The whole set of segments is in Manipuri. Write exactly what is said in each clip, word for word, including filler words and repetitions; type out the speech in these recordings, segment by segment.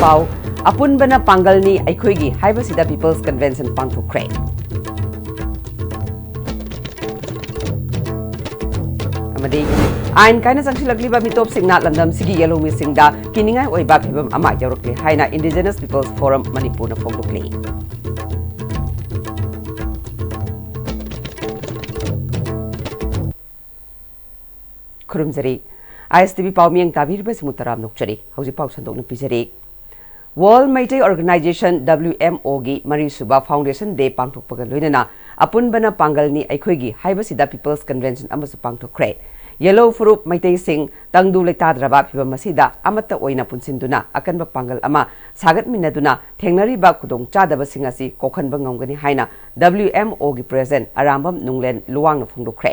ꯄꯥꯎ꯫ ꯑꯄꯨꯟꯕꯅ ꯄꯥꯡꯒꯜꯅꯤ ꯑꯩꯈꯣꯏꯒꯤ ꯍꯥꯏꯕꯁꯤꯗ People's Convention ꯄꯥꯡꯊꯣꯛꯈ꯭ꯔꯦ꯫ ꯑꯃꯗꯤ ꯑꯥꯏꯟ ꯀꯥꯏꯅ ꯆꯪꯁꯤꯜꯂꯛꯂꯤꯕ ꯃꯤꯇꯣꯞꯁꯤꯡꯅ ꯂꯝꯗꯝꯁꯤꯒꯤ ꯌꯦꯜꯍꯧꯃꯤꯁꯤꯡꯗ ꯀꯤꯅꯤꯡꯉꯥꯏ ꯑꯣꯏꯕ ꯐꯤꯚꯝ ꯑꯃ ꯌꯧꯔꯛꯂꯦ ꯍꯥꯏꯅ Indigenous People's Forum ꯃꯅꯤꯄꯨꯔꯅ ꯐꯣꯡꯗꯣꯛꯂꯤ꯫ ꯈꯨꯔꯨꯝꯖꯔꯤ꯫ ISTV ꯄꯥꯎ ꯃꯤꯌꯦꯡ ꯇꯥꯕꯤꯔꯤꯕꯁꯤꯡꯕꯨ ꯇꯔꯥꯝꯅ ꯑꯣꯛꯆꯔꯤ꯫ ꯍꯧꯖꯤꯛ ꯄꯥꯎ ꯁꯟꯗꯣꯛꯅ ꯄꯤꯖꯔꯤ꯫ World Meitei Organization, WMO ꯒꯤ ꯃꯔꯤꯁꯨꯕ Foundation Day ꯄꯥꯡꯊꯣꯛꯄꯒ ꯂꯣꯏꯅꯅ ꯑꯄꯨꯟꯕꯅ ꯄꯥꯡꯒꯜꯅꯤ ꯑꯩꯈꯣꯏꯒꯤ ꯍꯥꯏꯕꯁꯤꯗ People's Convention ꯑꯃꯁꯨ ꯄꯥꯡꯊꯣꯛꯈ꯭ꯔꯦ꯫ ꯌꯦꯜꯍꯧ ꯐꯨꯔꯨꯞ ꯃꯩꯇꯩꯁꯤꯡ ꯇꯪꯗꯨ ꯂꯩꯇꯥꯗ꯭ꯔꯕ ꯐꯤꯚꯝ ꯑꯁꯤꯗ ꯑꯃꯠꯇ ꯑꯣꯏꯅ ꯄꯨꯟꯁꯤꯟꯗꯨꯅ ꯑꯀꯟꯕ ꯄꯥꯡꯒꯜ ꯑꯃ ꯁꯥꯒꯠꯃꯤꯟꯅꯗꯨꯅ ꯊꯦꯡꯅꯔꯤꯕ ꯈꯨꯗꯣꯡꯆꯥꯗꯕꯁꯤꯡ ꯑꯁꯤ ꯀꯣꯛꯍꯟꯕ ꯉꯝꯒꯅꯤ ꯍꯥꯏꯅ WMO ꯒꯤ President ꯑꯔꯥꯝꯕꯝ ꯅꯨꯡꯂꯦꯟ ꯂꯨꯋꯥꯡꯅ ꯐꯣꯡꯗꯣꯛꯈ꯭ꯔꯦ꯫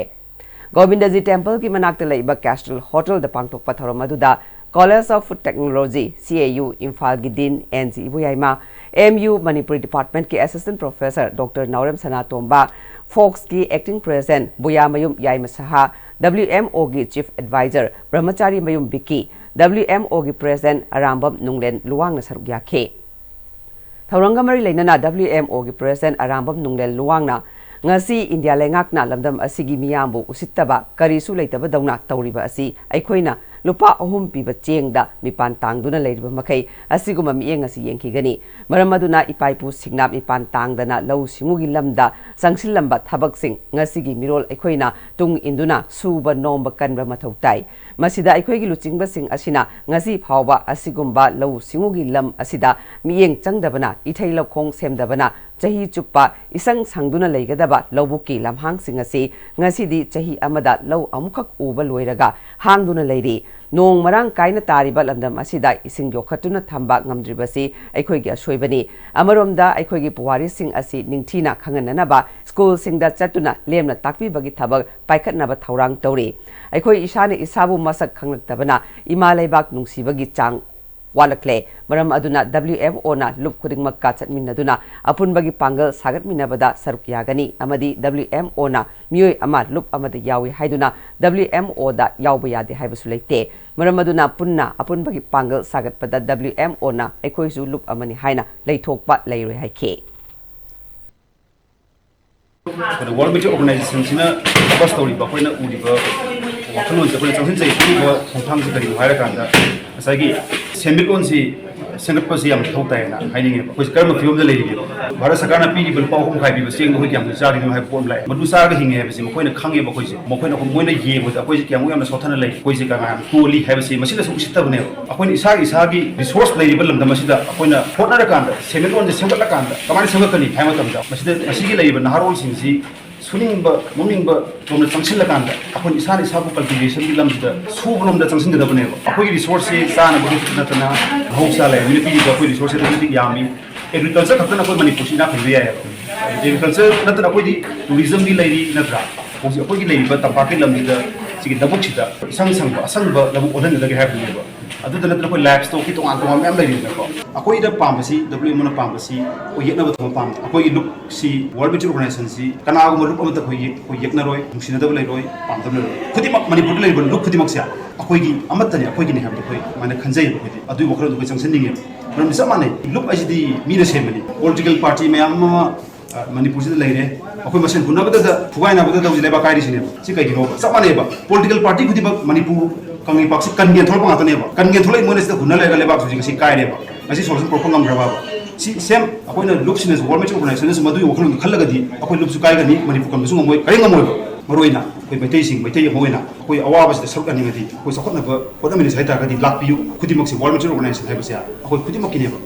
ꯒꯣꯕꯤꯟꯗꯖꯤ Temple ꯒꯤ ꯃꯅꯥꯛꯇ ꯂꯩꯕ Castrol Hotel ꯗ ꯄꯥꯡꯊꯣꯛꯄ ꯊꯧꯔꯝ ꯑꯗꯨꯗ College of Food Technology, CAU, ꯏꯝꯐꯥꯜꯒꯤ Dean N G Iboyaima, MU Manipuri Department ꯀꯤ Assistant Professor Doctor Naorem Sanatomba, ꯐꯣꯛꯁꯀꯤ Acting President Buyamayum Yaima Saha, WMO ꯒꯤ Chief Advisor ꯕ꯭ꯔꯍꯃꯆꯥꯔꯤ ꯃꯌꯨꯝ ꯕꯤꯀꯤ, WMO ꯒꯤ President ꯑꯔꯥꯝꯕꯝ ꯅꯨꯡꯂꯦꯟ ꯂꯨꯋꯥꯡꯅ ꯁꯔꯨꯛ ꯌꯥꯈꯤ꯫ ꯊꯧꯔꯝꯒ ꯃꯔꯤ ꯂꯩꯅꯅ WMO ꯒꯤ President ꯑꯔꯥꯝꯕꯝ ꯅꯨꯡꯂꯦꯟ ꯂꯨꯋꯥꯡꯅ, ꯉꯁꯤ ꯏꯟꯗꯤꯌꯥ ꯂꯩꯉꯥꯛꯅ ꯂꯝꯗꯝ ꯑꯁꯤꯒꯤ ꯃꯤꯌꯥꯝꯕꯨ ꯎꯁꯤꯠꯇꯕ, ꯀꯔꯤꯁꯨ ꯂꯩꯇꯕꯗꯧꯅ ꯇꯧꯔꯤꯕ ꯑꯁꯤ ꯑꯩꯈꯣꯏꯅ ꯂꯨꯄꯥ ꯑꯍꯨꯝ ꯄꯤꯕ ꯆꯦꯡꯗ ꯃꯤꯄꯥꯟ ꯇꯥꯡꯗꯨꯅ ꯂꯩꯔꯤꯕ ꯃꯈꯩ ꯑꯁꯤꯒꯨꯝꯕ ꯃꯤꯠꯌꯦꯡ ꯑꯁꯤ ꯌꯦꯡꯈꯤꯒꯅꯤ꯫ ꯃꯔꯝ ꯑꯗꯨꯅ ꯏꯄꯥ ꯏꯄꯨꯁꯤꯡꯅ ꯃꯤꯄꯥꯟ ꯇꯥꯡꯗꯅ ꯂꯧꯎ ꯁꯤꯡꯎꯒꯤ ꯂꯝꯗ ꯆꯪꯁꯤꯜꯂꯝꯕ ꯊꯕꯛꯁꯤꯡ ꯉꯁꯤꯒꯤ ꯃꯤꯔꯣꯜ ꯑꯩꯈꯣꯏꯅ ꯇꯨꯡ ꯏꯟꯗꯨꯅ ꯁꯨꯕ ꯅꯣꯝꯕ ꯀꯟꯕ ꯃꯊꯧ ꯇꯥꯏ꯫ ꯃꯁꯤꯗ ꯑꯩꯈꯣꯏꯒꯤ ꯂꯨꯆꯤꯡꯕꯁꯤꯡ ꯑꯁꯤꯅ ꯉꯁꯤ ꯐꯥꯎꯕ ꯑꯁꯤꯒꯨꯝꯕ ꯂꯧꯎ ꯁꯤꯡꯎꯒꯤ ꯂꯝ ꯑꯁꯤꯗ ꯃꯤꯠꯌꯦꯡ ꯆꯪꯗꯕꯅ, ꯏꯊꯩ ꯂꯧꯈꯣꯡ ꯁꯦꯝꯗꯕꯅ, ꯆꯍꯤ ꯆꯨꯞꯄ ꯏꯁꯪ ꯁꯪꯗꯨꯅ ꯂꯩꯒꯗꯕ ꯂꯧꯕꯨꯛꯀꯤ ꯂꯝꯍꯥꯡꯁꯤꯡ ꯑꯁꯤ ꯉꯁꯤꯗꯤ ꯆꯍꯤ ꯑꯃꯗ ꯂꯧ ꯑꯃꯨꯛꯈꯛ ꯎꯕ ꯂꯣꯏꯔꯒ ꯍꯥꯡꯗꯨꯅ ꯂꯩꯔꯤ꯫ ꯅꯣꯡ ꯃꯔꯥꯡ ꯀꯥꯏꯅ ꯇꯥꯔꯤꯕ ꯂꯝꯗꯝ ꯑꯁꯤꯗ ꯏꯁꯤꯡ ꯌꯣꯛꯈꯠꯇꯨꯅ ꯊꯝꯕ ꯉꯝꯗ꯭ꯔꯤꯕꯁꯤ ꯑꯩꯈꯣꯏꯒꯤ ꯑꯁꯣꯏꯕꯅꯤ꯫ ꯑꯃꯔꯣꯝꯗ ꯑꯩꯈꯣꯏꯒꯤ ꯄꯨꯋꯥꯔꯤꯁꯤꯡ ꯑꯁꯤ ꯅꯤꯡꯊꯤꯅ ꯈꯪꯍꯟꯅꯅꯕ ꯁ꯭ꯀꯨꯜꯁꯤꯡꯗ ꯆꯠꯇꯨꯅ ꯂꯦꯝꯅ ꯇꯥꯛꯄꯤꯕꯒꯤ ꯊꯕꯛ ꯄꯥꯏꯈꯠꯅꯕ ꯊꯧꯔꯥꯡ ꯇꯧꯔꯤ꯫ ꯑꯩꯈꯣꯏ ꯏꯁꯥꯅ ꯏꯁꯥꯕꯨ ꯃꯁꯛ ꯈꯪꯂꯛꯇꯕꯅ ꯏꯃꯥ ꯂꯩꯕꯥꯛ ꯅꯨꯡꯁꯤꯕꯒꯤ ꯆꯥꯡ ꯋꯥꯠꯂꯛꯂꯦ꯫ ꯃꯔꯝ ꯑꯗꯨꯅ W M O ꯅ ꯂꯨꯞ ꯈꯨꯗꯤꯡꯃꯛꯀ ꯆꯠꯃꯤꯟꯅꯗꯨꯅ ꯑꯄꯨꯟꯕꯒꯤ ꯄꯥꯡꯒꯜ ꯁꯥꯒꯠꯃꯤꯟꯅꯕꯗ ꯁꯔꯨꯛ ꯌꯥꯒꯅꯤ ꯑꯃꯗꯤ W M O ꯅ ꯃꯤꯑꯣꯏ ꯑꯃ ꯂꯨꯞ ꯑꯃꯗ ꯌꯥꯎꯏ ꯍꯥꯏꯗꯨꯅ W M O ꯗ ꯌꯥꯎꯕ ꯌꯥꯗꯦ ꯍꯥꯏꯕꯁꯨ ꯂꯩꯇꯦ꯫ ꯃꯔꯝ ꯑꯗꯨꯅ ꯄꯨꯟꯅ ꯑꯄꯨꯟꯕꯒꯤ ꯄꯥꯡꯒꯜ ꯁꯥꯒꯠꯄꯗ W M O ꯅ ꯑꯩꯈꯣꯏꯁꯨ ꯂꯨꯞ ꯑꯃꯅꯤ ꯍꯥꯏꯅ ꯂꯩꯊꯣꯛꯄ ꯂꯩꯔꯣꯏ ꯍꯥꯏꯈꯤ꯫ ꯑꯩꯈꯣꯏꯅ World Meteor Organization ꯁꯤꯅ focus ꯇꯧꯔꯤꯕ, ꯑꯩꯈꯣꯏꯅ ꯎꯔꯤꯕ ꯋꯥꯈꯜꯂꯣꯟꯁꯦ, ꯑꯩꯈꯣꯏꯅ ꯆꯪꯁꯤꯟꯖꯔꯤꯕ ꯈꯣꯡꯊꯥꯡꯁꯦ ꯀꯔꯤꯅꯣ ꯍꯥꯏꯔꯀꯥꯟꯗ, ꯉꯁꯥꯏꯒꯤ ꯁꯦꯟꯃꯤꯠꯂꯣꯟꯁꯤ ꯁꯦꯝꯒꯠꯄꯁꯤ ꯌꯥꯝ ꯃꯊꯧ ꯇꯥꯏꯌꯦꯅ ꯍꯥꯏꯅꯤꯡꯉꯦꯕ꯫ ꯑꯩꯈꯣꯏꯁꯦ ꯀꯔꯝꯕ ꯐꯤꯕꯝꯗ ꯂꯩꯔꯤꯒꯦꯕ? ꯚꯥꯔꯠ ꯁꯔꯀꯥꯔꯅ ꯄꯤꯔꯤꯕ ꯂꯨꯄꯥ ꯑꯍꯨꯝ ꯃꯈꯥꯏ ꯄꯤꯕ ꯆꯦꯡꯗꯣ ꯑꯩꯈꯣꯏ ꯀꯌꯥꯝ ꯆꯥꯔꯤꯅꯣ ꯍꯥꯏꯕ ꯄꯣꯠ ꯑꯃ ꯂꯥꯛꯑꯦ꯫ ꯃꯗꯨ ꯆꯥꯔꯒ ꯍꯤꯡꯉꯦ ꯍꯥꯏꯕꯁꯤ ꯃꯈꯣꯏꯅ ꯈꯪꯉꯦꯕ꯫ ꯑꯩꯈꯣꯏꯁꯦ, ꯃꯈꯣꯏꯅ, ꯃꯣꯏꯅ ꯌꯦꯡꯕꯗ ꯑꯩꯈꯣꯏꯁꯦ ꯀꯌꯥꯃꯨꯛ ꯌꯥꯝꯅ ꯁꯣꯠꯊꯅ ꯂꯩ, ꯑꯩꯈꯣꯏꯁꯦ ꯀꯌꯥꯝ ꯌꯥꯝ ꯇꯣꯜꯂꯤ ꯍꯥꯏꯕꯁꯤ ꯃꯁꯤꯅꯁꯨ ꯎꯁꯤꯠꯇꯕꯅꯦꯕ꯫ ꯑꯩꯈꯣꯏꯅ ꯏꯁꯥꯒꯤ, ꯏꯁꯥꯒꯤ resource ꯂꯩꯔꯤꯕ ꯂꯝꯗꯝ ꯑꯁꯤꯗ ꯑꯩꯈꯣꯏꯅ ꯍꯣꯠꯅꯔꯀꯥꯟꯗ ꯁꯦꯟꯃꯤꯠꯂꯣꯟꯁꯦ ꯁꯦꯝꯒꯠꯂꯀꯥꯟꯗ ꯀꯃꯥꯏꯅ ꯁꯦꯝꯒꯠꯀꯅꯤ ꯍꯥꯏꯕ ꯃꯇꯝꯗ, ꯃꯁꯤꯗ, ꯃꯁꯤꯒꯤ ꯂꯩꯔꯤꯕ ꯅꯍꯥꯔꯣꯜꯁꯤꯡꯁꯤ ꯁꯨꯅꯤꯡꯕ ꯅꯣꯝꯅꯤꯡꯕ ꯂꯣꯝꯗ ꯆꯪꯁꯤꯜꯂꯀꯥꯟꯗ ꯑꯩꯈꯣꯏꯅ ꯏꯁꯥꯅ ꯏꯁꯥꯕꯨ cultivation ꯒꯤ ꯂꯝꯁꯤꯗ ꯁꯨꯕ ꯂꯣꯝꯗ ꯆꯪꯁꯤꯟꯒꯗꯕꯅꯦꯕ꯫ ꯑꯩꯈꯣꯏꯒꯤ resource ꯁꯦ ꯆꯥꯅꯕ ꯈꯛꯇ ꯅꯠꯇꯅ ꯃꯍꯧꯁꯥ ꯂꯩꯔꯕꯅꯤꯅ ꯄꯤꯔꯤꯕ ꯑꯩꯈꯣꯏ resource ꯁꯦ ꯑꯗꯨꯛꯀꯤ ꯃꯇꯤꯛ ꯌꯥꯝꯃꯤ꯫ Agriculture ꯈꯛꯇꯅ ꯑꯩꯈꯣꯏ ꯃꯅꯤꯄꯨꯔꯁꯤ ꯏꯅꯥꯛ ꯈꯨꯟꯕ ꯌꯥꯏꯑꯕ꯫ Agriculture ꯅꯠꯇꯅ ꯑꯩꯈꯣꯏꯗꯤ tourism ꯒꯤ ꯂꯩꯔꯤ ꯅꯠꯇ꯭ꯔꯥ? ꯍꯧꯖꯤꯛ ꯑꯩꯈꯣꯏꯒꯤ ꯂꯩꯔꯤꯕ ꯇꯝꯄꯥꯛꯀꯤ ꯂꯝꯁꯤꯗ, ꯁꯤꯒꯤ ꯂꯧꯕꯨꯛꯁꯤꯗ ꯏꯁꯪ ꯁꯪꯕ, ꯑꯁꯪꯕ ꯂꯧꯕꯨꯛ ꯑꯣꯜꯍꯟꯒꯗꯒꯦ ꯍꯥꯏꯕꯅꯦꯕ꯫ ꯑꯗꯨꯗ ꯅꯠꯇꯅ ꯑꯩꯈꯣꯏ livestock ꯀꯤ ꯇꯣꯉꯥꯟ ꯇꯣꯉꯥꯟꯕ ꯃꯌꯥꯝ ꯂꯩꯔꯤꯗꯅꯀꯣ꯫ ꯑꯩꯈꯣꯏꯗ ꯄꯥꯝꯕꯁꯤ, W M O ꯅ ꯄꯥꯝꯕꯁꯤ, ꯑꯩꯈꯣꯏ ꯌꯦꯛꯅꯕ ꯊꯝꯕ ꯄꯥꯝꯕ, ꯑꯩꯈꯣꯏꯒꯤ ꯂꯨꯞꯁꯤ, World Meteor Organization ꯁꯤ ꯀꯅꯥꯒꯨꯝꯕ ꯂꯨꯞ ꯑꯃꯠꯇ ꯑꯩꯈꯣꯏ ꯌꯦꯛ-, ꯑꯩꯈꯣꯏ ꯌꯦꯛꯅꯔꯣꯏ, ꯅꯨꯡꯁꯤꯅꯗꯕ ꯂꯩꯔꯣꯏ, ꯄꯥꯝꯗꯕ ꯂꯩꯔꯣꯏ꯫ ꯈꯨꯗꯤꯡꯃꯛ ꯃꯅꯤꯄꯨꯔꯗ ꯂꯩꯔꯤꯕ ꯂꯨꯞ ꯈꯨꯗꯤꯡꯃꯛꯁꯦ ꯑꯩꯈꯣꯏꯒꯤ ꯑꯃꯠꯇꯅꯤ, ꯑꯩꯈꯣꯏꯒꯤꯅꯤ ꯍꯥꯏꯕꯗꯣ ꯑꯩꯈꯣꯏ ꯑꯗꯨꯃꯥꯏꯅ ꯈꯟꯖꯩꯌꯦꯕ꯫ ꯑꯩꯈꯣꯏꯗꯤ ꯑꯗꯨꯒꯤ ꯋꯥꯈꯜꯂꯣꯟꯗꯣ ꯑꯩꯈꯣꯏ ꯆꯪꯁꯤꯟꯅꯤꯡꯉꯦꯕ꯫ ꯃꯔꯝꯗꯤ ꯆꯞ ꯃꯥꯟꯅꯩ, ꯂꯨꯞ ꯍꯥꯏꯁꯤꯗꯤ ꯃꯤꯅ ꯁꯦꯝꯕꯅꯤ꯫ Political party ꯃꯌꯥꯝ ꯑꯃ ꯑ, ꯃꯅꯤꯄꯨꯔꯁꯤꯗ ꯂꯩꯔꯦ꯫ ꯑꯩꯈꯣꯏ ꯃꯁꯦꯟ ꯍꯨꯟꯅꯕꯗꯗ, ꯐꯨꯒꯥꯏꯅꯕꯗ ꯇꯧꯔꯤꯁꯦ ꯂꯩꯕꯥꯛ ꯀꯥꯏꯔꯤꯁꯤꯅꯦꯕ꯫ ꯁꯤ ꯀꯩꯒꯤꯅꯣꯕ? ꯆꯞ ꯃꯥꯟꯅꯩꯕ꯫ Political party ꯈꯨꯗꯤꯡꯃꯛ ꯃꯅꯤꯄꯨꯔ ꯀꯪꯂꯩꯄꯥꯛꯁꯤ ꯀꯟꯒꯦꯅ ꯊꯣꯛꯂꯛꯄ ꯉꯥꯛꯇꯅꯦꯕ꯫ ꯀꯟꯒꯦꯅ ꯊꯣꯛꯂꯛꯏ ꯃꯣꯏꯅ ꯁꯤꯗ ꯍꯨꯟꯅ ꯂꯩꯔꯒ ꯂꯩꯕꯥꯛꯁꯤ ꯍꯧꯖꯤꯛ ꯉꯁꯤ ꯀꯥꯏꯔꯦꯕ꯫ ꯉꯁꯤ solution ꯄꯨꯔꯛꯄ ꯉꯝꯗ꯭ꯔꯕꯕ? ꯁꯤ same ꯑꯩꯈꯣꯏꯅ ꯂꯨꯞꯁꯤꯅꯁꯨ, World Meteor Organization ꯅꯁꯨ ꯃꯗꯨꯒꯤ ꯋꯥꯈꯜꯂꯣꯟꯗꯣ ꯈꯜꯂꯒꯗꯤ ꯑꯩꯈꯣꯏ ꯂꯨꯞꯁꯨ ꯀꯥꯏꯒꯅꯤ, ꯃꯅꯤꯄꯨꯔ ꯀꯟꯕꯁꯨ ꯉꯝꯃꯣꯏ, ꯀꯔꯤ ꯉꯝꯃꯣꯏꯕ? ꯃꯔꯨ ꯑꯣꯏꯅ ꯑꯩꯈꯣꯏ ꯃꯩꯇꯩꯁꯤꯡ, ꯃꯩꯇꯩ ꯑꯃ ꯑꯣꯏꯅ ꯑꯩꯈꯣꯏ ꯑꯋꯥꯕꯁꯤꯗ ꯁꯔꯨꯛ ꯌꯥꯅꯤꯡꯉꯗꯤ, ꯑꯩꯈꯣꯏ ꯆꯥꯎꯈꯠꯅꯕ ꯍꯣꯠꯅꯃꯤꯟꯅꯁꯤ ꯍꯥꯏ ꯇꯥꯔꯒꯗꯤ ꯂꯥꯛꯄꯤꯌꯨ꯫ ꯈꯨꯗꯤꯡꯃꯛꯁꯦ World Meteor Organization ꯍꯥꯏꯕꯁꯦ ꯑꯩꯈꯣꯏ ꯈꯨꯗꯤꯡꯃꯛꯀꯤꯅꯦꯕ꯫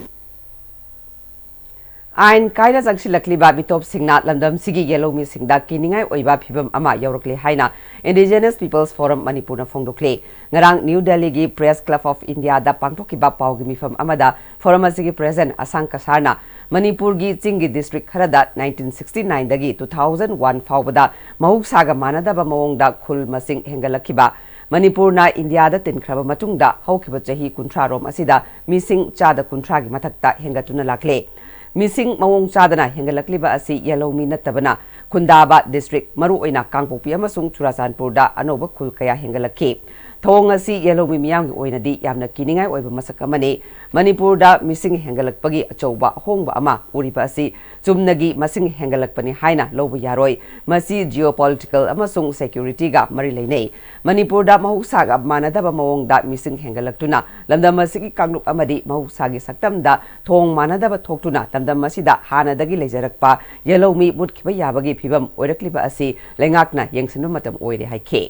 ꯑꯥꯏꯟ ꯀꯥꯏꯅ ꯆꯪꯁꯤꯜꯂꯛꯂꯤꯕ ꯃꯤꯇꯣꯞꯁꯤꯡꯅ ꯂꯝꯗꯝꯁꯤꯒꯤ ꯌꯦꯜꯍꯧꯃꯤꯁꯤꯡꯗ ꯀꯤꯅꯤꯡꯉꯥꯏ ꯑꯣꯏꯕ ꯐꯤꯚꯝ ꯑꯃ ꯌꯧꯔꯛꯂꯦ ꯍꯥꯏꯅ Indigenous People's Forum ꯃꯅꯤꯄꯨꯔꯅ ꯐꯣꯡꯗꯣꯛꯂꯤ꯫ ꯉꯔꯥꯡ ꯅ꯭ꯌꯨ ꯗꯦꯜꯂꯤꯒꯤ Press Club of India ꯗ ꯄꯥꯡꯊꯣꯛꯈꯤꯕ ꯄꯥꯎꯒꯤ ꯃꯤꯐꯝ ꯑꯃꯗ ꯐꯣꯔꯝ ꯑꯁꯤꯒꯤ ꯄ꯭ꯔꯦꯁꯤꯗꯦꯟꯠ ꯑꯁꯥꯡ ꯀꯁꯥꯔꯅ ꯃꯅꯤꯄꯨꯔꯒꯤ ꯆꯤꯡꯒꯤ ꯗꯤꯁꯇ꯭ꯔꯤꯛ ꯈꯔꯗ nineteen sixty nine ꯗꯒꯤ two thousand one ꯐꯥꯎꯕꯗ ꯃꯍꯧꯁꯥꯒ ꯃꯥꯟꯅꯗꯕ ꯃꯑꯣꯡꯗ ꯈꯨꯜ ꯃꯁꯤꯡ ꯍꯦꯟꯒꯠꯂꯛꯈꯤꯕ ꯃꯅꯤꯄꯨꯔꯅ ꯏꯟꯗꯤꯌꯥꯗ ꯇꯤꯟꯈ꯭ꯔꯕ ꯃꯇꯨꯡꯗ ꯍꯧꯈꯤꯕ ꯆꯍꯤ ꯀꯨꯟꯊ꯭ꯔꯥ ꯔꯣꯝ ꯑꯁꯤꯗ ꯃꯤꯁꯤꯡ ꯆꯥꯗ ꯀꯨꯟꯊ꯭ꯔꯥꯒꯤ ꯃꯊꯛꯇ ꯍꯦꯟꯒꯠꯇꯨꯅ ꯂꯥꯛꯂꯦ꯫ ꯃꯤꯁꯤꯡ ꯃꯑꯣꯡ ꯆꯥꯗꯅ ꯍꯦꯟꯒꯠꯂꯛꯂꯤꯕ ꯑꯁꯤ ꯌꯦꯜꯍꯧꯃꯤ ꯅꯠꯇꯕꯅ ꯈꯨꯟꯗꯥꯕ ꯗꯤꯁꯇ꯭ꯔꯤꯛ, ꯃꯔꯨꯑꯣꯏꯅ ꯀꯥꯡꯄꯣꯛꯄꯤ ꯑꯃꯁꯨꯡ ꯆꯨꯔꯥꯆꯥꯟꯄꯨꯔꯗ ꯑꯅꯧꯕ ꯈꯨꯜ ꯀꯌꯥ ꯍꯦꯟꯒꯠꯂꯛꯈꯤ꯫ ꯊꯧꯑꯣꯡ ꯑꯁꯤ ꯌꯦꯜꯍꯧꯃꯤ ꯃꯤꯌꯥꯝꯒꯤ ꯑꯣꯏꯅꯗꯤ ꯌꯥꯝꯅ ꯀꯤꯅꯤꯡꯉꯥꯏ ꯑꯣꯏꯕ ꯃꯁꯛ ꯑꯃꯅꯤ꯫ ꯃꯅꯤꯄꯨꯔꯗ ꯃꯤꯁꯤꯡ ꯍꯦꯟꯒꯠꯂꯛꯄꯒꯤ ꯑꯆꯧꯕ ꯑꯍꯣꯡꯕ ꯑꯃ ꯎꯔꯤꯕ ꯑꯁꯤ ꯆꯨꯝꯅꯒꯤ ꯃꯁꯤꯡ ꯍꯦꯟꯒꯠꯂꯛꯄꯅꯤ ꯍꯥꯏꯅ ꯂꯧꯕ ꯌꯥꯔꯣꯏ꯫ ꯃꯁꯤ geopolitical ꯑꯃꯁꯨꯡ security ꯒ ꯃꯔꯤ ꯂꯩꯅꯩ꯫ ꯃꯅꯤꯄꯨꯔꯗ ꯃꯍꯧꯁꯥꯒ ꯃꯥꯟꯅꯗꯕ ꯃꯑꯣꯡꯗ ꯃꯤꯁꯤꯡ ꯍꯦꯟꯒꯠꯂꯛꯇꯨꯅ ꯂꯝꯗꯝ ꯑꯁꯤꯒꯤ ꯀꯥꯡꯂꯨꯞ ꯑꯃꯗꯤ ꯃꯍꯧꯁꯥꯒꯤ ꯁꯛꯇꯝꯗ ꯊꯧꯑꯣꯡ ꯃꯥꯟꯅꯗꯕ ꯊꯣꯛꯇꯨꯅ ꯂꯝꯗꯝ ꯑꯁꯤꯗ ꯍꯥꯟꯅꯗꯒꯤ ꯂꯩꯖꯔꯛꯄ ꯌꯦꯜꯍꯧꯃꯤ ꯃꯨꯠꯈꯤꯕ ꯌꯥꯕꯒꯤ ꯐꯤꯕꯝ ꯑꯣꯏꯔꯛꯂꯤꯕ ꯑꯁꯤ ꯂꯩꯉꯥꯛꯅ ꯌꯦꯡꯁꯤꯟꯕ ꯃꯇꯝ ꯑꯣꯏꯔꯦ ꯍꯥꯏꯈꯤ꯫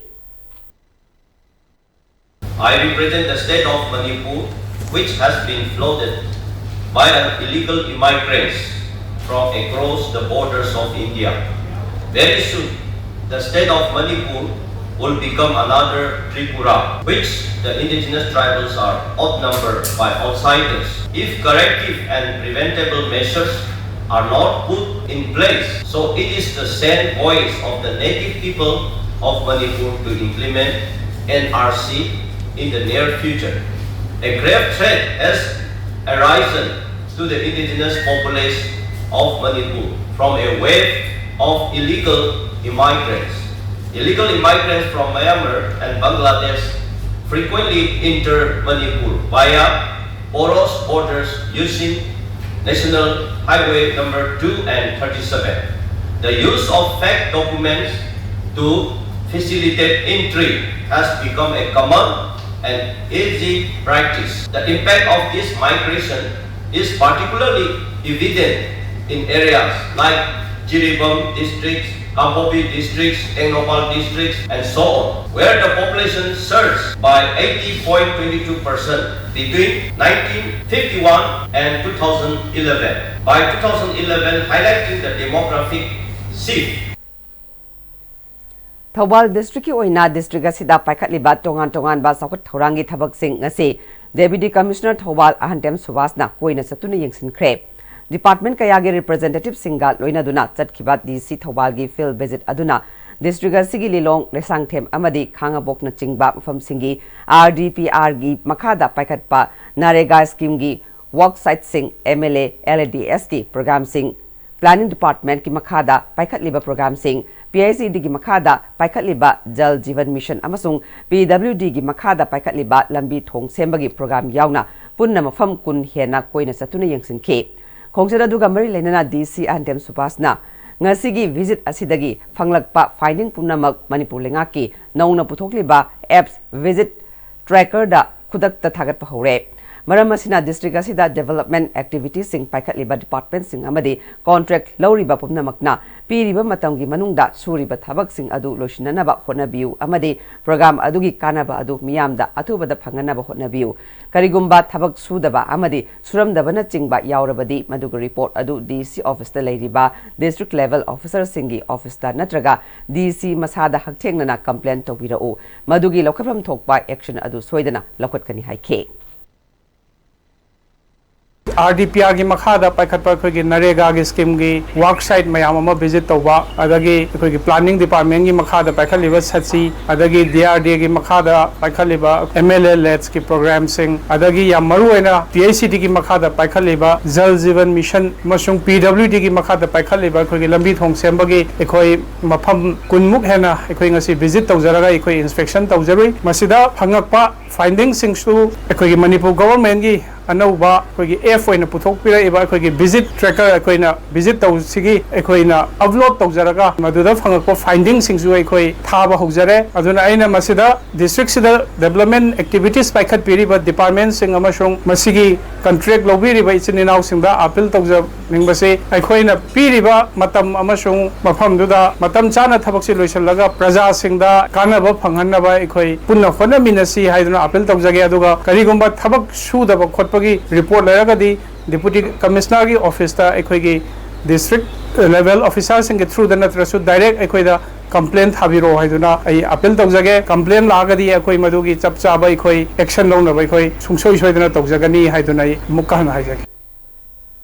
I represent the state of Manipur, which has been flooded by an illegal immigrants from across the borders of India. Very soon, the state of Manipur will become another Tripura, which the indigenous tribals are outnumbered by outsiders. If corrective and preventable measures are not put in place, so it is the same voice of the native people of Manipur to implement N R C in the near future. A grave threat has arisen to the indigenous populace of Manipur from a wave of illegal immigrants. Illegal immigrants from Myanmar and Bangladesh frequently enter Manipur via porous borders using National Highway number two and thirty-seven. The use of fake documents to facilitate entry has become a common and easy practice. The impact of this migration is particularly evident in areas like Jiribam districts, Kangpokpi districts, Tengnoupal districts, and so on, where the population surged by eighty point two two percent between nineteen fifty-one and two thousand eleven. By two thousand eleven, highlighting the demographic shift. Thoubal ꯗꯤꯁꯇ꯭ꯔꯤꯛꯀꯤ ꯑꯣꯏꯅ ꯗꯤꯁꯇ꯭ꯔꯤꯛ ꯑꯁꯤꯗ ꯄꯥꯏꯈꯠꯂꯤꯕ ꯇꯣꯉꯥꯟ ꯇꯣꯉꯥꯟꯕ ꯆꯥꯎꯈꯠ ꯊꯧꯔꯥꯡꯒꯤ ꯊꯕꯛꯁꯤꯡ ꯉꯁꯤ Deputy Commissioner ꯊꯧꯕꯥꯜ ꯑꯍꯟꯇꯦꯝ ꯁꯨꯕꯥꯁꯅ ꯀꯣꯏꯅ ꯆꯠꯇꯨꯅ ꯌꯦꯡꯁꯤꯟꯈ꯭ꯔꯦ꯫ ꯗꯤꯄꯥꯔꯠꯃꯦꯟ ꯀꯌꯥꯒꯤ ꯔꯤꯄ꯭ꯔꯖꯦꯟꯇꯦꯇꯤꯚꯁꯤꯡꯒ ꯂꯣꯏꯅꯗꯨꯅ ꯆꯠꯈꯤꯕ ꯗꯤ ꯁꯤ ꯊꯧꯕꯥꯜꯒꯤ field visit ꯑꯗꯨꯅ ꯗꯤꯁꯇ꯭ꯔꯤꯛ ꯑꯁꯤꯒꯤ ꯂꯤꯂꯣꯡ, ꯂꯩꯁꯥꯡꯊꯦꯝ ꯑꯃꯗꯤ ꯈꯥꯉꯕꯣꯛꯅꯆꯤꯡꯕ ꯃꯐꯝꯁꯤꯡꯒꯤ ꯑꯥꯔ ꯗꯤ ꯄꯤ ꯑꯥꯔꯒꯤ ꯃꯈꯥꯗ ꯄꯥꯏꯈꯠꯄ ꯅꯔꯦꯒꯥ ꯁ꯭ꯀꯤꯝꯒꯤ ꯋꯥꯔꯛ ꯁꯥꯏꯠꯁꯤꯡ, M L A, L A D S T ꯄ꯭ꯔꯣꯒ꯭ꯔꯥꯝꯁꯤꯡ, ꯄ꯭ꯂꯥꯅꯤꯡ ꯗꯤꯄꯥꯔꯠꯃꯦꯟꯠꯀꯤ ꯃꯈꯥꯗ ꯄꯥꯏꯈꯠꯂꯤꯕ ꯄ꯭ꯔꯣꯒ꯭ꯔꯥꯝꯁꯤꯡ, ꯄꯤ ꯑꯩꯆ ꯏ ꯗꯤꯒꯤ ꯃꯈꯥꯗ ꯄꯥꯏꯈꯠꯂꯤꯕ ꯖꯜ ꯖꯤꯕꯟ ꯃꯤꯁꯟ ꯑꯃꯁꯨꯡ ꯄꯤ ꯗꯕ꯭ꯂꯤꯎ ꯗꯤꯒꯤ ꯃꯈꯥꯗ ꯄꯥꯏꯈꯠꯂꯤꯕ ꯂꯝꯕꯤ ꯊꯣꯡ ꯁꯦꯝꯕꯒꯤ ꯄ꯭ꯔꯣꯒ꯭ꯔꯥꯝ ꯌꯥꯎꯅ ꯄꯨꯟꯅ ꯃꯐꯝ ꯀꯨꯟ ꯍꯦꯟꯅ ꯀꯣꯏꯅ ꯆꯠꯇꯨꯅ ꯌꯦꯡꯁꯤꯟꯈꯤ꯫ ꯈꯣꯡꯆꯠ ꯑꯗꯨꯒ ꯃꯔꯤ ꯂꯩꯅꯅ ꯗꯤ ꯁꯤ ꯑꯍꯟꯊꯦꯝ ꯁꯨꯕꯥꯁꯅ ꯉꯁꯤꯒꯤ ꯚꯤꯖꯤꯠ ꯑꯁꯤꯗꯒꯤ ꯐꯪꯂꯛꯄ ꯐꯥꯏꯟꯗꯤꯡ ꯄꯨꯝꯅꯃꯛ ꯃꯅꯤꯄꯨꯔ ꯂꯩꯉꯥꯛꯀꯤ ꯅꯧꯅ ꯄꯨꯊꯣꯛꯂꯤꯕ ꯑꯦꯞꯁ ꯚꯤꯖꯤꯠ ꯇ꯭ꯔꯦꯀꯔꯗ ꯈꯨꯗꯛꯇ ꯊꯥꯒꯠꯄ ꯍꯧꯔꯦ꯫ ꯃꯔꯝ ꯑꯁꯤꯅ ꯗꯤꯁꯇ꯭ꯔꯤꯛ ꯑꯁꯤꯗ ꯗꯤꯕꯦꯂꯞꯃꯦꯟꯠ ꯑꯦꯛꯇꯤꯚꯤꯇꯤꯁꯤꯡ ꯄꯥꯏꯈꯠꯂꯤꯕ ꯗꯤꯄꯥꯔꯠꯃꯦꯟꯠꯁꯤꯡ ꯑꯃꯗꯤ ꯀꯣꯟꯇ꯭ꯔꯦꯛ ꯂꯧꯔꯤꯕ ꯄꯨꯝꯅꯃꯛꯅ ꯄꯤꯔꯤꯕ ꯃꯇꯝꯒꯤ ꯃꯅꯨꯡꯗ ꯁꯨꯔꯤꯕ ꯊꯕꯛꯁꯤꯡ ꯑꯗꯨ ꯂꯣꯏꯁꯤꯟꯅꯅꯕ ꯍꯣꯠꯅꯕꯤꯌꯨ ꯑꯃꯗꯤ ꯄ꯭ꯔꯣꯒ꯭ꯔꯥꯝ ꯑꯗꯨꯒꯤ ꯀꯥꯟꯅꯕ ꯑꯗꯨ ꯃꯤꯌꯥꯝꯗ ꯑꯊꯨꯕꯗ ꯐꯪꯍꯟꯅꯕ ꯍꯣꯠꯅꯕꯤꯌꯨ꯫ ꯀꯔꯤꯒꯨꯝꯕ ꯊꯕꯛ ꯁꯨꯗꯕ ꯑꯃꯗꯤ ꯁꯨꯔꯝꯗꯕꯅꯆꯤꯡꯕ ꯌꯥꯎꯔꯕꯗꯤ ꯃꯗꯨꯒꯤ ꯔꯤꯄꯣꯔꯠ ꯑꯗꯨ ꯗꯤ ꯁꯤ ꯑꯣꯐꯤꯁꯇ ꯂꯩꯔꯤꯕ ꯗꯤꯁꯇ꯭ꯔꯤꯛ ꯂꯦꯚꯦꯜ ꯑꯣꯐꯤꯁꯔꯁꯤꯡꯒꯤ ꯑꯣꯐꯤꯁꯇ ꯅꯠꯇ꯭ꯔꯒ ꯗꯤ ꯁꯤ ꯃꯁꯥꯗ ꯍꯛꯊꯦꯡꯅꯅ ꯀꯝꯄ꯭ꯂꯦꯟ ꯇꯧꯕꯤꯔꯛꯎ꯫ ꯃꯗꯨꯒꯤ ꯂꯧꯈꯠꯐꯝ ꯊꯣꯛꯄ ꯑꯦꯛꯁꯟ ꯑꯗꯨ ꯁꯣꯏꯗꯅ ꯂꯧꯈꯠꯀꯅꯤ ꯍꯥꯏꯈꯤ꯫ ꯑꯥꯔ ꯗꯤ ꯄꯤ ꯑꯥꯔꯒꯤ ꯃꯈꯥꯗ ꯄꯥꯏꯈꯠꯄ ꯑꯩꯈꯣꯏꯒꯤ ꯅꯔꯦꯒꯥꯒꯤ ꯁ꯭ꯀꯤꯝꯒꯤ ꯋꯥꯔꯛ ꯁꯥꯏꯠ ꯃꯌꯥꯝ ꯑꯃ ꯚꯤꯖꯤꯠ ꯇꯧꯕ, ꯑꯗꯒꯤ ꯑꯩꯈꯣꯏꯒꯤ ꯄ꯭ꯂꯥꯅꯤꯡ ꯗꯤꯄꯥꯔꯠꯃꯦꯟꯒꯤ ꯃꯈꯥꯗ ꯄꯥꯏꯈꯠꯂꯤꯕ ꯁꯠꯁꯤ, ꯑꯗꯒꯤ ꯗꯤ ꯑꯥꯔ ꯗꯤ ꯑꯦꯒꯤ ꯃꯈꯥꯗ ꯄꯥꯏꯈꯠꯂꯤꯕ ꯑꯦꯝ ꯑꯦꯜ ꯑꯦ ꯂꯦꯗꯁꯀꯤ ꯄ꯭ꯔꯣꯒ꯭ꯔꯥꯝꯁꯤꯡ, ꯑꯗꯒꯤ ꯌꯥꯝ ꯃꯔꯨ ꯑꯣꯏꯅ ꯄꯤ ꯑꯩꯆ ꯏ ꯗꯤꯒꯤ ꯃꯈꯥꯗ ꯄꯥꯏꯈꯠꯂꯤꯕ ꯖꯜ ꯖꯤꯕꯟ ꯃꯤꯁꯟ ꯑꯃꯁꯨꯡ ꯄꯤ ꯗꯕ꯭ꯂꯤꯎ ꯗꯤꯒꯤ ꯃꯈꯥꯗ ꯄꯥꯏꯈꯠꯂꯤꯕ ꯑꯩꯈꯣꯏꯒꯤ ꯂꯝꯕꯤ ꯊꯣꯡ ꯁꯦꯝꯕꯒꯤ ꯑꯩꯈꯣꯏ ꯃꯐꯝ ꯀꯨꯟꯃꯨꯛ ꯍꯦꯟꯅ ꯑꯩꯈꯣꯏ ꯉꯁꯤ ꯚꯤꯖꯤꯠ ꯇꯧꯖꯔꯒ ꯑꯩꯈꯣꯏ ꯏꯟꯁꯄꯦꯛꯁꯟ ꯇꯧꯖꯔꯨꯏ꯫ ꯃꯁꯤꯗ ꯐꯪꯉꯛꯄ ꯐꯥꯏꯟꯗꯤꯡꯁꯤꯡꯁꯨ ꯑꯩꯈꯣꯏꯒꯤ ꯃꯅꯤꯄꯨꯔ ꯒꯣꯚꯔꯟꯃꯦꯟꯠꯀꯤ ꯑꯅꯧꯕ ꯑꯩꯈꯣꯏꯒꯤ ꯑꯦꯞ ꯑꯣꯏꯅ ꯄꯨꯊꯣꯛꯄꯤꯔꯛꯏꯕ ꯑꯩꯈꯣꯏꯒꯤ ꯚꯤꯖꯤꯠ ꯇ꯭ꯔꯦꯀꯔ ꯑꯩꯈꯣꯏꯅ ꯚꯤꯖꯤꯠ ꯇꯧꯁꯤꯒꯤ ꯑꯩꯈꯣꯏꯅ ꯑꯞꯂꯣꯗ ꯇꯧꯖꯔꯒ ꯃꯗꯨꯗ ꯐꯪꯉꯛꯄ ꯐꯥꯏꯟꯗꯤꯡꯁꯤꯡꯁꯨ ꯑꯩꯈꯣꯏ ꯊꯥꯕ ꯍꯧꯖꯔꯦ꯫ ꯑꯗꯨꯅ ꯑꯩꯅ ꯃꯁꯤꯗ ꯗꯤꯁꯇ꯭ꯔꯤꯛꯁꯤꯗ ꯗꯤꯕꯦꯂꯞꯃꯦꯟꯠ ꯑꯦꯛꯇꯤꯚꯤꯇꯤꯁ ꯄꯥꯏꯈꯠꯄꯤꯔꯤꯕ ꯗꯤꯄꯥꯔꯠꯃꯦꯟꯠꯁꯤꯡ ꯑꯃꯁꯨꯡ ꯃꯁꯤꯒꯤ ꯀꯟꯇ꯭ꯔꯦꯛ ꯂꯧꯕꯤꯔꯤꯕ ꯏꯆꯤꯟ ꯏꯅꯥꯎꯁꯤꯡꯗ ꯑꯥꯄꯤꯜ ꯇꯧꯖꯅꯤꯡꯕꯁꯤ, ꯑꯩꯈꯣꯏꯅ ꯄꯤꯔꯤꯕ ꯃꯇꯝ ꯑꯃꯁꯨꯡ ꯃꯐꯝꯗꯨꯗ ꯃꯇꯝ ꯆꯥꯅ ꯊꯕꯛꯁꯤ ꯂꯣꯏꯁꯤꯜꯂꯒ ꯄ꯭ꯔꯖꯥꯁꯤꯡꯗ ꯀꯥꯟꯅꯕ ꯐꯪꯍꯟꯅꯕ ꯑꯩꯈꯣꯏ ꯄꯨꯟꯅ ꯍꯣꯠꯅꯃꯤꯟꯅꯁꯤ ꯍꯥꯏꯗꯨꯅ ꯑꯥꯄꯤꯜ ꯇꯧꯖꯒꯦ꯫ ꯑꯗꯨꯒ ꯀꯔꯤꯒꯨꯝꯕ ꯊꯕꯛ ꯁꯨꯗꯕ ꯈꯣꯠꯄꯒꯤ ꯔꯤꯄꯣꯔꯠ ꯂꯩꯔꯒꯗꯤ ꯗꯤꯄꯨꯇꯤ ꯀꯃꯤꯁꯅꯔꯒꯤ ꯑꯣꯐꯤꯁꯇ ꯑꯩꯈꯣꯏꯒꯤ ꯗꯤꯁꯇ꯭ꯔꯤꯛ ꯂꯦꯚꯦꯜ ꯑꯣꯐꯤꯁꯥꯔꯁꯤꯡꯒꯤ ꯊ꯭ꯔꯨꯗ ꯅꯠꯇ꯭ꯔꯁꯨ ꯗꯥꯏꯔꯦꯛ ꯑꯩꯈꯣꯏꯗ ꯀꯝꯄ꯭ꯂꯦꯟ ꯊꯥꯕꯤꯔꯛꯑꯣ ꯍꯥꯏꯗꯨꯅ ꯑꯩ ꯑꯥꯄꯤꯜ ꯇꯧꯖꯒꯦ꯫ ꯀꯝꯄ꯭ꯂꯦꯟ ꯂꯥꯛꯑꯒꯗꯤ ꯑꯩꯈꯣꯏ ꯃꯗꯨꯒꯤ ꯆꯞ ꯆꯥꯕ ꯑꯩꯈꯣꯏ ꯑꯦꯛꯁꯟ ꯂꯧꯅꯕ ꯑꯩꯈꯣꯏ ꯁꯨꯡꯁꯣꯏ ꯁꯣꯏꯗꯅ ꯇꯧꯖꯒꯅꯤ ꯍꯥꯏꯗꯨꯅ ꯑꯩ ꯑꯃꯨꯛꯀ ꯍꯟꯅ ꯍꯥꯏꯖꯒꯦ꯫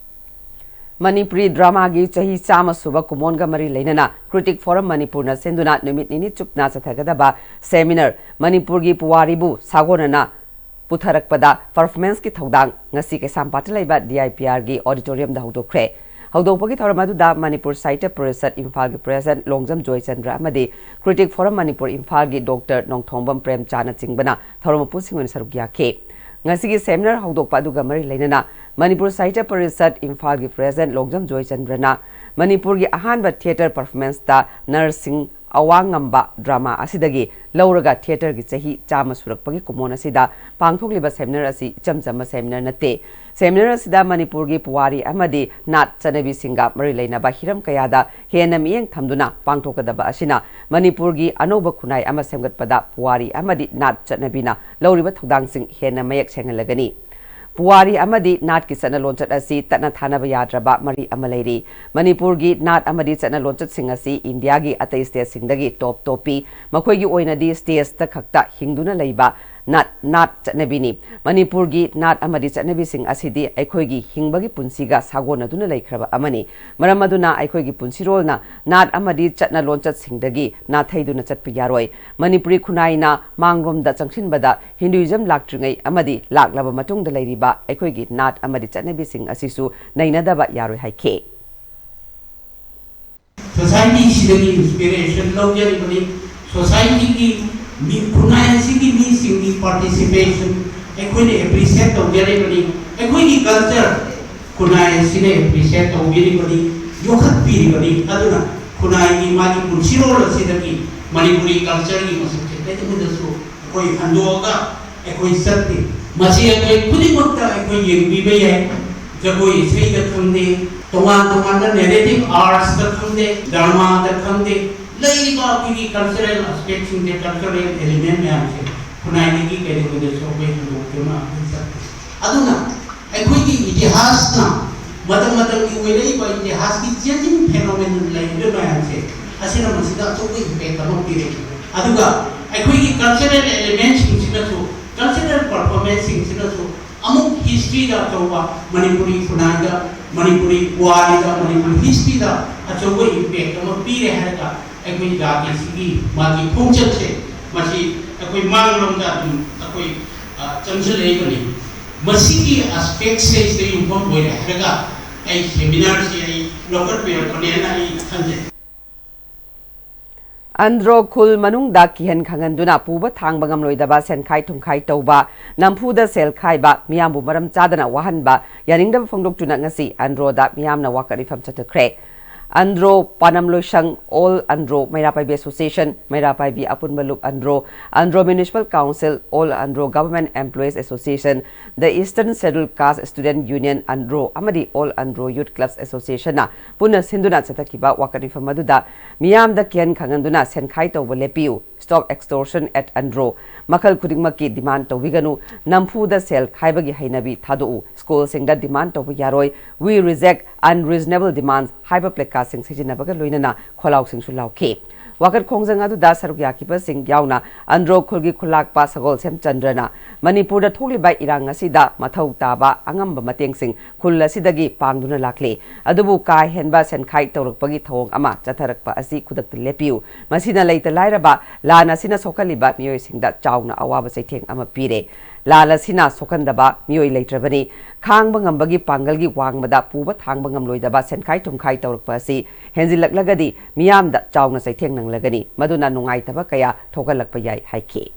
ꯃꯅꯤꯄꯨꯔꯤ ꯗ꯭ꯔꯃꯥꯒꯤ ꯆꯍꯤ ꯆꯥꯝꯃ ꯁꯨꯕ ꯀꯨꯝꯑꯣꯟꯒ ꯃꯔꯤ ꯂꯩꯅꯅ ꯀ꯭ꯔꯤꯇꯤꯛ ꯐꯣꯔꯝ ꯃꯅꯤꯄꯨꯔꯅ ꯁꯤꯟꯗꯨꯅ ꯅꯨꯃꯤꯠ ꯅꯤꯅꯤ ꯆꯨꯞꯅ ꯆꯠꯊꯒꯗꯕ ꯁꯦꯃꯤꯅꯥꯔ, ꯃꯅꯤꯄꯨꯔꯒꯤ ꯄꯨꯋꯥꯔꯤꯕꯨ ꯁꯥꯒꯣꯟꯅꯅ ꯄꯨꯊꯔꯛꯄꯗ ꯄꯔꯐꯣꯔꯃꯦꯟꯁꯀꯤ ꯊꯧꯗꯥꯡ ꯉꯁꯤ ꯀꯩꯁꯥꯝꯄꯥꯠꯇ ꯂꯩꯕ ꯗꯤ ꯑꯥꯏ ꯄꯤ ꯑꯥꯔꯒꯤ ꯑꯣꯗꯤꯇꯣꯔꯤꯌꯝꯗ ꯍꯧꯗꯣꯛꯈ꯭ꯔꯦ꯫ ꯍꯧꯗꯣꯛꯄꯒꯤ ꯊꯧꯔꯝ ꯑꯗꯨꯗ ꯃꯅꯤꯄꯨꯔ ꯁꯥꯍꯤꯇ꯭ꯌ ꯄꯔꯤꯁꯠ ꯏꯝꯐꯥꯜꯒꯤ ꯄ꯭ꯔꯦꯁꯤꯗꯦꯟꯠ ꯂꯣꯡꯖꯝ ꯖꯣꯏꯆꯟꯗ꯭ꯔ ꯑꯃꯗꯤ ꯀ꯭ꯔꯤꯇꯤꯛ ꯐꯣꯔꯝ ꯃꯅꯤꯄꯨꯔ ꯏꯝꯐꯥꯜꯒꯤ ꯗꯣꯛꯇꯔ ꯅꯣꯡꯊꯣꯝꯕꯝ ꯄ꯭ꯔꯦꯝꯆꯥꯅꯆꯤꯡꯕꯅ ꯊꯧꯔꯝ ꯃꯄꯨꯁꯤꯡ ꯑꯣꯏꯅ ꯁꯔꯨꯛ ꯌꯥꯈꯤ꯫ ꯉꯁꯤꯒꯤ ꯁꯦꯃꯤꯅꯥꯔ ꯍꯧꯗꯣꯛꯄ ꯑꯗꯨꯒ ꯃꯔꯤ ꯂꯩꯅꯅ ꯃꯅꯤꯄꯨꯔ ꯁꯥꯍꯤꯇ꯭ꯌ ꯄꯔꯤꯁꯠ ꯏꯝꯐꯥꯜꯒꯤ ꯄ꯭ꯔꯦꯁꯤꯗꯦꯟꯠ ꯂꯣꯡꯖꯝ ꯖꯣꯏꯆꯟꯗ꯭ꯔꯅ ꯃꯅꯤꯄꯨꯔꯒꯤ ꯑꯍꯥꯟꯕ ꯊꯤꯌꯦꯇꯔ ꯄꯔꯐꯣꯔꯃꯦꯟꯁꯇ ꯅꯔꯁꯤꯡ ꯑꯋꯥꯡꯉꯝꯕ ꯗ꯭ꯔꯃꯥ ꯑꯁꯤꯗꯒꯤ ꯂꯧꯔꯒ ꯊꯤꯌꯦꯇꯔꯒꯤ ꯆꯍꯤ ꯆꯥꯝꯃ ꯁꯨꯔꯛꯄꯒꯤ ꯀꯨꯝꯑꯣꯟ ꯑꯁꯤꯗ ꯄꯥꯡꯊꯣꯛꯂꯤꯕ ꯁꯦꯃꯤꯅꯥꯔ ꯑꯁꯤ ꯏꯆꯝ ꯆꯝꯕ ꯁꯦꯃꯤꯅꯥꯔ ꯅꯠꯇꯦ꯫ ꯁꯦꯃꯤꯅꯥꯔ ꯑꯁꯤꯗ ꯃꯅꯤꯄꯨꯔꯒꯤ ꯄꯨꯋꯥꯔꯤ ꯑꯃꯗꯤ ꯅꯥꯠ ꯆꯠꯅꯕꯤꯁꯤꯡꯒ ꯃꯔꯤ ꯂꯩꯅꯕ ꯍꯤꯔꯝ ꯀꯌꯥꯗ ꯍꯦꯟꯅ ꯃꯤꯠꯌꯦꯡ ꯊꯝꯗꯨꯅ ꯄꯥꯡꯊꯣꯛꯀꯗꯕ ꯑꯁꯤꯅ ꯃꯅꯤꯄꯨꯔꯒꯤ ꯑꯅꯧꯕ ꯈꯨꯟꯅꯥꯏ ꯑꯃ ꯁꯦꯝꯒꯠꯄꯗ ꯄꯨꯋꯥꯔꯤ ꯑꯃꯗꯤ ꯅꯥꯠ ꯆꯠꯅꯕꯤꯅ ꯂꯧꯔꯤꯕ ꯊꯧꯗꯥꯡꯁꯤꯡ ꯍꯦꯟꯅ ꯃꯌꯦꯛ ꯁꯦꯡꯍꯜꯂꯒꯅꯤ꯫ ꯄꯨꯋꯥꯔꯤ ꯑꯃꯗꯤ ꯅꯥꯠꯀꯤ ꯆꯠꯅ ꯂꯣꯟꯆꯠ ꯑꯁꯤ ꯇꯠꯅ ꯊꯥꯅꯕ ꯌꯥꯗ꯭ꯔꯕ ꯃꯔꯤ ꯑꯃ ꯂꯩꯔꯤ꯫ ꯃꯅꯤꯄꯨꯔꯒꯤ ꯅꯥꯠ ꯑꯃꯗꯤ ꯆꯠꯅ ꯂꯣꯟꯆꯠꯁꯤꯡ ꯑꯁꯤ ꯏꯟꯗꯤꯌꯥꯒꯤ ꯑꯇꯩ ꯁ꯭ꯇꯦꯠꯁꯤꯡꯗꯒꯤ ꯇꯣꯞ ꯇꯣꯞꯄꯤ꯫ ꯃꯈꯣꯏꯒꯤ ꯑꯣꯏꯅꯗꯤ ꯁ꯭ꯇꯦꯖꯇ ꯈꯛꯇ ꯍꯤꯡꯗꯨꯅ ꯂꯩꯕ ꯅꯥꯠ, ꯅꯥꯠ ꯆꯠꯅꯕꯤꯅꯤ꯫ ꯃꯅꯤꯄꯨꯔꯒꯤ ꯅꯥꯠ ꯑꯃꯗꯤ ꯆꯠꯅꯕꯤꯁꯤꯡ ꯑꯁꯤꯗꯤ ꯑꯩꯈꯣꯏꯒꯤ ꯍꯤꯡꯕꯒꯤ ꯄꯨꯟꯁꯤꯒ ꯁꯥꯒꯣꯟꯅꯗꯨꯅ ꯂꯩꯈ꯭ꯔꯕ ꯑꯃꯅꯤ꯫ ꯃꯔꯝ ꯑꯗꯨꯅ ꯑꯩꯈꯣꯏꯒꯤ ꯄꯨꯟꯁꯤꯔꯣꯜꯅ ꯅꯥꯠ ꯑꯃꯗꯤ ꯆꯠꯅ ꯂꯣꯟꯆꯠꯁꯤꯡꯗꯒꯤ ꯅꯥꯊꯩꯗꯨꯅ ꯆꯠꯄ ꯌꯥꯔꯣꯏ꯫ ꯃꯅꯤꯄꯨꯔꯤ ꯈꯨꯟꯅꯥꯏꯅ ꯃꯥꯡꯂꯣꯝꯗ ꯆꯪꯁꯤꯟꯕꯗ ꯍꯤꯟꯗꯨꯏꯖꯝ ꯂꯥꯛꯇ꯭ꯔꯤꯉꯩ ꯑꯃꯗꯤ ꯂꯥꯛꯂꯕ ꯃꯇꯨꯡꯗ ꯂꯩꯔꯤꯕ ꯑꯩꯈꯣꯏꯒꯤ ꯅꯥꯠ ꯑꯃꯗꯤ ꯆꯠꯅꯕꯤꯁꯤꯡ ꯑꯁꯤꯁꯨ ꯅꯩꯅꯗꯕ ꯌꯥꯔꯣꯏ ꯍꯥꯏꯈꯤ꯫ ꯁꯣꯁꯥꯏꯇꯤꯁꯤꯗꯒꯤ ꯏꯟꯁꯄꯤꯔꯦꯁꯟ ꯂꯧꯖꯔꯤꯕꯅꯤ꯫ ꯁꯣꯁꯥꯏꯇꯤꯒꯤ ꯃꯤ, ꯈꯨꯟꯅꯥꯏ ꯑꯁꯤꯒꯤ ꯃꯤꯁꯤꯡꯒꯤ ꯄꯥꯔꯇꯤꯁꯤꯄꯦꯁꯟ ꯑꯩꯈꯣꯏꯅ ꯑꯦꯄ꯭ꯔꯤꯁꯤꯌꯦꯠ ꯇꯧꯖꯔꯤꯕꯅꯤ꯫ ꯑꯩꯈꯣꯏꯒꯤ ꯀꯜꯆꯔ ꯈꯨꯟꯅꯥꯏ ꯑꯁꯤꯅ ꯑꯦꯄ꯭ꯔꯤꯁꯤꯌꯦꯠ ꯇꯧꯕꯤꯔꯤꯕꯅꯤ, ꯌꯣꯛꯈꯠꯄꯤꯔꯤꯕꯅꯤ꯫ ꯑꯗꯨꯅ ꯈꯨꯟꯅꯥꯏꯒꯤ ꯃꯥꯒꯤ ꯄꯨꯟꯁꯤꯔꯣꯜ ꯑꯁꯤꯗꯒꯤ ꯃꯅꯤꯄꯨꯔꯤ ꯀꯜꯆꯔꯒꯤ ꯃꯁꯛꯁꯦ ꯀꯩꯗꯧꯉꯩꯗꯁꯨ ꯑꯩꯈꯣꯏ ꯍꯟꯗꯣꯛꯑꯒ ꯑꯩꯈꯣꯏ ꯆꯠꯇꯦ꯫ ꯃꯁꯤ ꯑꯩꯈꯣꯏ ꯈꯨꯗꯤꯡꯃꯛꯇ ꯑꯩꯈꯣꯏ ꯌꯦꯡꯕꯤꯕ ꯌꯥꯏ꯫ ꯖꯒꯣꯏ ꯏꯁꯩꯗ ꯈꯪꯗꯦ, ꯇꯣꯉꯥꯟ ꯇꯣꯉꯥꯟꯕ ꯅꯦꯔꯦꯇꯤꯚ ꯑꯥꯔꯠꯁꯇ ꯈꯪꯗꯦ, ꯗ꯭ꯔꯃꯥꯗ ꯈꯪꯗꯦ, ꯂꯩꯔꯤꯕ ꯑꯩꯈꯣꯏꯒꯤ ꯀꯜꯆꯔꯦꯜ ꯑꯦꯁꯄꯦꯛꯁꯤꯡꯁꯦ, ꯀꯜꯆꯔꯦꯜ ꯑꯦꯂꯤꯃꯦꯟ ꯃꯌꯥꯝꯁꯦ ꯈꯨꯟꯅꯥꯏꯗꯒꯤ ꯀꯩꯗꯧꯉꯩꯗꯁꯨ ꯑꯩꯈꯣꯏ ꯍꯟꯗꯣꯛꯇꯨꯅ ꯑꯩꯈꯣꯏ ꯆꯠꯇꯦ꯫ ꯑꯗꯨꯅ ꯑꯩꯈꯣꯏꯒꯤ ꯏꯇꯤꯍꯥꯁꯅ, ꯃꯇꯝ ꯃꯇꯝꯒꯤ ꯑꯣꯏꯔꯛꯏꯕ ꯏꯇꯤꯍꯥꯁꯀꯤ ꯆꯦꯟꯖꯤꯡ ꯐꯦꯅꯣꯃꯦꯅꯟ ꯂꯩꯔꯤꯕ ꯃꯌꯥꯝꯁꯦ, ꯑꯁꯤꯅ ꯃꯁꯤꯗ ꯑꯆꯧꯕ ꯏꯝꯄꯦꯛ ꯑꯃ ꯄꯤꯔꯛꯏ꯫ ꯑꯗꯨꯒ ꯑꯩꯈꯣꯏꯒꯤ ꯀꯜꯆꯔꯦꯜ ꯑꯦꯂꯤꯃꯦꯟꯁꯤꯡꯁꯤꯅꯁꯨ, ꯀꯜꯆꯔꯦꯜ ꯄꯔꯐꯣꯔꯃꯦꯟꯁꯁꯤꯡꯁꯤꯅꯁꯨ ꯑꯃꯨꯛ ꯍꯤꯁꯇ꯭ꯔꯤꯗ ꯑꯆꯧꯕ, ꯃꯅꯤꯄꯨꯔꯤ ꯈꯨꯟꯅꯥꯏꯗ, ꯃꯅꯤꯄꯨꯔꯤ ꯄꯨꯋꯥꯔꯤꯗ, ꯃꯅꯤꯄꯨꯔꯤ ꯍꯤꯁꯇ꯭ꯔꯤꯗ ꯑꯆꯧꯕ ꯏꯝꯄꯦꯛ ꯑꯃ ꯄꯤꯔꯦ ꯍꯥꯏꯔꯒ ꯑꯩꯈꯣꯏ ꯖꯥꯇꯤꯁꯤꯒꯤ ꯃꯥꯒꯤ ꯈꯣꯡꯆꯠꯁꯦ, ꯃꯁꯤ ꯑꯩꯈꯣꯏ ꯃꯥꯡꯂꯣꯝꯗ ꯑꯗꯨꯝ ꯑꯩꯈꯣꯏ ꯆꯪꯁꯤꯜꯂꯛꯏꯕꯅꯤ꯫ ꯃꯁꯤꯒꯤ ꯑꯦꯁꯄꯦꯛꯁꯦ ꯁꯤꯗ ꯌꯨꯝꯐꯝ ꯑꯣꯏꯔꯦ ꯍꯥꯏꯔꯒ ꯑꯩ ꯁꯦꯃꯤꯅꯥꯔꯁꯤ ꯑꯩ ꯂꯧꯈꯠꯄꯤꯔꯛꯄꯅꯦꯅ ꯑꯩ ꯈꯟꯖꯩ꯫ ꯑꯟꯗ꯭ꯔꯣ ꯈꯨꯜ ꯃꯅꯨꯡꯗ ꯀꯤꯍꯟ ꯈꯪꯍꯟꯗꯨꯅ ꯄꯨꯕ ꯊꯥꯡꯕ ꯉꯝꯂꯣꯏꯗꯕ ꯁꯦꯟꯈꯥꯏ ꯊꯨꯝꯈꯥꯏ ꯇꯧꯕ, ꯅꯝꯐꯨꯗ ꯁꯦꯜ ꯈꯥꯏꯕ, ꯃꯤꯌꯥꯝꯕꯨ ꯃꯔꯝ ꯆꯥꯗꯅ ꯋꯥꯍꯟꯕ, ꯌꯥꯅꯤꯡꯗꯕ ꯐꯣꯡꯗꯣꯛꯇꯨꯅ ꯉꯁꯤ ꯑꯟꯗ꯭ꯔꯣꯗ ꯃꯤꯌꯥꯝꯅ ꯋꯥꯀꯠ ꯃꯤꯐꯝ ꯆꯠꯊꯈ꯭ꯔꯦ꯫ ꯑꯟꯗ꯭ꯔꯣ ꯄꯥꯅꯝ ꯂꯣꯏꯁꯪ, ꯑꯣꯜ ꯑꯟꯗ꯭ꯔꯣ ꯃꯩꯔꯥ ꯄꯥꯏꯕꯤ ꯑꯦꯁꯣꯁꯤꯌꯦꯁꯟ, ꯃꯩꯔꯥ ꯄꯥꯏꯕꯤ ꯑꯄꯨꯟꯕ ꯂꯨꯞ Andro, Andro municipal council, all Andro government employees association, the eastern scheduled caste student union Andro ꯑꯃꯗꯤ ꯑꯣꯜ ꯑꯟꯗ꯭ꯔꯣ ꯌꯨꯊ ꯀ꯭ꯂꯕꯁ ꯑꯦꯁꯣꯁꯤꯌꯦꯁꯟꯅ ꯄꯨꯟꯅ ꯁꯤꯟꯗꯨꯅ ꯆꯠꯊꯈꯤꯕ ꯋꯥꯀꯠ ꯃꯤꯐꯝ ꯑꯗꯨꯗ ꯃꯤꯌꯥꯝꯗ ꯀꯤꯍꯟ ꯈꯪꯍꯟꯗꯨꯅ ꯁꯦꯟꯈꯥꯏ ꯇꯧꯕ ꯂꯦꯞꯄꯤꯌꯨ, Stop extortion at Andro, ꯃꯈꯜ ꯈꯨꯗꯤꯡꯃꯛꯀꯤ ꯗꯤꯃꯥꯟ ꯇꯧꯕꯤꯒꯅꯨ, ꯅꯝꯐꯨꯗ ꯁꯦꯜ ꯈꯥꯏꯕꯒꯤ ꯍꯩꯅꯕꯤ ꯊꯥꯗꯣꯛꯎ, ꯁ꯭ꯀꯨꯜꯁꯤꯡꯗ ꯗꯤꯃꯥꯟ ꯇꯧꯕ ꯌꯥꯔꯣꯏ, We reject unreasonable demands ꯍꯥꯏꯕ ꯄ꯭ꯂꯦꯀꯥꯔꯗꯁꯤꯡ ꯁꯤꯖꯤꯟꯅꯕꯒ ꯂꯣꯏꯅꯅ ꯈꯣꯜꯂꯥꯎꯁꯤꯡꯁꯨ ꯂꯥꯎꯈꯤ꯫ ꯋꯥꯀꯠ ꯈꯣꯡꯖꯪ ꯑꯗꯨꯗ ꯁꯔꯨꯛ ꯌꯥꯈꯤꯕꯁꯤꯡ ꯌꯥꯎꯅ ꯑꯟꯗ꯭ꯔꯣ ꯈꯨꯜꯒꯤ ꯈꯨꯜꯂꯥꯛꯄ ꯁꯒꯣꯜꯁꯦꯝ ꯆꯟꯗ꯭ꯔꯅ ꯃꯅꯤꯄꯨꯔꯗ ꯊꯣꯛꯂꯤꯕ ꯏꯔꯥꯡ ꯑꯁꯤꯗ ꯃꯊꯧ ꯇꯥꯕ ꯑꯉꯝꯕ ꯃꯇꯦꯡꯁꯤꯡ ꯈꯨꯜ ꯑꯁꯤꯗꯒꯤ ꯄꯥꯡꯗꯨꯅ ꯂꯥꯛꯂꯤ꯫ ꯑꯗꯨꯕꯨ ꯀꯥ ꯍꯦꯟꯕ ꯁꯦꯟꯈꯥꯏ ꯇꯧꯔꯛꯄꯒꯤ ꯊꯧꯑꯣꯡ ꯑꯃ ꯆꯠꯊꯔꯛꯄ ꯑꯁꯤ ꯈꯨꯗꯛꯇ ꯂꯦꯞꯄꯤꯌꯨ꯫ ꯃꯁꯤꯅ ꯂꯩꯇ ꯂꯥꯏꯔꯕ, ꯂꯥꯟ ꯑꯁꯤꯅ ꯁꯣꯛꯍꯜꯂꯤꯕ ꯃꯤꯑꯣꯏꯁꯤꯡꯗ ꯆꯥꯎꯅ ꯑꯋꯥꯕ ꯆꯩꯊꯦꯡ ꯑꯃ ꯄꯤꯔꯦ꯫ ꯂꯥꯟ ꯑꯁꯤꯅ ꯁꯣꯛꯍꯟꯗꯕ ꯃꯤꯑꯣꯏ ꯂꯩꯇ꯭ꯔꯕꯅꯤ꯫ ꯈꯥꯡꯕ ꯉꯝꯕꯒꯤ ꯄꯥꯡꯒꯜꯒꯤ ꯋꯥꯡꯃꯗ ꯄꯨꯕ ꯊꯥꯡꯕ ꯉꯝꯂꯣꯏꯗꯕ ꯁꯦꯟꯈꯥꯏ ꯊꯨꯝꯈꯥꯏ ꯇꯧꯔꯛꯄ ꯑꯁꯤ ꯍꯦꯟꯖꯤꯜꯂꯛꯂꯒꯗꯤ ꯃꯤꯌꯥꯝꯗ ꯆꯥꯎꯅ ꯆꯩꯊꯦꯡ ꯅꯪꯂꯒꯅꯤ꯫ ꯃꯗꯨꯅ ꯅꯨꯡꯉꯥꯏꯇꯕ ꯀꯌꯥ ꯊꯣꯛꯍꯜꯂꯛꯄ ꯌꯥꯏ ꯍꯥꯏꯈꯤ꯫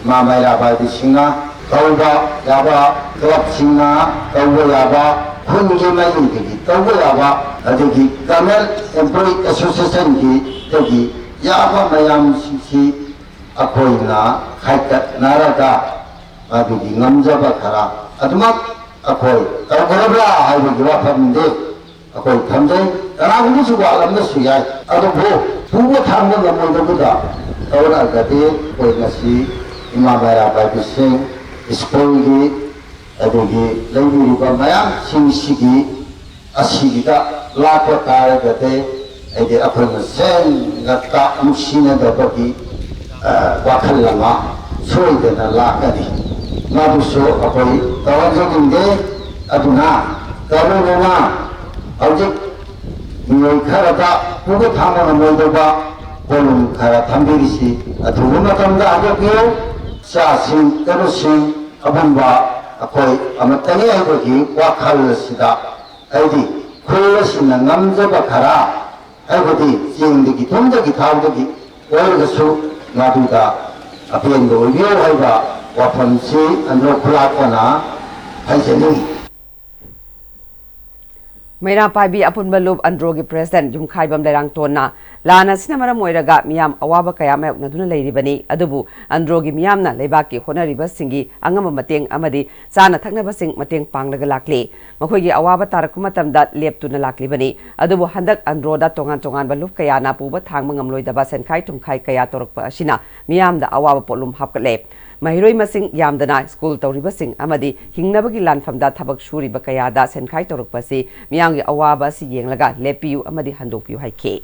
ꯏꯃꯥ ꯃꯩꯔꯥ ꯄꯥꯏꯕꯤꯁꯤꯡꯅ ꯇꯧꯕ ꯌꯥꯕ, ꯀ꯭ꯂꯕꯁꯤꯡꯅ ꯇꯧꯕ ꯌꯥꯕ, ꯈꯨꯟꯒꯤ ꯃꯥꯏꯀꯩꯗꯒꯤ ꯇꯧꯕ ꯌꯥꯕ, ꯑꯗꯒꯤ ꯒꯚꯔꯟꯃꯦꯟꯠ ꯑꯦꯝꯄ꯭ꯂꯣꯌꯤ ꯑꯦꯁꯣꯁꯤꯌꯦꯁꯟꯒꯤꯗꯒꯤ ꯌꯥꯕ ꯃꯌꯥꯝꯁꯤꯡꯁꯤ ꯑꯩꯈꯣꯏꯅ ꯈꯥꯏꯒꯠꯅꯔꯒ ꯃꯗꯨꯒꯤ ꯉꯝꯖꯕ ꯈꯔ ꯑꯗꯨꯃꯛ ꯑꯩꯈꯣꯏ ꯇꯧꯒꯗꯕ꯭ꯔꯥ ꯍꯥꯏꯕꯒꯤ ꯋꯥꯐꯝꯗꯤ ꯑꯩꯈꯣꯏ ꯊꯝꯖꯩ꯫ ꯀꯅꯥꯒꯨꯝꯕꯁꯨ ꯋꯥꯠꯂꯝꯕꯁꯨ ꯌꯥꯏ꯫ ꯑꯗꯨꯕꯨ ꯄꯨꯕ ꯊꯥꯡꯕ ꯉꯝꯃꯣꯏꯗꯕꯗ ꯇꯧꯔꯛꯑꯒꯗꯤ ꯑꯩꯈꯣꯏ ꯉꯁꯤ ꯏꯃꯥ ꯃꯩꯔꯥ ꯄꯥꯏꯕꯤꯁꯤꯡ, ꯁ꯭ꯀꯨꯜꯒꯤ, ꯑꯗꯒꯤ ꯂꯩꯕꯤꯔꯤꯕ ꯃꯌꯥꯝꯁꯤꯡꯁꯤꯒꯤ ꯑꯁꯤꯒꯤꯗ ꯂꯥꯛꯄ ꯇꯥꯔꯒꯗꯤ ꯍꯥꯏꯗꯤ ꯑꯩꯈꯣꯏ ꯃꯁꯦꯟ ꯉꯛꯇ ꯅꯨꯡꯁꯤꯅꯗꯕꯒꯤ ꯋꯥꯈꯜ ꯑꯃ ꯁꯣꯏꯗꯅ ꯂꯥꯛꯀꯅꯤ꯫ ꯃꯗꯨꯁꯨ ꯑꯩꯈꯣꯏ ꯇꯧꯍꯟꯖꯅꯤꯡꯗꯦ꯫ ꯑꯗꯨꯅ ꯀꯔꯤꯒꯨꯝꯕ ꯍꯧꯖꯤꯛ ꯃꯤꯑꯣꯏ ꯈꯔꯗ ꯄꯨꯕ ꯊꯥꯡꯕ ꯉꯝꯃꯣꯏꯗꯕ ꯄꯣꯠꯂꯨꯝ ꯈꯔ ꯊꯝꯕꯤꯔꯤꯁꯤ ꯑꯊꯨꯕ ꯃꯇꯝꯗ ꯍꯟꯗꯣꯛꯄꯤꯌꯨ꯫ ꯆꯥꯁꯤꯡ ꯀꯩꯅꯣꯁꯤꯡ ꯑꯄꯨꯟꯕ ꯑꯩꯈꯣꯏ ꯑꯃꯠꯇꯅꯤ ꯍꯥꯏꯕꯒꯤ ꯋꯥꯈꯜ ꯑꯁꯤꯗ ꯍꯥꯏꯗꯤ ꯈꯨꯜ ꯑꯁꯤꯅ ꯉꯝꯖꯕ ꯈꯔ ꯍꯥꯏꯕꯗꯤ ꯆꯦꯡꯗꯒꯤ ꯊꯨꯝꯗꯒꯤ ꯊꯥꯎꯗꯒꯤ ꯑꯣꯏꯔꯒꯁꯨ ꯃꯗꯨꯗ ꯑꯄꯦꯟꯕ ꯑꯣꯏꯕꯤꯌꯨ ꯍꯥꯏꯕ ꯋꯥꯐꯝꯁꯤ ꯑꯟꯗ꯭ꯔꯣ ꯈꯨꯂꯥꯛꯄꯅ ꯍꯥꯏꯖꯅꯤꯡꯏ꯫ ꯃꯩꯔꯥ ꯄꯥꯏꯕꯤ ꯑꯄꯨꯟꯕ ꯂꯨꯞ ꯑꯟꯗ꯭ꯔꯣꯒꯤ ꯄ꯭ꯔꯦꯁꯤꯗꯦꯟꯠ ꯌꯨꯝꯈꯥꯏꯕꯝ ꯂꯩꯔꯥꯡꯇꯣꯟꯅ ꯂꯥꯟ ꯑꯁꯤꯅ ꯃꯔꯝ ꯑꯣꯏꯔꯒ ꯃꯤꯌꯥꯝ ꯑꯋꯥꯕ ꯀꯌꯥ ꯃꯥꯌꯣꯛꯅꯗꯨꯅ ꯂꯩꯔꯤꯕꯅꯤ꯫ ꯑꯗꯨꯕꯨ ꯑꯟꯗ꯭ꯔꯣꯒꯤ ꯃꯤꯌꯥꯝꯅ ꯂꯩꯕꯥꯛꯀꯤ ꯍꯣꯠꯅꯔꯤꯕꯁꯤꯡꯒꯤ ꯑꯉꯝꯕ ꯃꯇꯦꯡ ꯑꯃꯗꯤ ꯆꯥꯅ ꯊꯛꯅꯕꯁꯤꯡ ꯃꯇꯦꯡ ꯄꯥꯡꯂꯒ ꯂꯥꯛꯂꯤ꯫ ꯃꯈꯣꯏꯒꯤ ꯑꯋꯥꯕ ꯇꯥꯔꯛꯄ ꯃꯇꯝꯗ ꯂꯦꯞꯇꯨꯅ ꯂꯥꯛꯂꯤꯕꯅꯤ꯫ ꯑꯗꯨꯕꯨ ꯍꯟꯗꯛ ꯑꯟꯗ꯭ꯔꯣꯗ ꯇꯣꯉꯥꯟ ꯇꯣꯉꯥꯟꯕ ꯂꯨꯞ ꯀꯌꯥꯅ ꯄꯨꯕ ꯊꯥꯡꯕ ꯉꯝꯂꯣꯏꯗꯕ ꯁꯦꯟꯈꯥꯏ ꯊꯨꯝꯈꯥꯏ ꯀꯌꯥ ꯇꯧꯔꯛꯄ ꯑꯁꯤꯅ ꯃꯤꯌꯥꯝꯗ ꯑꯋꯥꯕ ꯄꯣꯠꯂꯨꯝ ꯍꯥꯞꯀꯠꯂꯦ꯫ ꯃꯍꯩꯔꯣꯏ ꯃꯁꯤꯡ ꯌꯥꯝꯗꯅ ꯁ꯭ꯀꯨꯜ ꯇꯧꯔꯤꯕꯁꯤꯡ ꯑꯃꯗꯤ ꯍꯤꯡꯅꯕꯒꯤ ꯂꯥꯟꯐꯝꯗ ꯊꯕꯛ ꯁꯨꯔꯤꯕ ꯀꯌꯥꯗ ꯁꯦꯟꯈꯥꯏ ꯇꯧꯔꯛꯄ ꯑꯁꯤ ꯃꯤꯌꯥꯝꯒꯤ ꯑꯋꯥꯕ ꯑꯁꯤ ꯌꯦꯡꯂꯒ ꯂꯦꯞꯄꯤꯌꯨ ꯑꯃꯗꯤ ꯍꯟꯗꯣꯛꯄꯤꯌꯨ ꯍꯥꯏꯈꯤ꯫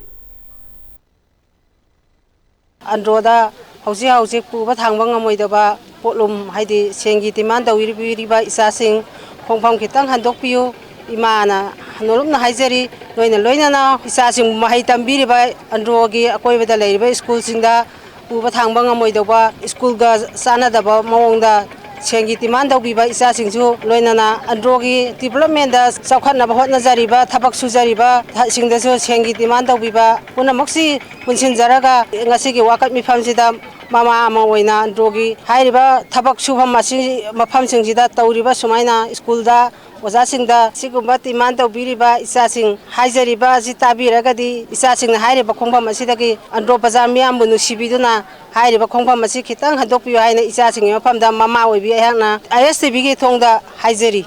ꯑꯟꯗ꯭ꯔꯣꯗ ꯍꯧꯖꯤꯛ ꯍꯧꯖꯤꯛ ꯄꯨꯕ ꯊꯥꯡꯕ ꯉꯝꯃꯣꯏꯗꯕ ꯄꯣꯠꯂꯨꯝ, ꯍꯥꯏꯗꯤ ꯁꯦꯟꯒꯤ demand ꯇꯧꯕꯤꯔꯤꯕ ꯏꯆꯥꯁꯤꯡ, ꯈꯣꯡꯐꯝ ꯈꯤꯇꯪ ꯍꯟꯗꯣꯛꯄꯤꯌꯨ꯫ ꯏꯃꯥꯅ ꯅꯣꯂꯨꯛꯅ ꯍꯥꯏꯖꯔꯤ, ꯅꯣꯏꯅ ꯂꯣꯏꯅꯅ ꯏꯆꯥꯁꯤꯡꯕꯨ ꯃꯍꯩ ꯇꯝꯕꯤꯔꯤꯕ ꯑꯟꯗ꯭ꯔꯣꯒꯤ ꯑꯀꯣꯏꯕꯗ ꯂꯩꯔꯤꯕ ꯁ꯭ꯀꯨꯜꯁꯤꯡꯗ ꯄꯨꯕ ꯊꯥꯡꯕ ꯉꯝꯃꯣꯏꯗꯧꯕ, ꯁ꯭ꯀꯨꯜꯒ ꯆꯥꯟꯅꯗꯕ ꯃꯑꯣꯡꯗ ꯁꯦꯟꯒꯤ demand ꯇꯧꯕꯤꯕ ꯏꯆꯥꯁꯤꯡꯁꯨ, ꯂꯣꯏꯅꯅ ꯑꯟꯗ꯭ꯔꯣꯒꯤ developmentꯗ ꯆꯥꯎꯈꯠꯅꯕ ꯍꯣꯠꯅꯖꯔꯤꯕ, ꯊꯕꯛ ꯁꯨꯖꯔꯤꯕꯁꯤꯡꯗꯁꯨ ꯁꯦꯟꯒꯤ demand ꯇꯧꯕꯤꯕ ꯄꯨꯝꯅꯃꯛꯁꯤ ꯄꯨꯟꯁꯤꯟꯖꯔꯒ ꯉꯁꯤꯒꯤ ꯋꯥꯀꯠ ꯃꯤꯐꯝꯁꯤꯗ ꯃꯃꯥ ꯑꯃ ꯑꯣꯏꯅ ꯑꯟꯗ꯭ꯔꯣꯒꯤ ꯍꯥꯏꯔꯤꯕ ꯊꯕꯛ ꯁꯨꯐꯝ ꯑꯁꯤ, ꯃꯐꯝꯁꯤꯡꯁꯤꯗ ꯇꯧꯔꯤꯕ ꯁꯨꯃꯥꯏꯅ ꯁ꯭ꯀꯨꯜꯗ ꯑꯣꯖꯥꯁꯤꯡꯗ ꯁꯤꯒꯨꯝꯕ demand ꯇꯧꯕꯤꯔꯤꯕ ꯏꯆꯥꯁꯤꯡ ꯍꯥꯏꯖꯔꯤꯕ ꯑꯁꯤ ꯇꯥꯕꯤꯔꯒꯗꯤ, ꯏꯆꯥꯁꯤꯡꯅ ꯍꯥꯏꯔꯤꯕ ꯈꯣꯡꯐꯝ ꯑꯁꯤꯗꯒꯤ ꯑꯟꯗ꯭ꯔꯣ ꯕꯖꯥꯔ ꯃꯤꯌꯥꯝꯕꯨ ꯅꯨꯡꯁꯤꯕꯤꯗꯨꯅ ꯍꯥꯏꯔꯤꯕ ꯈꯣꯡꯐꯝ ꯑꯁꯤ ꯈꯤꯇꯪ ꯍꯟꯗꯣꯛꯄꯤꯌꯨ ꯍꯥꯏꯅ ꯏꯆꯥꯁꯤꯡꯒꯤ ꯃꯐꯝꯗ ꯃꯃꯥ ꯑꯣꯏꯕꯤ ꯑꯩꯍꯥꯛꯅ ꯑꯥꯏ ꯑꯦꯁ ꯇꯤ ꯚꯤꯒꯤ ꯊꯣꯡꯗ ꯍꯥꯏꯖꯔꯤ꯫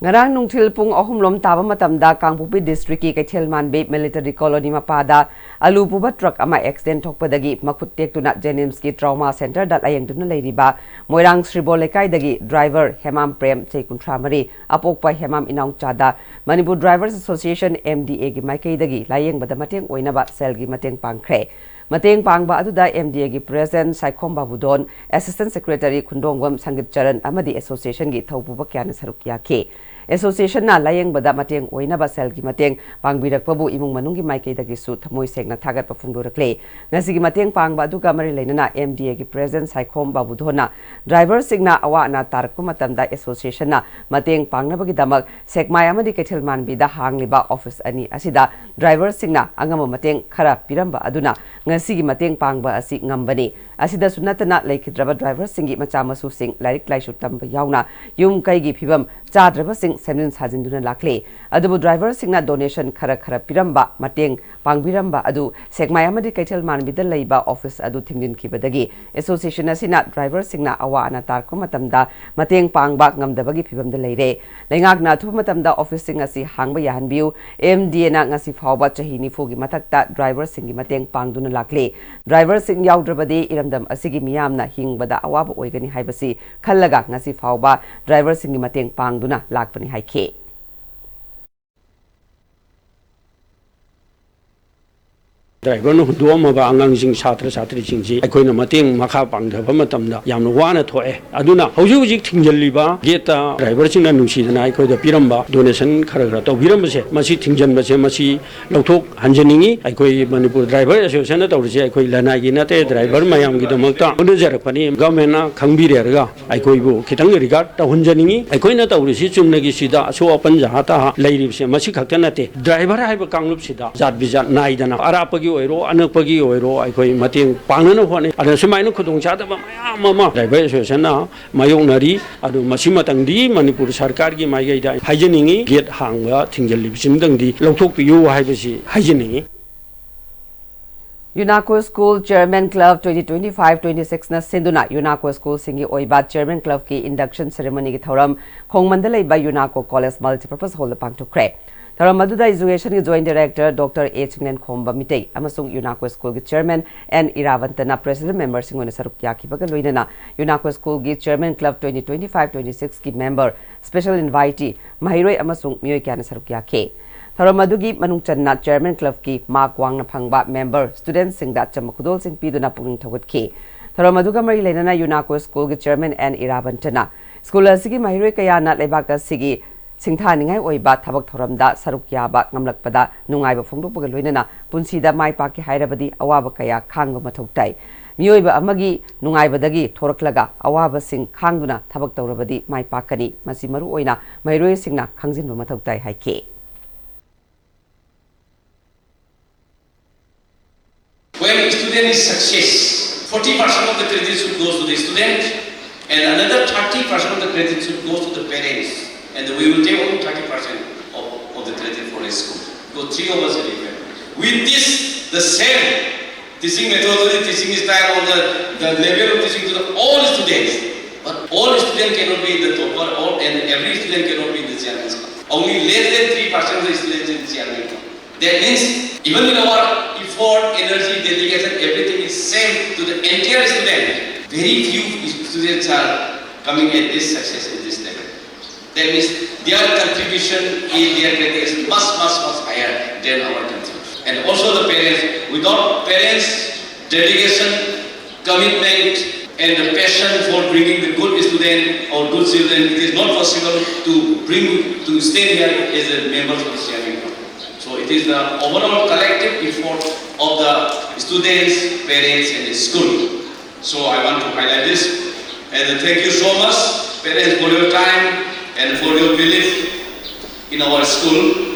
ꯉꯔꯥꯡ ꯅꯨꯡꯊꯤꯜ ꯄꯨꯡ ꯑꯍꯨꯝ ꯂꯣꯝ ꯇꯥꯕ ꯃꯇꯝꯗ ꯀꯥꯡꯄꯣꯛꯄꯤ districtꯀꯤ ꯀꯩꯊꯦꯜ ꯃꯥꯟꯕꯤ military colony ꯃꯄꯥꯗ ꯑꯂꯨ ꯄꯨꯕ truck ꯑꯃ accident ꯊꯣꯛꯄꯗꯒꯤ ꯃꯈꯨꯠ ꯇꯦꯛꯇꯨꯅ JNIMSꯀꯤ trauma centreꯗ ꯂꯥꯌꯦꯡꯗꯨꯅ ꯂꯩꯔꯤꯕ ꯃꯣꯏꯔꯥꯡ ꯁ꯭ꯔꯤꯕꯣ ꯂꯩꯀꯥꯏꯗꯒꯤ driver ꯍꯦꯃꯥꯝ ꯄ꯭ꯔꯦꯝ, ꯆꯍꯤ ꯀꯨꯟꯊ꯭ꯔꯥ ꯃꯔꯤ, ꯑꯄꯣꯛꯄ ꯍꯦꯃꯥꯝ ꯏꯅꯥꯎꯆꯥꯗ Manipur Drivers Association, MDAꯒꯤ ꯃꯥꯏꯀꯩꯗꯒꯤ ꯂꯥꯌꯦꯡꯕꯗ ꯃꯇꯦꯡ ꯑꯣꯏꯅꯕ ꯁꯦꯜꯒꯤ ꯃꯇꯦꯡ ꯄꯥꯡꯈ꯭ꯔꯦ꯫ ꯃꯇꯦꯡ ꯄꯥꯡꯕ ꯑꯗꯨꯗ M D A ꯒꯤ President ꯁꯥꯏꯈꯣꯝ ꯕꯥꯕꯨꯗꯣꯟ, Assistant Secretary ꯈꯨꯟꯗ꯭ꯔꯣꯡꯕꯝ ꯁꯪꯒꯤꯠ ꯆꯔꯟ ꯑꯃꯗꯤ Association ꯒꯤ ꯊꯧꯄꯨꯕ ꯀꯌꯥꯅ ꯁꯔꯨꯛ ꯌꯥꯈꯤ꯫ Association ꯅ ꯂꯥꯌꯦꯡꯕꯗ ꯃꯇꯦꯡ ꯑꯣꯏꯅꯕ ꯁꯦꯜꯒꯤ ꯃꯇꯦꯡ ꯄꯥꯡꯕꯤꯔꯛꯄꯕꯨ ꯏꯃꯨꯡ ꯃꯅꯨꯡꯒꯤ ꯃꯥꯏꯀꯩꯗꯒꯤꯁꯨ ꯊꯃꯣꯏ ꯁꯦꯡꯅ ꯊꯥꯒꯠꯄ ꯐꯣꯡꯗꯣꯔꯛꯂꯦ꯫ ꯉꯁꯤꯒꯤ ꯃꯇꯦꯡ ꯄꯥꯡꯕ ꯑꯗꯨꯒ ꯃꯔꯤ ꯂꯩꯅꯅ M D A ꯒꯤ President ꯁꯥꯏꯈꯣꯝ ꯕꯥꯕꯨꯗꯣꯟꯅ driver ꯁꯤꯡꯅ ꯑꯋꯥ ꯑꯅꯥ ꯇꯥꯔꯛꯄ ꯃꯇꯝꯗ Association ꯅ ꯃꯇꯦꯡ ꯄꯥꯡꯅꯕꯒꯤꯗꯃꯛ ꯁꯦꯛꯃꯥꯏ ꯑꯃꯗꯤ ꯀꯩꯊꯦꯜ ꯃꯥꯟꯕꯤꯗ ꯍꯥꯡꯂꯤꯕ office ꯑꯅꯤ ꯑꯁꯤꯗ driver ꯁꯤꯡꯅ ꯑꯉꯝꯕ ꯃꯇꯦꯡ ꯈꯔ ꯄꯤꯔꯝꯕ ꯑꯗꯨꯅ ꯉꯁꯤꯒꯤ ꯃꯇꯦꯡ ꯄꯥꯡꯕ ꯑꯁꯤ ꯉꯝꯕꯅꯤ꯫ ꯑꯁꯤꯗꯁꯨ ꯅꯠꯇꯅ ꯂꯩꯈꯤꯗ꯭ꯔꯕ driver ꯁꯤꯡꯒꯤ ꯃꯆꯥ ꯃꯁꯨꯁꯤꯡ ꯂꯥꯏꯔꯤꯛ ꯂꯥꯏꯁꯨ ꯇꯝꯕ ꯌꯥꯎꯅ ꯌꯨꯝ ꯀꯩꯒꯤ ꯐꯤꯕꯝ ꯆꯥꯗ꯭ꯔꯕꯁꯤꯡ ꯁꯦꯝꯖꯤꯟ ꯁꯥꯖꯤꯟꯗꯨꯅ ꯂꯥꯛꯂꯤ꯫ ꯑꯗꯨꯕꯨ driver ꯁꯤꯡꯅ donation ꯈꯔ ꯈꯔ ꯄꯤꯔꯝꯕ, ꯃꯇꯦꯡ ꯄꯥꯡꯕꯤꯔꯝꯕ ꯑꯗꯨ ꯁꯦꯛꯃꯥꯏ ꯑꯃꯗꯤ ꯀꯩꯊꯦꯜ ꯃꯥꯟꯕꯤꯗ ꯂꯩꯕ office ꯑꯗꯨ ꯊꯤꯡꯖꯤꯟꯈꯤꯕꯗꯒꯤ Association ꯑꯁꯤꯅ driver ꯁꯤꯡꯅ ꯑꯋꯥ ꯑꯅꯥ ꯇꯥꯔꯛꯄ ꯃꯇꯝꯗ ꯃꯇꯦꯡ ꯄꯥꯡꯕ ꯉꯝꯗꯕꯒꯤ ꯐꯤꯕꯝꯗ ꯂꯩꯔꯦ꯫ ꯂꯩꯉꯥꯛꯅ ꯑꯊꯨꯕ ꯃꯇꯝꯗ office ꯁꯤꯡ ꯑꯁꯤ ꯍꯥꯡꯕ ꯌꯥꯍꯟꯕꯤꯌꯨ꯫ M D A ꯅ ꯉꯁꯤ ꯐꯥꯎꯕ ꯆꯍꯤ ꯅꯤꯐꯨꯒꯤ ꯃꯊꯛꯇ driver ꯁꯤꯡꯒꯤ ꯃꯇꯦꯡ ꯄꯥꯡꯗꯨꯅ ꯂꯥꯛꯂꯤ꯫ Driver ꯁꯤꯡ ꯌꯥꯎꯗ꯭ꯔꯕꯗꯤ ꯏꯔꯝꯗꯝ ꯑꯁꯤꯒꯤ ꯃꯤꯌꯥꯝꯅ ꯍꯤꯡꯕꯗ ꯑꯋꯥꯕ ꯑꯣꯏꯒꯅꯤ ꯍꯥꯏꯕꯁꯤ ꯈꯜꯂꯒ ꯉꯁꯤ ꯐꯥꯎꯕ driver ꯁꯤꯡꯒꯤ ꯃꯇꯦꯡ ꯄꯥꯡꯗꯨꯅ ꯂꯥꯛꯄꯅꯤ ꯍꯥꯏꯈꯤ꯫ Driver ꯅ ꯍꯨꯟꯗꯣꯛꯑꯝꯃꯕ ꯑꯉꯥꯡꯁꯤꯡ, ꯁꯥꯇ꯭ꯔ ꯁꯥꯇ꯭ꯔꯤꯁꯤꯡꯁꯤ ꯑꯩꯈꯣꯏꯅ ꯃꯇꯦꯡ ꯃꯈꯥ ꯄꯥꯡꯊꯕ ꯃꯇꯝꯗ ꯌꯥꯝꯅ ꯋꯥꯅ ꯊꯣꯛꯑꯦ꯫ ꯑꯗꯨꯅ ꯍꯧꯖꯤꯛ ꯍꯧꯖꯤꯛ ꯊꯤꯡꯖꯤꯜꯂꯤꯕ gate ꯇ driver ꯁꯤꯡꯅ ꯅꯨꯡꯁꯤꯗꯅ ꯑꯩꯈꯣꯏꯗ ꯄꯤꯔꯝꯕ donation ꯈꯔ ꯈꯔ ꯇꯧꯕꯤꯔꯝꯕꯁꯦ, ꯃꯁꯤ ꯊꯤꯡꯖꯤꯟꯕꯁꯦ ꯃꯁꯤ ꯂꯧꯊꯣꯛꯍꯟꯖꯅꯤꯡꯉꯤ꯫ ꯑꯩꯈꯣꯏ ꯃꯅꯤꯄꯨꯔ Driver Association ꯅ ꯇꯧꯔꯤꯁꯦ ꯑꯩꯈꯣꯏ ꯂꯅꯥꯏꯒꯤ ꯅꯠꯇꯦ, driver ꯃꯌꯥꯝꯒꯤꯗꯃꯛꯇ ꯍꯣꯠꯅꯖꯔꯛꯄꯅꯤ꯫ Government ꯅ ꯈꯪꯕꯤꯔꯦ ꯍꯥꯏꯔꯒ ꯑꯩꯈꯣꯏꯕꯨ ꯈꯤꯇꯪ regard ꯇꯧꯍꯟꯖꯅꯤꯡꯉꯤ꯫ ꯑꯩꯈꯣꯏꯅ ꯇꯧꯔꯤꯁꯤ ꯆꯨꯝꯅꯒꯤ ꯁꯤꯗ ꯑꯁꯣꯛ ꯑꯄꯟ ꯖꯍꯥ ꯇꯍꯥ ꯂꯩꯔꯤꯕꯁꯦ ꯃꯁꯤ ꯈꯛꯇ ꯅꯠꯇꯦ꯫ Driver ꯍꯥꯏꯕ ꯀꯥꯡꯂꯨꯞꯁꯤꯗ ꯖꯥꯠ ꯕꯤꯖꯥꯠ ꯅꯥꯏꯗꯅ ꯑꯔꯥꯞꯄꯒꯤ ꯑꯣꯏꯔꯣ, ꯑꯅꯛꯄꯒꯤ ꯑꯣꯏꯔꯣ, ꯑꯩꯈꯣꯏ ꯃꯇꯦꯡ ꯄꯥꯡꯅꯅꯕ ꯍꯣꯠꯅꯩ꯫ ꯑꯗꯨꯅ ꯁꯨꯃꯥꯏꯅ ꯈꯨꯗꯣꯡꯆꯥꯗꯕ ꯃꯌꯥꯝ ꯑꯃ Driver Association ꯅ ꯃꯥꯌꯣꯛꯅꯔꯤ꯫ ꯑꯗꯨ ꯃꯁꯤꯃꯇꯪꯗꯤ ꯃꯅꯤꯄꯨꯔ ꯁꯔꯀꯥꯔꯒꯤ ꯃꯥꯏꯀꯩꯗ ꯍꯥꯏꯖꯅꯤꯡꯉꯤ, gate ꯍꯥꯡꯕ ꯊꯤꯡꯖꯤꯜꯂꯤꯕꯁꯤꯃꯇꯪꯗꯤ ꯂꯧꯊꯣꯛꯄꯤꯌꯨ ꯍꯥꯏꯕꯁꯤ ꯍꯥꯏꯖꯅꯤꯡꯉꯤ꯫ UNACO School Chairman Club twenty twenty-five twenty-six ꯅ ꯁꯤꯟꯗꯨꯅ UNACO school ꯁꯤꯡꯒꯤ ꯑꯣꯏꯕ Chairman Club ꯀꯤ induction ceremony ꯒꯤ ꯊꯧꯔꯝ ꯈꯣꯡꯃꯟꯗ ꯂꯩꯕ UNACO College Multipurpose Hall ꯗ ꯄꯥꯡꯊꯣꯛꯈ꯭ꯔꯦ꯫ ꯊꯧꯔꯝ ꯑꯗꯨꯗ Education ꯒꯤ Joint Director Doctor A ꯆꯤꯡꯂꯦꯟꯈꯣꯝꯕ Meitei ꯑꯃꯁꯨꯡ UNACO School ꯒꯤ Chairman N ꯏꯔꯥꯕꯟꯇꯅ President member ꯁꯤꯡ ꯑꯣꯏꯅ ꯁꯔꯨꯛ ꯌꯥꯈꯤꯕꯒ ꯂꯣꯏꯅꯅ UNACO School ꯒꯤ Chairman Club twenty twenty-five twenty-six ꯀꯤ member, special invitee, ꯃꯍꯩꯔꯣꯏ ꯑꯃꯁꯨꯡ ꯃꯤꯑꯣꯏ ꯀꯌꯥꯅ ꯁꯔꯨꯛ ꯌꯥꯈꯤ꯫ ꯊꯧꯔꯝ ꯑꯗꯨꯒꯤ ꯃꯅꯨꯡ ꯆꯟꯅ ꯆꯤꯌꯔꯃꯦꯟ ꯀ꯭ꯂꯕꯀꯤ ꯃꯥꯔꯛ ꯋꯥꯡꯅ ꯐꯪꯕ ꯃꯦꯝꯕꯔ ꯁ꯭ꯇꯨꯗꯦꯟꯠꯁꯤꯡꯗ ꯑꯆꯝꯕ ꯈꯨꯗꯣꯜꯁꯤꯡ ꯄꯤꯗꯨꯅ ꯄꯨꯛꯅꯤꯡ ꯊꯧꯒꯠꯈꯤ꯫ ꯊꯧꯔꯝ ꯑꯗꯨꯒ ꯃꯔꯤ ꯂꯩꯅꯅ ꯌꯨꯅꯥꯀꯣ ꯁ꯭ꯀꯨꯜꯒꯤ ꯆꯤꯌꯔꯃꯦꯟ ꯑꯦꯟ ꯏꯔꯥꯕꯟꯇꯅ ꯁ꯭ꯀꯨꯜ ꯑꯁꯤꯒꯤ ꯃꯍꯩꯔꯣꯏ ꯀꯌꯥꯅ ꯂꯩꯕꯥꯛ ꯑꯁꯤꯒꯤ ꯁꯤꯡꯊꯥꯅꯤꯡꯉꯥꯏ ꯑꯣꯏꯕ ꯊꯕꯛ ꯊꯧꯔꯝꯗ ꯁꯔꯨꯛ ꯌꯥꯕ ꯉꯝꯂꯛꯄꯗ ꯅꯨꯡꯉꯥꯏꯕ ꯐꯣꯡꯗꯣꯛꯄꯒ ꯂꯣꯏꯅꯅ ꯄꯨꯟꯁꯤꯗ ꯃꯥꯏ ꯄꯥꯛꯀꯦ ꯍꯥꯏꯔꯕꯗꯤ ꯑꯋꯥꯕ ꯀꯌꯥ ꯈꯥꯡꯕ ꯃꯊꯧ ꯇꯥꯏ꯫ ꯃꯤꯑꯣꯏꯕ ꯑꯃꯒꯤ ꯅꯨꯡꯉꯥꯏꯕꯗꯒꯤ ꯊꯣꯔꯛꯂꯒ ꯑꯋꯥꯕꯁꯤꯡ ꯈꯥꯡꯗꯨꯅ ꯊꯕꯛ ꯇꯧꯔꯕꯗꯤ ꯃꯥꯏ ꯄꯥꯛꯀꯅꯤ꯫ ꯃꯁꯤ ꯃꯔꯨ ꯑꯣꯏꯅ ꯃꯍꯩꯔꯣꯏꯁꯤꯡꯅ ꯈꯪꯖꯤꯟꯕ ꯃꯊꯧ ꯇꯥꯏ ꯍꯥꯏꯈꯤ꯫ When a student is success, forty percent of the credit should go to the student and another thirty percent of the credit should go to the parents. And we will take only thirty percent of, of the credit for a school. Because three of us are different. With this, the same teaching methodology, teaching style on the, the level of teaching to the all students. But all students cannot be in the topper, all, and every student cannot be in the chairman's club. Only less than three percent of the students in the chairman club. That means, even with our effort, energy, dedication, everything is same to the entire student. Very few students are coming at this success at this level. That means their contribution is their credit is much, much, much higher than our contribution. And also the parents, without parents' dedication, commitment, and the passion for bringing the good student or good children, it is not possible to bring to stand here as a member of the chairman. So it is the overall collective effort of the students, parents, and the school. So I want to highlight this. And thank you so much, parents, for your time and for your belief in our school.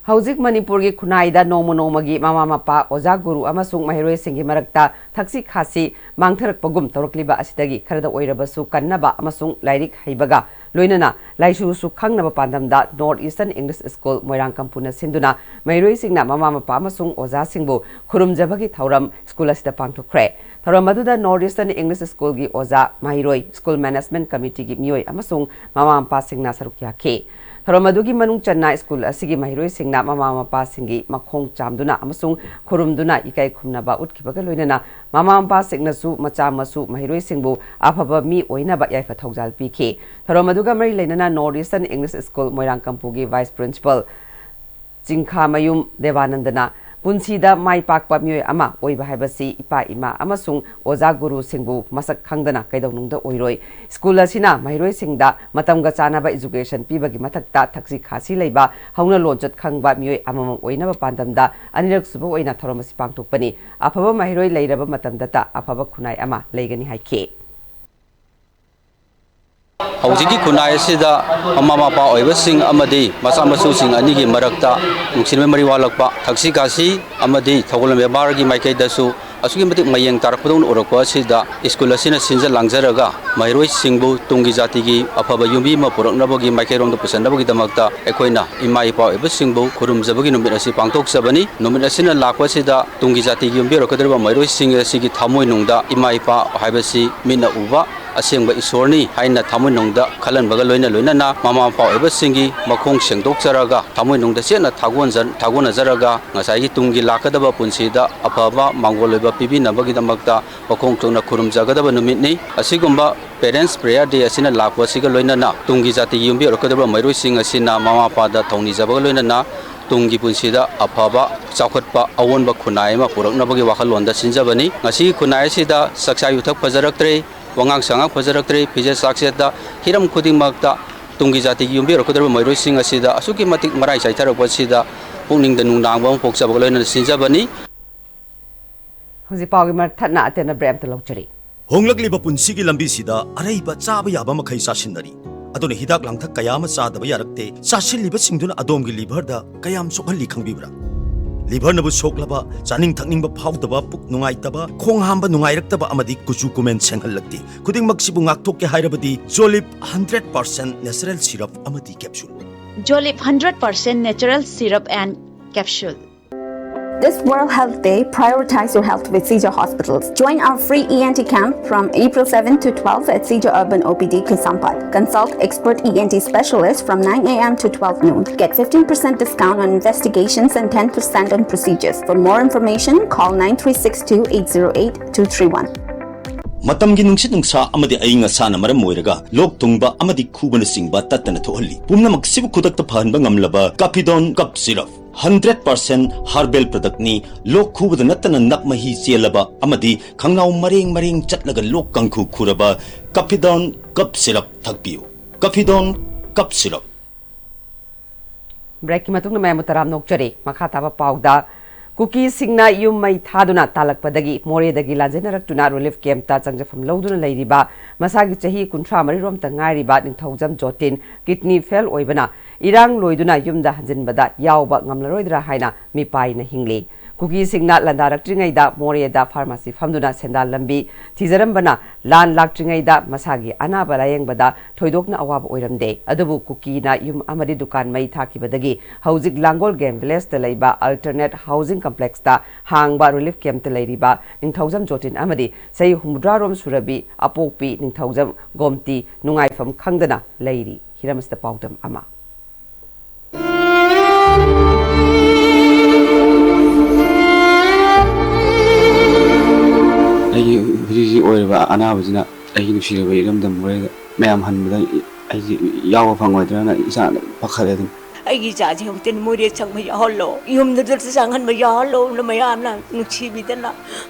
ꯍꯧꯖꯤꯛ ꯃꯅꯤꯄꯨꯔꯒꯤ ꯈꯨꯟꯅꯥꯏꯗ ꯅꯣꯡꯃ ꯅꯣꯡꯃꯒꯤ ꯃꯃꯥ ꯃꯄꯥ, ꯑꯣꯖꯥ ꯒꯨꯔꯨ ꯑꯃꯁꯨꯡ ꯃꯍꯩꯔꯣꯏꯁꯤꯡꯒꯤ ꯃꯔꯛꯇ ꯊꯛꯁꯤ ꯈꯥꯁꯤ ꯃꯥꯡꯊꯔꯛꯄꯒꯨꯝ ꯇꯧꯔꯛꯂꯤꯕ ꯑꯁꯤꯗꯒꯤ ꯈꯔꯗ ꯑꯣꯏꯔꯕꯁꯨ ꯀꯟꯅꯕ ꯑꯃꯁꯨꯡ ꯂꯥꯏꯔꯤꯛ ꯍꯩꯕꯒ ꯂꯣꯏꯅꯅ ꯂꯥꯏꯁꯨꯁꯨ ꯈꯪꯅꯕ ꯄꯥꯟꯗꯝꯗ North Eastern English School ꯃꯣꯏꯔꯥꯡ ꯀꯝꯄꯨꯅ ꯁꯤꯟꯗꯨꯅ ꯃꯍꯩꯔꯣꯏꯁꯤꯡꯅ ꯃꯃꯥ ꯃꯄꯥ ꯑꯃꯁꯨꯡ ꯑꯣꯖꯥꯁꯤꯡꯕꯨ ꯈꯨꯔꯨꯝꯖꯕꯒꯤ ꯊꯧꯔꯝ ꯁ꯭ꯀꯨꯜ ꯑꯁꯤꯗ ꯄꯥꯡꯊꯣꯛꯈ꯭ꯔꯦ꯫ ꯊꯧꯔꯝ ꯑꯗꯨꯗ North Eastern English Schoolꯒꯤ ꯑꯣꯖꯥ, ꯃꯍꯩꯔꯣꯏ, ꯁ꯭ꯀꯨꯜ ꯃꯦꯅꯦꯖꯃꯦꯟꯠ ꯀꯃꯤꯇꯤꯒꯤ ꯃꯤꯑꯣꯏ ꯑꯃꯁꯨꯡ ꯃꯃꯥ ꯃꯄꯥꯁꯤꯡꯅ ꯁꯔꯨꯛ ꯌꯥꯈꯤ꯫ ꯊꯧꯔꯝ ꯑꯗꯨꯒꯤ ꯃꯅꯨꯡ ꯆꯟꯅ ꯁ꯭ꯀꯨꯜ ꯑꯁꯤꯒꯤ ꯃꯍꯩꯔꯣꯏꯁꯤꯡꯅ ꯃꯃꯥ ꯃꯄꯥꯁꯤꯡꯒꯤ ꯃꯈꯣꯡ ꯆꯥꯝꯗꯨꯅ ꯑꯃꯁꯨꯡ ꯈꯨꯔꯨꯝꯗꯨꯅ ꯏꯀꯥꯏ ꯈꯨꯝꯅꯕ ꯎꯠꯈꯤꯕꯒ ꯂꯣꯏꯅꯅ ꯃꯃꯥ ꯃꯄꯥꯁꯤꯡꯅꯁꯨ ꯃꯆꯥ ꯃꯁꯨ ꯃꯍꯩꯔꯣꯏꯁꯤꯡꯕꯨ ꯑꯐꯕ ꯃꯤ ꯑꯣꯏꯅꯕ ꯌꯥꯏꯐ ꯊꯧꯖꯥꯜ ꯄꯤꯈꯤ꯫ ꯊꯧꯔꯝ ꯑꯗꯨꯒꯤ ꯃꯔꯤ ꯂꯩꯅꯅ North Eastern English School ꯃꯣꯏꯔꯥꯡꯀꯝꯄꯨꯒꯤ Vice Principal ꯆꯤꯡꯈꯥꯃꯌꯨꯝ ꯗꯦꯕꯥꯅꯟꯗꯅ ꯄꯨꯟꯁꯤꯗ ꯃꯥꯏ ꯄꯥꯛꯄ ꯃꯤꯑꯣꯏ ꯑꯃ ꯑꯣꯏꯕ ꯍꯥꯏꯕꯁꯤ ꯏꯄꯥ ꯏꯃꯥ ꯑꯃꯁꯨꯡ ꯑꯣꯖꯥ ꯒꯨꯔꯨꯁꯤꯡꯕꯨ ꯃꯁꯛ ꯈꯪꯗꯅ ꯀꯩꯗꯧꯅꯨꯡꯗ ꯑꯣꯏꯔꯣꯏ꯫ ꯁ꯭ꯀꯨꯜ ꯑꯁꯤꯅ ꯃꯍꯩꯔꯣꯏꯁꯤꯡꯗ ꯃꯇꯝꯒ ꯆꯥꯟꯅꯕ education ꯄꯤꯕꯒꯤ ꯃꯊꯛꯇ ꯊꯛꯁꯤ ꯈꯥꯁꯤ ꯂꯩꯕ ꯍꯧꯅ ꯂꯣꯟꯆꯠ ꯈꯪꯕ ꯃꯤꯑꯣꯏ ꯑꯃꯃꯝ ꯑꯣꯏꯅꯕ ꯄꯥꯟꯗꯝꯗ ꯑꯅꯤꯔꯛ ꯁꯨꯕ ꯑꯣꯏꯅ ꯊꯧꯔꯝ ꯑꯁꯤ ꯄꯥꯡꯊꯣꯛꯄꯅꯤ꯫ ꯑꯐꯕ ꯃꯍꯩꯔꯣꯏ ꯂꯩꯔꯕ ꯃꯇꯝꯗꯇ ꯑꯐꯕ ꯈꯨꯟꯅꯥꯏ ꯑꯃ ꯂꯩꯒꯅꯤ ꯍꯥꯏꯈꯤ꯫ ꯍꯧꯖꯤꯛꯀꯤ ꯈꯨꯟꯅꯥꯏ ꯑꯁꯤꯗ ꯃꯃꯥ ꯃꯄꯥ ꯑꯣꯏꯕꯁꯤꯡ ꯑꯃꯗꯤ ꯃꯆꯥ ꯃꯁꯨꯁꯤꯡ ꯑꯅꯤꯒꯤ ꯃꯔꯛꯇ ꯅꯨꯡꯁꯤꯅꯕ ꯃꯔꯤ ꯋꯥꯠꯂꯛꯄ, ꯊꯛꯁꯤ ꯈꯥꯁꯤ ꯑꯃꯗꯤ ꯊꯧꯒꯜꯂꯣꯟ ꯕꯦꯕꯥꯔꯒꯤ ꯃꯥꯏꯀꯩꯗꯁꯨ ꯑꯁꯨꯛꯀꯤ ꯃꯇꯤꯛ ꯃꯌꯦꯡ ꯇꯥꯔꯛꯄꯗꯧꯅ ꯎꯔꯛꯄ ꯑꯁꯤꯗ ꯁ꯭ꯀꯨꯜ ꯑꯁꯤꯅ ꯁꯤꯟꯖ ꯂꯥꯡꯖꯔꯒ ꯃꯍꯩꯔꯣꯏꯁꯤꯡꯕꯨ ꯇꯨꯡꯒꯤ ꯖꯥꯇꯤꯒꯤ ꯑꯐꯕ ꯌꯨꯝꯕꯤ ꯑꯃ ꯄꯨꯔꯛꯅꯕꯒꯤ ꯃꯥꯏꯀꯩꯔꯣꯝꯗ ꯄꯨꯁꯟꯅꯕꯒꯤꯗꯃꯛꯇ ꯑꯩꯈꯣꯏꯅ ꯏꯃꯥ ꯏꯄꯥ ꯑꯣꯏꯕꯁꯤꯡꯕꯨ ꯈꯨꯔꯨꯝꯖꯕꯒꯤ ꯅꯨꯃꯤꯠ ꯑꯁꯤ ꯄꯥꯡꯊꯣꯛꯆꯕꯅꯤ꯫ ꯅꯨꯃꯤꯠ ꯑꯁꯤꯅ ꯂꯥꯛꯄ ꯑꯁꯤꯗ ꯇꯨꯡꯒꯤ ꯖꯥꯇꯤꯒꯤ ꯌꯨꯝꯕꯤ ꯑꯣꯏꯔꯛꯀꯗꯧꯔꯤꯕ ꯃꯍꯩꯔꯣꯏꯁꯤꯡ ꯑꯁꯤꯒꯤ ꯊꯃꯣꯏꯅꯨꯡꯗ ꯏꯃꯥ ꯏꯄꯥ ꯍꯥꯏꯕꯁꯤ ꯃꯤꯠꯅ ꯎꯕ ꯑꯁꯦꯡꯕ ꯏꯁꯣꯔꯅꯤ ꯍꯥꯏꯅ ꯊꯃꯣꯏꯅꯨꯡꯗ ꯈꯜꯍꯟꯕꯒ ꯂꯣꯏꯅ ꯂꯣꯏꯅꯅ ꯃꯃꯥ ꯃꯄꯥ ꯑꯣꯏꯕꯁꯤꯡꯒꯤ ꯃꯈꯣꯡ ꯁꯦꯡꯗꯣꯛꯆꯔꯒ ꯊꯃꯣꯏꯅꯨꯡꯗ ꯆꯦꯠꯅ ꯊꯥꯒꯣꯟꯖ-, ꯊꯥꯒꯣꯟꯅꯖꯔꯒ ꯉꯁꯥꯏꯒꯤ ꯇꯨꯡꯒꯤ ꯂꯥꯛꯀꯗꯕ ꯄꯨꯟꯁꯤꯗ ꯑꯐꯕ ꯃꯥꯡꯒꯣꯜ ꯑꯣꯏꯕ ꯄꯤꯕꯤꯅꯕꯒꯤꯗꯃꯛꯇ ꯃꯈꯣꯡ ꯆꯣꯡꯅ ꯈꯨꯔꯨꯝꯖꯒꯗꯕ ꯅꯨꯃꯤꯠꯅꯤ꯫ ꯑꯁꯤꯒꯨꯝꯕ Parents Prayer Day ꯑꯁꯤꯅ ꯂꯥꯛꯄ ꯑꯁꯤꯒ ꯂꯣꯏꯅꯅ ꯇꯨꯡꯒꯤ ꯖꯥꯇꯤꯒꯤ ꯌꯨꯝꯕꯤ ꯑꯣꯏꯔꯛꯀꯗꯧꯔꯤꯕ ꯃꯍꯩꯔꯣꯏꯁꯤꯡ ꯑꯁꯤꯅ ꯃꯃꯥ ꯃꯄꯥꯗ ꯊꯧꯅꯤꯖꯕꯒ ꯂꯣꯏꯅꯅ ꯇꯨꯡꯒꯤ ꯄꯨꯟꯁꯤꯗ ꯑꯐꯕ, ꯆꯥꯎꯈꯠꯄ, ꯑꯑꯣꯟꯕ ꯈꯨꯟꯅꯥꯏ ꯑꯃ ꯄꯨꯔꯛꯅꯕꯒꯤ ꯋꯥꯈꯜꯂꯣꯟꯗ ꯁꯤꯟꯖꯕꯅꯤ꯫ ꯉꯁꯤꯒꯤ ꯈꯨꯟꯅꯥꯏ ꯑꯁꯤꯗ ꯆꯥꯛꯆꯥ ꯌꯨꯊꯛ ꯐꯖꯔꯛꯇ꯭ꯔꯦ, ꯋꯥꯉꯥꯡ ꯁꯉꯥꯡ ꯐꯖꯔꯛꯇ꯭ꯔꯦ, ꯐꯤꯖꯦꯠ ꯆꯥꯛꯆꯦꯠꯇ ꯍꯤꯔꯝ ꯈꯨꯗꯤꯡꯃꯛꯇ ꯇꯨꯡꯒꯤ ꯖꯥꯇꯤꯒꯤ ꯌꯨꯝꯕꯤ ꯑꯣꯏꯔꯛꯀꯗꯧꯔꯤꯕ ꯃꯍꯩꯔꯣꯏꯁꯤꯡ ꯑꯁꯤꯗ ꯑꯁꯨꯛꯀꯤ ꯃꯇꯤꯛ ꯃꯔꯥꯏ ꯆꯥꯏꯊꯔꯛꯄ ꯑꯁꯤꯗ ꯄꯨꯛꯅꯤꯡꯗ ꯅꯨꯡꯅꯥꯡꯕ ꯑꯃ ꯄꯣꯛꯆꯕꯒ ꯂꯣꯏꯅꯅ ꯁꯤꯟꯖꯕꯅꯤ꯫ ꯍꯧꯖꯤꯛ ꯄꯥꯎꯒꯤ ꯃꯊꯠꯅ ꯑꯇꯦꯟꯕ break ꯑꯝꯇ ꯂꯧꯖꯔꯤ꯫ ꯍꯣꯡꯂꯛꯂꯤꯕ ꯄꯨꯟꯁꯤꯒꯤ ꯂꯝꯕꯤꯁꯤꯗ ꯑꯔꯩꯕ ꯆꯥꯕ ꯌꯥꯕ ꯃꯈꯩ ꯆꯥꯁꯤꯟꯅꯔꯤ꯫ ꯑꯗꯨꯅ ꯍꯤꯗꯥꯛ ꯂꯥꯡꯊꯛ ꯀꯌꯥ ꯑꯃ ꯆꯥꯗꯕ ꯌꯥꯔꯛꯇꯦ꯫ ꯆꯥꯁꯤꯜꯂꯤꯕꯁꯤꯡꯗꯨꯅ ꯑꯗꯣꯝꯒꯤ liverꯗ ꯀꯌꯥꯝ ꯁꯣꯛꯍꯜꯂꯤ ꯈꯪꯕꯤꯕ꯭ꯔꯥ? Liverꯅꯕꯨ ꯁꯣꯛꯂꯕ, ꯆꯥꯅꯤꯡ ꯊꯛꯅꯤꯡꯕ ꯐꯥꯎꯗꯕ, ꯄꯨꯛ ꯅꯨꯡꯉꯥꯏꯇꯕ, ꯈꯣꯡ ꯍꯥꯝꯕ ꯅꯨꯡꯉꯥꯏꯔꯛꯇꯕ ꯑꯃꯗꯤ ꯀꯨꯆꯨ ꯀꯨꯃꯦꯟ ꯁꯦꯡꯍꯜꯂꯛꯇꯦ꯫ ꯈꯨꯗꯤꯡꯃꯛꯁꯤꯕꯨ ꯉꯥꯛꯊꯣꯛꯀꯦ ꯍꯥꯏꯔꯕꯗꯤ Jolib hundred percent natural syrup ꯑꯃꯗꯤ capsule꯫ Jolib hundred percent natural syrup and capsule. This World Health Day, prioritize your health with Seizure Hospitals. Join our free E N T camp from April seven to twelve at Seizure Urban O P D Kaisampad. Consult expert E N T specialists from nine a m to twelve noon. Get fifteen percent discount on investigations and ten percent on procedures. For more information, call nine three six two, eight zero eight, two three one. ꯃꯇꯝꯒꯤ ꯅꯨꯡꯁꯤꯠ ꯅꯨꯡꯁꯥ ꯑꯃꯗꯤ ꯑꯏꯪ ꯑꯁꯥꯅ ꯃꯔꯝ ꯑꯣꯏꯔꯒ ꯂꯣꯛ ꯊꯨꯡꯕ ꯑꯃꯗꯤ ꯈꯨꯕꯅꯆꯤꯡꯕ ꯇꯠꯇꯅ ꯊꯣꯛꯍꯜꯂꯤ꯫ ꯄꯨꯝꯅꯃꯛꯁꯤꯕꯨ ꯈꯨꯗꯛꯇ ꯐꯍꯟꯕ ꯉꯝꯂꯕ ꯀꯥꯐꯤꯗꯣꯟ ꯀꯞ ꯁꯤꯔꯞ, ꯍꯟꯗ꯭ꯔꯦꯠ ꯄꯥꯔꯁꯦꯟ ꯍꯥꯔꯕꯦꯜ ꯄ꯭ꯔꯗꯛꯅꯤ꯫ ꯂꯣꯛ ꯈꯨꯕꯗ ꯅꯠꯇꯅ ꯅꯞ ꯃꯍꯤ ꯆꯦꯜꯂꯕ ꯑꯃꯗꯤ ꯈꯪꯅꯥꯎ ꯃꯔꯦꯡ ꯃꯔꯦꯡ ꯆꯠꯂꯒ ꯂꯣꯛ ꯀꯥꯡꯈꯨ ꯈꯨꯔꯕ ꯀꯥꯐꯤꯗꯣꯟ ꯀꯞ ꯁꯤꯔꯞ ꯊꯛꯄꯤꯌꯨ꯫ ꯀꯥꯐꯤꯗꯣꯟ ꯀꯞ ꯁꯤꯔꯞ꯫ ꯕ꯭ꯔꯦꯛꯀꯤ ꯃꯇꯨꯡꯗ ꯃꯌꯥꯝꯕꯨ ꯇꯔꯥꯝꯅ ꯑꯣꯛꯆꯔꯤ꯫ ꯃꯈꯥ ꯇꯥꯕ ꯄꯥꯎꯗ, ꯀꯨꯀꯤꯁꯤꯡꯅ ꯌꯨꯝ ꯃꯩ ꯊꯥꯗꯨꯅ ꯇꯥꯜꯂꯛꯄꯗꯒꯤ ꯃꯣꯔꯦꯗꯒꯤ ꯂꯥꯟꯖꯦꯟꯅꯔꯛꯇꯨꯅ ꯔꯤꯂꯤꯐ ꯀꯦꯝꯞꯇ ꯆꯪꯖꯐꯝ ꯂꯧꯗꯨꯅ ꯂꯩꯔꯤꯕ ꯃꯁꯥꯒꯤ ꯆꯍꯤ ꯀꯨꯟꯊ꯭ꯔꯥ ꯃꯔꯤꯔꯣꯝꯇ ꯉꯥꯏꯔꯤꯕ ꯅꯤꯡꯊꯧꯖꯝ ꯖꯣꯇꯤꯟ ꯀꯤꯗꯅꯤ ꯐꯦꯜ ꯑꯣꯏꯕꯅ ꯏꯔꯥꯡ ꯂꯣꯏꯗꯨꯅ ꯌꯨꯝꯗ ꯍꯟꯖꯤꯟꯕꯗ ꯌꯥꯎꯕ ꯉꯝꯂꯔꯣꯏꯗ꯭ꯔꯥ ꯍꯥꯏꯅ ꯃꯤꯄꯥꯏꯅ ꯍꯤꯡꯂꯤ꯫ ꯀꯨꯀꯤꯁꯤꯡꯅ ꯂꯥꯟꯗꯥꯔꯛꯇ꯭ꯔꯤꯉꯩꯗ ꯃꯣꯔꯦꯗ ꯐꯥꯔꯃꯥꯁꯤ ꯐꯝꯗꯨꯅ ꯁꯦꯟꯗꯥꯟ ꯂꯝꯕꯤ ꯊꯤꯖꯔꯝꯕꯅ ꯂꯥꯟ ꯂꯥꯛꯇ꯭ꯔꯤꯉꯩꯗ ꯃꯁꯥꯒꯤ ꯑꯅꯥꯕ ꯂꯥꯌꯦꯡꯕꯗ ꯊꯣꯏꯗꯣꯛꯅ ꯑꯋꯥꯕ ꯑꯣꯏꯔꯝꯗꯦ꯫ ꯑꯗꯨꯕꯨ ꯀꯨꯀꯤꯅ ꯌꯨꯝ ꯑꯃꯗꯤ ꯗꯨꯀꯥꯟ ꯃꯩ ꯊꯥꯈꯤꯕꯗꯒꯤ ꯍꯧꯖꯤꯛ ꯂꯥꯡꯒꯣꯜ ꯒꯦꯝ ꯚꯤꯂꯦꯖꯇ ꯂꯩꯕ ꯑꯜꯇꯔꯅꯦꯠ ꯍꯥꯎꯁꯤꯡ ꯀꯝꯄ꯭ꯂꯦꯛꯁꯇ ꯍꯥꯡꯕ ꯔꯤꯂꯤꯐ ꯀꯦꯝꯞꯇ ꯂꯩꯔꯤꯕ ꯅꯤꯡꯊꯧꯖꯝ ꯖꯣꯇꯤꯟ ꯑꯃꯗꯤ ꯆꯍꯤ ꯍꯨꯝꯐꯨꯇꯔꯥꯔꯣꯝ ꯁꯨꯔꯕꯤ ꯑꯄꯣꯛꯄꯤ ꯅꯤꯡꯊꯧꯖꯝ ꯒꯣꯝꯇꯤ ꯅꯨꯡꯉꯥꯏꯐꯝ ꯈꯪꯗꯅ ꯂꯩꯔꯤ꯫ ꯍꯤꯔꯝ ꯑꯁꯤꯗ ꯄꯥꯎꯗꯝ ꯑꯃ꯫ ꯑꯩꯒꯤ ꯍꯧꯖꯤꯛ ꯍꯧꯖꯤꯛ ꯑꯣꯏꯔꯤꯕ ꯑꯅꯥꯕꯁꯤꯅ ꯑꯩꯒꯤ ꯅꯨꯡꯁꯤꯔꯕ ꯏꯔꯝꯗꯝ ꯃꯣꯔꯦꯗ ꯃꯌꯥꯝ ꯍꯟꯕꯗ ꯑꯩꯁꯦ ꯌꯥꯎꯕ ꯐꯪꯉꯣꯏꯗ꯭ꯔꯅ ꯏꯁꯥꯅ ꯄꯥꯈꯠꯂꯦ ꯑꯗꯨꯝ꯫ ꯑꯩꯒꯤ ꯏꯆꯥꯁꯤꯡ ꯑꯃꯨꯛꯇ ꯃꯣꯔꯦ ꯆꯪꯕ ꯌꯥꯎꯍꯜꯂꯣ, ꯌꯨꯝꯗꯨꯗ ꯆꯪꯍꯟꯕ ꯌꯥꯎꯍꯜꯂꯣ, ꯃꯌꯥꯝꯅ ꯅꯨꯡꯁꯤꯕꯤꯗꯅ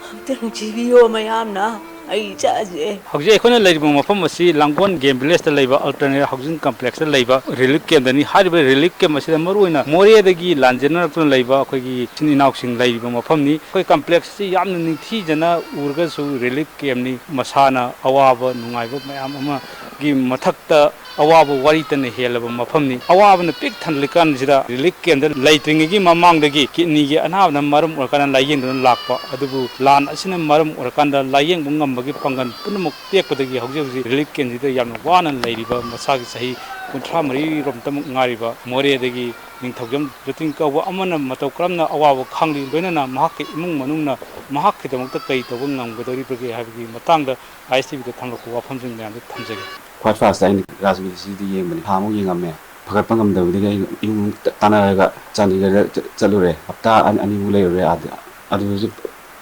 ꯑꯃꯨꯛꯇ ꯅꯨꯡꯁꯤꯕꯤꯌꯣ ꯃꯌꯥꯝꯅ꯫ ꯑꯩ ꯏꯆꯥꯁꯦ꯫ ꯍꯧꯖꯤꯛ ꯑꯩꯈꯣꯏꯅ ꯂꯩꯔꯤꯕ ꯃꯐꯝ ꯑꯁꯤ ꯂꯥꯡꯒꯣꯜ ꯒꯦꯝ ꯚꯤꯂꯦꯖꯇ ꯂꯩꯕ ꯑꯜꯇꯔꯅꯦꯠ ꯍꯥꯎꯁꯤꯡ ꯀꯝꯄ꯭ꯂꯦꯛꯁꯇ ꯂꯩꯕ ꯔꯤꯂꯤꯐ ꯀꯦꯝꯞꯇꯅꯤ꯫ ꯍꯥꯏꯔꯤꯕ ꯔꯤꯂꯤꯐ ꯀꯦꯝꯞ ꯑꯁꯤꯗ ꯃꯔꯨꯑꯣꯏꯅ ꯃꯣꯔꯦꯗꯒꯤ ꯂꯥꯟꯖꯦꯟꯅꯔꯛꯇꯨꯅ ꯂꯩꯕ ꯑꯩꯈꯣꯏꯒꯤ ꯏꯆꯤꯟ ꯏꯅꯥꯎꯁꯤꯡ ꯂꯩꯔꯤꯕ ꯃꯐꯝꯅꯤ꯫ ꯑꯩꯈꯣꯏ ꯀꯝꯄ꯭ꯂꯦꯛꯁ ꯑꯁꯤ ꯌꯥꯝꯅ ꯅꯤꯡꯊꯤꯖꯅ ꯎꯔꯒꯁꯨ ꯔꯤꯂꯤꯐ ꯀꯦꯝꯞꯅꯤ꯫ ꯃꯁꯥꯅ ꯑꯋꯥꯕ ꯅꯨꯡꯉꯥꯏꯕ ꯃꯌꯥꯝ ꯑꯃꯒꯤ ꯃꯊꯛꯇ ꯑꯋꯥꯕ ꯋꯥꯔꯤꯇꯅ ꯍꯦꯜꯂꯕ ꯃꯐꯝꯅꯤ꯫ ꯑꯋꯥꯕꯅ ꯄꯤꯛ ꯊꯜꯂꯤꯀꯥꯟꯁꯤꯗ ꯔꯤꯂꯤꯐ ꯀꯦꯝꯞꯇ ꯂꯩꯇ꯭ꯔꯤꯉꯩꯒꯤ ꯃꯃꯥꯡꯗꯒꯤ ꯀꯤꯗꯅꯤꯒꯤ ꯑꯅꯥꯕꯅ ꯃꯔꯝ ꯑꯣꯏꯔꯀꯥꯟꯗ ꯂꯥꯏꯌꯦꯡꯗꯨꯅ ꯂꯥꯛꯄ ꯑꯗꯨꯕꯨ ꯂꯥꯟ ꯑꯁꯤꯅ ꯃꯔꯝ ꯑꯣꯏꯔꯀꯥꯟꯗ ꯂꯥꯏꯌꯦꯡꯕ ꯉꯝꯕꯒꯤ ꯄꯥꯡꯒꯜ ꯄꯨꯝꯅꯃꯛ ꯇꯦꯛꯄꯗꯒꯤ ꯍꯧꯖꯤꯛ ꯍꯧꯖꯤꯛ ꯔꯤꯂꯤꯐ ꯀꯦꯝꯞꯁꯤꯗ ꯌꯥꯝꯅ ꯋꯥꯅ ꯂꯩꯔꯤꯕ ꯃꯁꯥꯒꯤ ꯆꯍꯤ ꯀꯨꯟꯊ꯭ꯔꯥ ꯃꯔꯤꯔꯣꯝꯇꯃꯛ ꯉꯥꯏꯔꯤꯕ ꯃꯣꯔꯦꯗꯒꯤ ꯅꯤꯡꯊꯧꯖꯝ ꯖꯣꯇꯤꯟ ꯀꯧꯕ ꯑꯃꯅ ꯃꯇꯧ ꯀꯔꯝꯅ ꯑꯋꯥꯕ ꯈꯥꯡꯂꯤ, ꯂꯣꯏꯅꯅ ꯃꯍꯥꯛꯀꯤ ꯏꯃꯨꯡ ꯃꯅꯨꯡꯅ ꯃꯍꯥꯛꯀꯤꯗꯃꯛꯇ ꯀꯔꯤ ꯇꯧꯕ ꯉꯝꯒꯗꯧꯔꯤꯕꯒꯦ ꯍꯥꯏꯕꯒꯤ ꯃꯇꯥꯡꯗ ꯑꯥꯏ ꯑꯦꯁ ꯇꯤ ꯚꯤꯗ ꯊꯝꯂꯛꯄ ꯋꯥꯐꯝꯁꯤꯡ ꯃꯌꯥꯝꯗꯨ ꯊꯝꯖꯒꯦ꯫ ꯈ꯭ꯋꯥꯏ ꯐꯥꯔꯁꯇ ꯑꯩꯅ ꯔꯥꯖꯅꯤꯇꯤꯁꯤꯗꯤ ꯌꯦꯡꯕꯅꯤ꯫ ꯊꯥ ꯑꯃꯨꯛ ꯌꯦꯡꯉꯝꯃꯦ꯫ ꯐꯒꯠꯄ ꯉꯝꯗꯕꯗꯒꯤ ꯑꯩ ꯌꯨꯝ ꯇꯥꯟꯅꯔꯒ ꯆꯥꯟꯗꯤꯒꯔꯗ ꯆꯠ-, ꯆꯠꯂꯨꯔꯦ꯫ ꯍꯞꯇꯥ ꯑꯅꯤ, ꯑꯅꯤꯃꯨꯛ ꯂꯩꯔꯨꯔꯦ ꯑꯥꯗ꯫ ꯑꯗꯨꯗꯁꯨ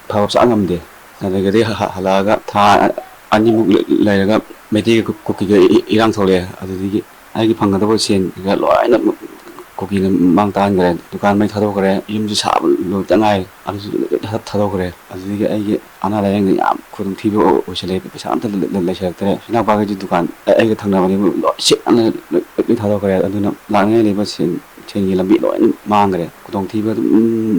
ꯐꯕ ꯁꯨꯡꯉꯝ ꯉꯝꯗꯦ꯫ ꯑꯗꯨꯗꯒꯤꯗꯤ ꯍ-, ꯍ-, ꯍꯜꯂꯛꯑꯒ ꯊꯥ ꯑꯅꯤꯃꯨꯛ ꯂꯩ-, ꯂꯩꯔꯒ ꯃꯩꯇꯩꯒ ꯀꯨ-, ꯀꯨꯀꯤꯒ ꯏ-, ꯏꯔꯥꯡ ꯊꯣꯛꯂꯛꯑꯦ꯫ ꯑꯗꯨꯗꯒꯤ ꯑꯩꯒꯤ ꯐꯪꯒꯗꯕ ꯁꯦꯟꯒ ꯂꯣꯏꯅ ꯀꯨꯀꯤꯅ ꯃꯥꯡ ꯇꯥꯍꯟꯈ꯭ꯔꯦ꯫ ꯗꯨꯀꯥꯟ ꯃꯩ ꯊꯥꯗꯣꯛꯈ꯭ꯔꯦ꯫ ꯌꯨꯝꯁꯨ ꯁꯥꯕ ꯂꯣꯏꯕꯇ ꯉꯥꯏꯔꯤ꯫ ꯑꯗꯨꯁꯨ ꯂꯣꯏ ꯊꯥ-, ꯊꯥꯗꯣꯛꯈ꯭ꯔꯦ꯫ ꯑꯗꯨꯗꯒꯤ ꯑꯩꯒꯤ ꯑꯅꯥ ꯂꯥꯏꯌꯦꯡꯗ ꯌꯥꯝ ꯈꯨꯗꯣꯡꯊꯤꯕ ꯑꯣꯏꯁꯜꯂꯛꯑꯦ꯫ ꯄꯩꯁꯥ ꯑꯝꯇ ꯂꯩ-, ꯂꯩ-, ꯂꯩꯁꯜꯂꯛꯇ꯭ꯔꯦ꯫ ꯏꯅꯥꯎꯄꯥꯈꯩꯗꯤ ꯗꯨꯀꯥꯟ ꯑꯩ-, ꯑꯩꯒ ꯊꯪꯅꯕꯅꯦꯕ ꯂꯣꯏ ꯁꯤꯠꯅ ꯂꯣꯏ, ꯂꯣꯏ ꯊꯥꯗꯣꯛꯈ꯭ꯔꯦ꯫ ꯑꯗꯨꯅ ꯂꯥꯛꯅꯤꯡꯉꯥꯏ ꯂꯩꯕ ꯁꯦꯟ, ꯁꯦꯟꯒꯤ ꯂꯝꯕꯤ ꯂꯣꯏꯅ ꯃꯥꯡꯈ꯭ꯔꯦ꯫ ꯈꯨꯗꯣꯡꯊꯤꯕ ꯑꯗꯨꯝ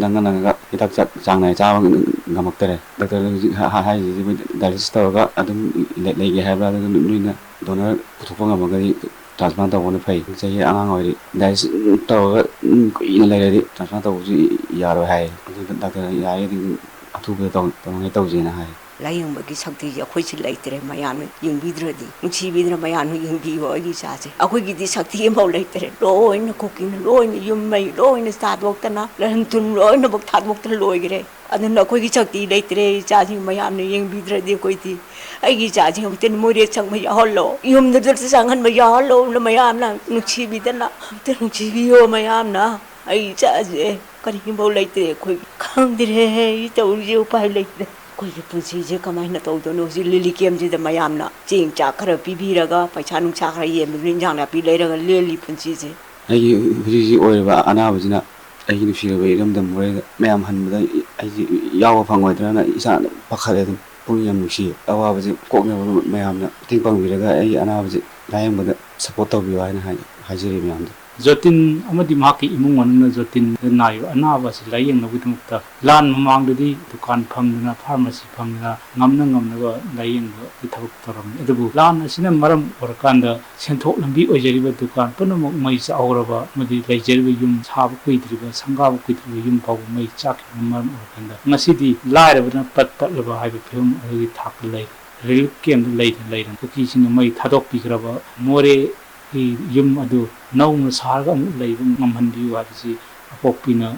ꯅꯪꯉ ꯅꯪꯉꯒ ꯍꯤꯗꯥꯛ ꯆꯥ-, ꯆꯥꯡ ꯅꯥꯏ ꯆꯥꯕ ꯉꯝꯃꯛꯇꯔꯦ꯫ ꯗꯥꯛꯇꯔꯅ ꯍꯧꯖꯤꯛ ꯍꯥ-, ꯍꯥ-, ꯍꯥꯏꯔꯤꯁꯤꯗꯤ ꯃꯣꯏ dialysis ꯇꯧꯔꯒ ꯑꯗꯨꯝ ꯂꯩ-, ꯂꯩꯒꯦ ꯍꯥꯏꯕ꯭ꯔꯥ? ꯑꯗꯨ ꯅꯣꯏꯅ donor ꯄꯨꯊꯣꯛꯄ ꯉꯝꯃꯒꯗꯤ transplant ꯇꯧꯕꯅ ꯐꯩ꯫ ꯆꯍꯤ ꯑꯉꯥꯡ ꯑꯣꯏꯔꯤ꯫ Dialysis ꯇꯧꯔꯒ ꯑꯗꯨꯝ ꯀꯨꯏꯅ ꯂꯩꯔꯗꯤ transplant ꯇꯧꯕꯁꯨ ꯌꯥꯔꯣꯏ ꯍꯥꯏ꯫ ꯑꯗꯨꯅ ꯗꯥꯛꯇꯔꯅ ꯌꯥꯔꯒꯗꯤ ꯑꯗꯨꯝ ꯑꯊꯨꯕꯗ ꯇꯧ-, ꯇꯧꯅꯉꯥꯏ ꯇꯧꯁꯦꯅ ꯍꯥꯏ꯫ ꯂꯥꯌꯦꯡꯕꯒꯤ ꯁꯛꯇꯤꯁꯦ ꯑꯩꯈꯣꯏꯁꯤ ꯂꯩꯇ꯭ꯔꯦ꯫ ꯃꯌꯥꯝꯅ ꯌꯦꯡꯕꯤꯗ꯭ꯔꯗꯤ, ꯅꯨꯡꯁꯤꯕꯤꯗꯅ ꯃꯌꯥꯝꯅ ꯌꯦꯡꯕꯤꯌꯣ ꯑꯩꯒꯤ ꯏꯆꯥꯁꯦ꯫ ꯑꯩꯈꯣꯏꯒꯤꯗꯤ ꯁꯛꯇꯤ ꯑꯃꯐꯥꯎ ꯂꯩꯇ꯭ꯔꯦ꯫ ꯂꯣꯏꯅ ꯀꯨꯀꯤꯅ ꯂꯣꯏꯅ ꯌꯨꯝ ꯃꯩ ꯂꯣꯏꯅ ꯆꯥꯊꯣꯛꯇꯅ, ꯂꯟ ꯊꯨꯝ ꯂꯣꯏꯅꯃꯛ ꯊꯥꯗꯣꯛꯇꯅ ꯂꯣꯏꯈ꯭ꯔꯦ꯫ ꯑꯗꯨꯅ ꯑꯩꯈꯣꯏꯒꯤ ꯁꯛꯇꯤ ꯂꯩꯇ꯭ꯔꯦ꯫ ꯏꯆꯥꯁꯤꯡ ꯃꯌꯥꯝꯅ ꯌꯦꯡꯕꯤꯗ꯭ꯔꯗꯤ ꯑꯩꯈꯣꯏꯗꯤ꯫ ꯑꯩꯒꯤ ꯏꯆꯥꯁꯤꯡ ꯑꯃꯨꯛꯇ ꯃꯣꯔꯦ ꯆꯪꯕ ꯌꯥꯎꯍꯜꯂꯣ, ꯌꯨꯝꯗꯨꯗ ꯆꯪꯍꯟꯕ ꯌꯥꯎꯍꯜꯂꯣ꯫ ꯃꯌꯥꯝꯅ ꯅꯨꯡꯁꯤꯕꯤꯗꯅ ꯑꯃꯨꯛꯇ ꯅꯨꯡꯁꯤꯕꯤꯌꯣ ꯃꯌꯥꯝꯅ꯫ ꯑꯩ ꯏꯆꯥꯁꯦ ꯀꯔꯤꯒꯨꯝꯕ ꯂꯩꯇ꯭ꯔꯦ꯫ ꯑꯩꯈꯣꯏ ꯈꯪꯗ꯭ꯔꯦ꯫ ꯑꯩ ꯇꯧꯔꯤꯁꯦ ꯎꯄꯥꯏ ꯂꯩꯇ꯭ꯔꯦ꯫ ꯑꯩꯈꯣꯏꯒꯤ ꯄꯨꯟꯁꯤꯁꯦ ꯀꯃꯥꯏꯅ ꯇꯧꯗꯣꯏꯅꯣ? ꯍꯧꯖꯤꯛ ꯂꯤꯂꯤ ꯀꯦꯝꯁꯤꯗ ꯃꯌꯥꯝꯅ ꯆꯦꯡ ꯆꯥꯛ ꯈꯔ ꯄꯤꯕꯤꯔꯒ, ꯄꯩꯁꯥ ꯅꯨꯡꯁꯥ ꯈꯔ ꯌꯦꯟꯕꯗꯨꯅ ꯏꯟꯖꯥꯡ ꯅꯥꯄꯤ ꯂꯩꯔꯒ ꯂꯦꯜꯂꯤ ꯄꯨꯟꯁꯤꯁꯦ꯫ ꯑꯩꯒꯤ ꯍꯧꯖꯤꯛ ꯍꯧꯖꯤꯛ ꯑꯣꯏꯔꯤꯕ ꯑꯅꯥꯕꯁꯤꯅ ꯑꯩꯒꯤ ꯅꯨꯡꯁꯤꯔꯕ ꯏꯔꯝꯗꯝ ꯃꯣꯔꯦꯗ ꯃꯌꯥꯝ ꯍꯟꯕꯗ ꯑꯩꯁꯦ ꯌꯥꯎꯕ ꯐꯪꯉꯣꯏꯗ꯭ꯔꯅ ꯏꯁꯥꯅ ꯄꯥꯈꯠꯂꯦ꯫ ꯑꯗꯨꯝ ꯄꯨꯛꯅꯤꯡ ꯌꯥꯝ ꯅꯨꯡꯁꯤꯌꯦ꯫ ꯑꯋꯥꯕꯁꯦ ꯀꯣꯛꯅꯕ ꯃꯌꯥꯝꯅ ꯃꯇꯦꯡ ꯄꯥꯡꯕꯤꯔꯒ ꯑꯩꯒꯤ ꯑꯅꯥꯕꯁꯦ ꯂꯥꯌꯦꯡꯕꯗ support ꯇꯧꯕꯤꯌꯨ ꯍꯥꯏꯅ ꯍꯥꯏ-, ꯍꯥꯏꯖꯔꯤ ꯃꯌꯥꯝꯗ꯫ ꯖꯣꯇꯤꯟ ꯑꯃꯗꯤ ꯃꯍꯥꯛꯀꯤ ꯏꯃꯨꯡ ꯃꯅꯨꯡꯅ ꯖꯣꯇꯤꯟꯗ ꯅꯥꯔꯤꯕ ꯑꯅꯥꯕ ꯑꯁꯤ ꯂꯥꯌꯦꯡꯅꯕꯒꯤꯗꯃꯛꯇ ꯂꯥꯟ ꯃꯃꯥꯡꯗꯗꯤ ꯗꯨꯀꯥꯟ ꯐꯝꯗꯨꯅ, pharmacy ꯐꯝꯗꯨꯅ, ꯉꯝꯅ ꯉꯝꯅꯕ ꯂꯥꯌꯦꯡꯕꯒꯤ ꯊꯕꯛ ꯇꯧꯔꯝꯃꯤ꯫ ꯑꯗꯨꯕꯨ ꯂꯥꯟ ꯑꯁꯤꯅ ꯃꯔꯝ ꯑꯣꯏꯔꯀꯥꯟꯗ ꯁꯦꯟꯊꯣꯛ ꯂꯝꯕꯤ ꯑꯣꯏꯖꯔꯤꯕ ꯗꯨꯀꯥꯟ ꯄꯨꯝꯅꯃꯛ ꯃꯩ ꯆꯥꯛꯍꯧꯔꯕ ꯑꯃꯗꯤ ꯂꯩꯖꯔꯤꯕ ꯌꯨꯝ ꯁꯥꯕ ꯀꯨꯏꯗ꯭ꯔꯤꯕ, ꯁꯪꯒꯥꯕ ꯀꯨꯏꯗ꯭ꯔꯤꯕ ꯌꯨꯝ ꯐꯥꯎꯕ ꯃꯩ ꯆꯥꯛꯈꯤꯕꯅ ꯃꯔꯝ ꯑꯣꯏꯔꯀꯥꯟꯗ ꯉꯁꯤꯗꯤ ꯂꯥꯏꯔꯕꯅ ꯄꯠ ꯇꯠꯂꯕ ꯍꯥꯏꯕ ꯐꯤꯕꯝ ꯑꯗꯨꯒꯤ ꯊꯥꯛꯇ ꯂꯩꯔꯦ꯫ Relief campꯇ ꯂꯩꯅ ꯂꯩꯅ ꯀꯨꯀꯤꯁꯤꯡꯅ ꯃꯩ ꯊꯥꯗꯣꯛꯄꯤꯈ꯭ꯔꯕ ꯃꯣꯔꯦꯒꯤ ꯌꯨꯝ ꯑꯗꯨ ꯅꯧꯅ ꯁꯥꯔꯒ ꯑꯃꯨꯛ ꯂꯩꯕ ꯉꯝꯍꯟꯕꯤꯌꯨ ꯍꯥꯏꯕꯁꯤ ꯑꯄꯣꯛꯄꯤꯅ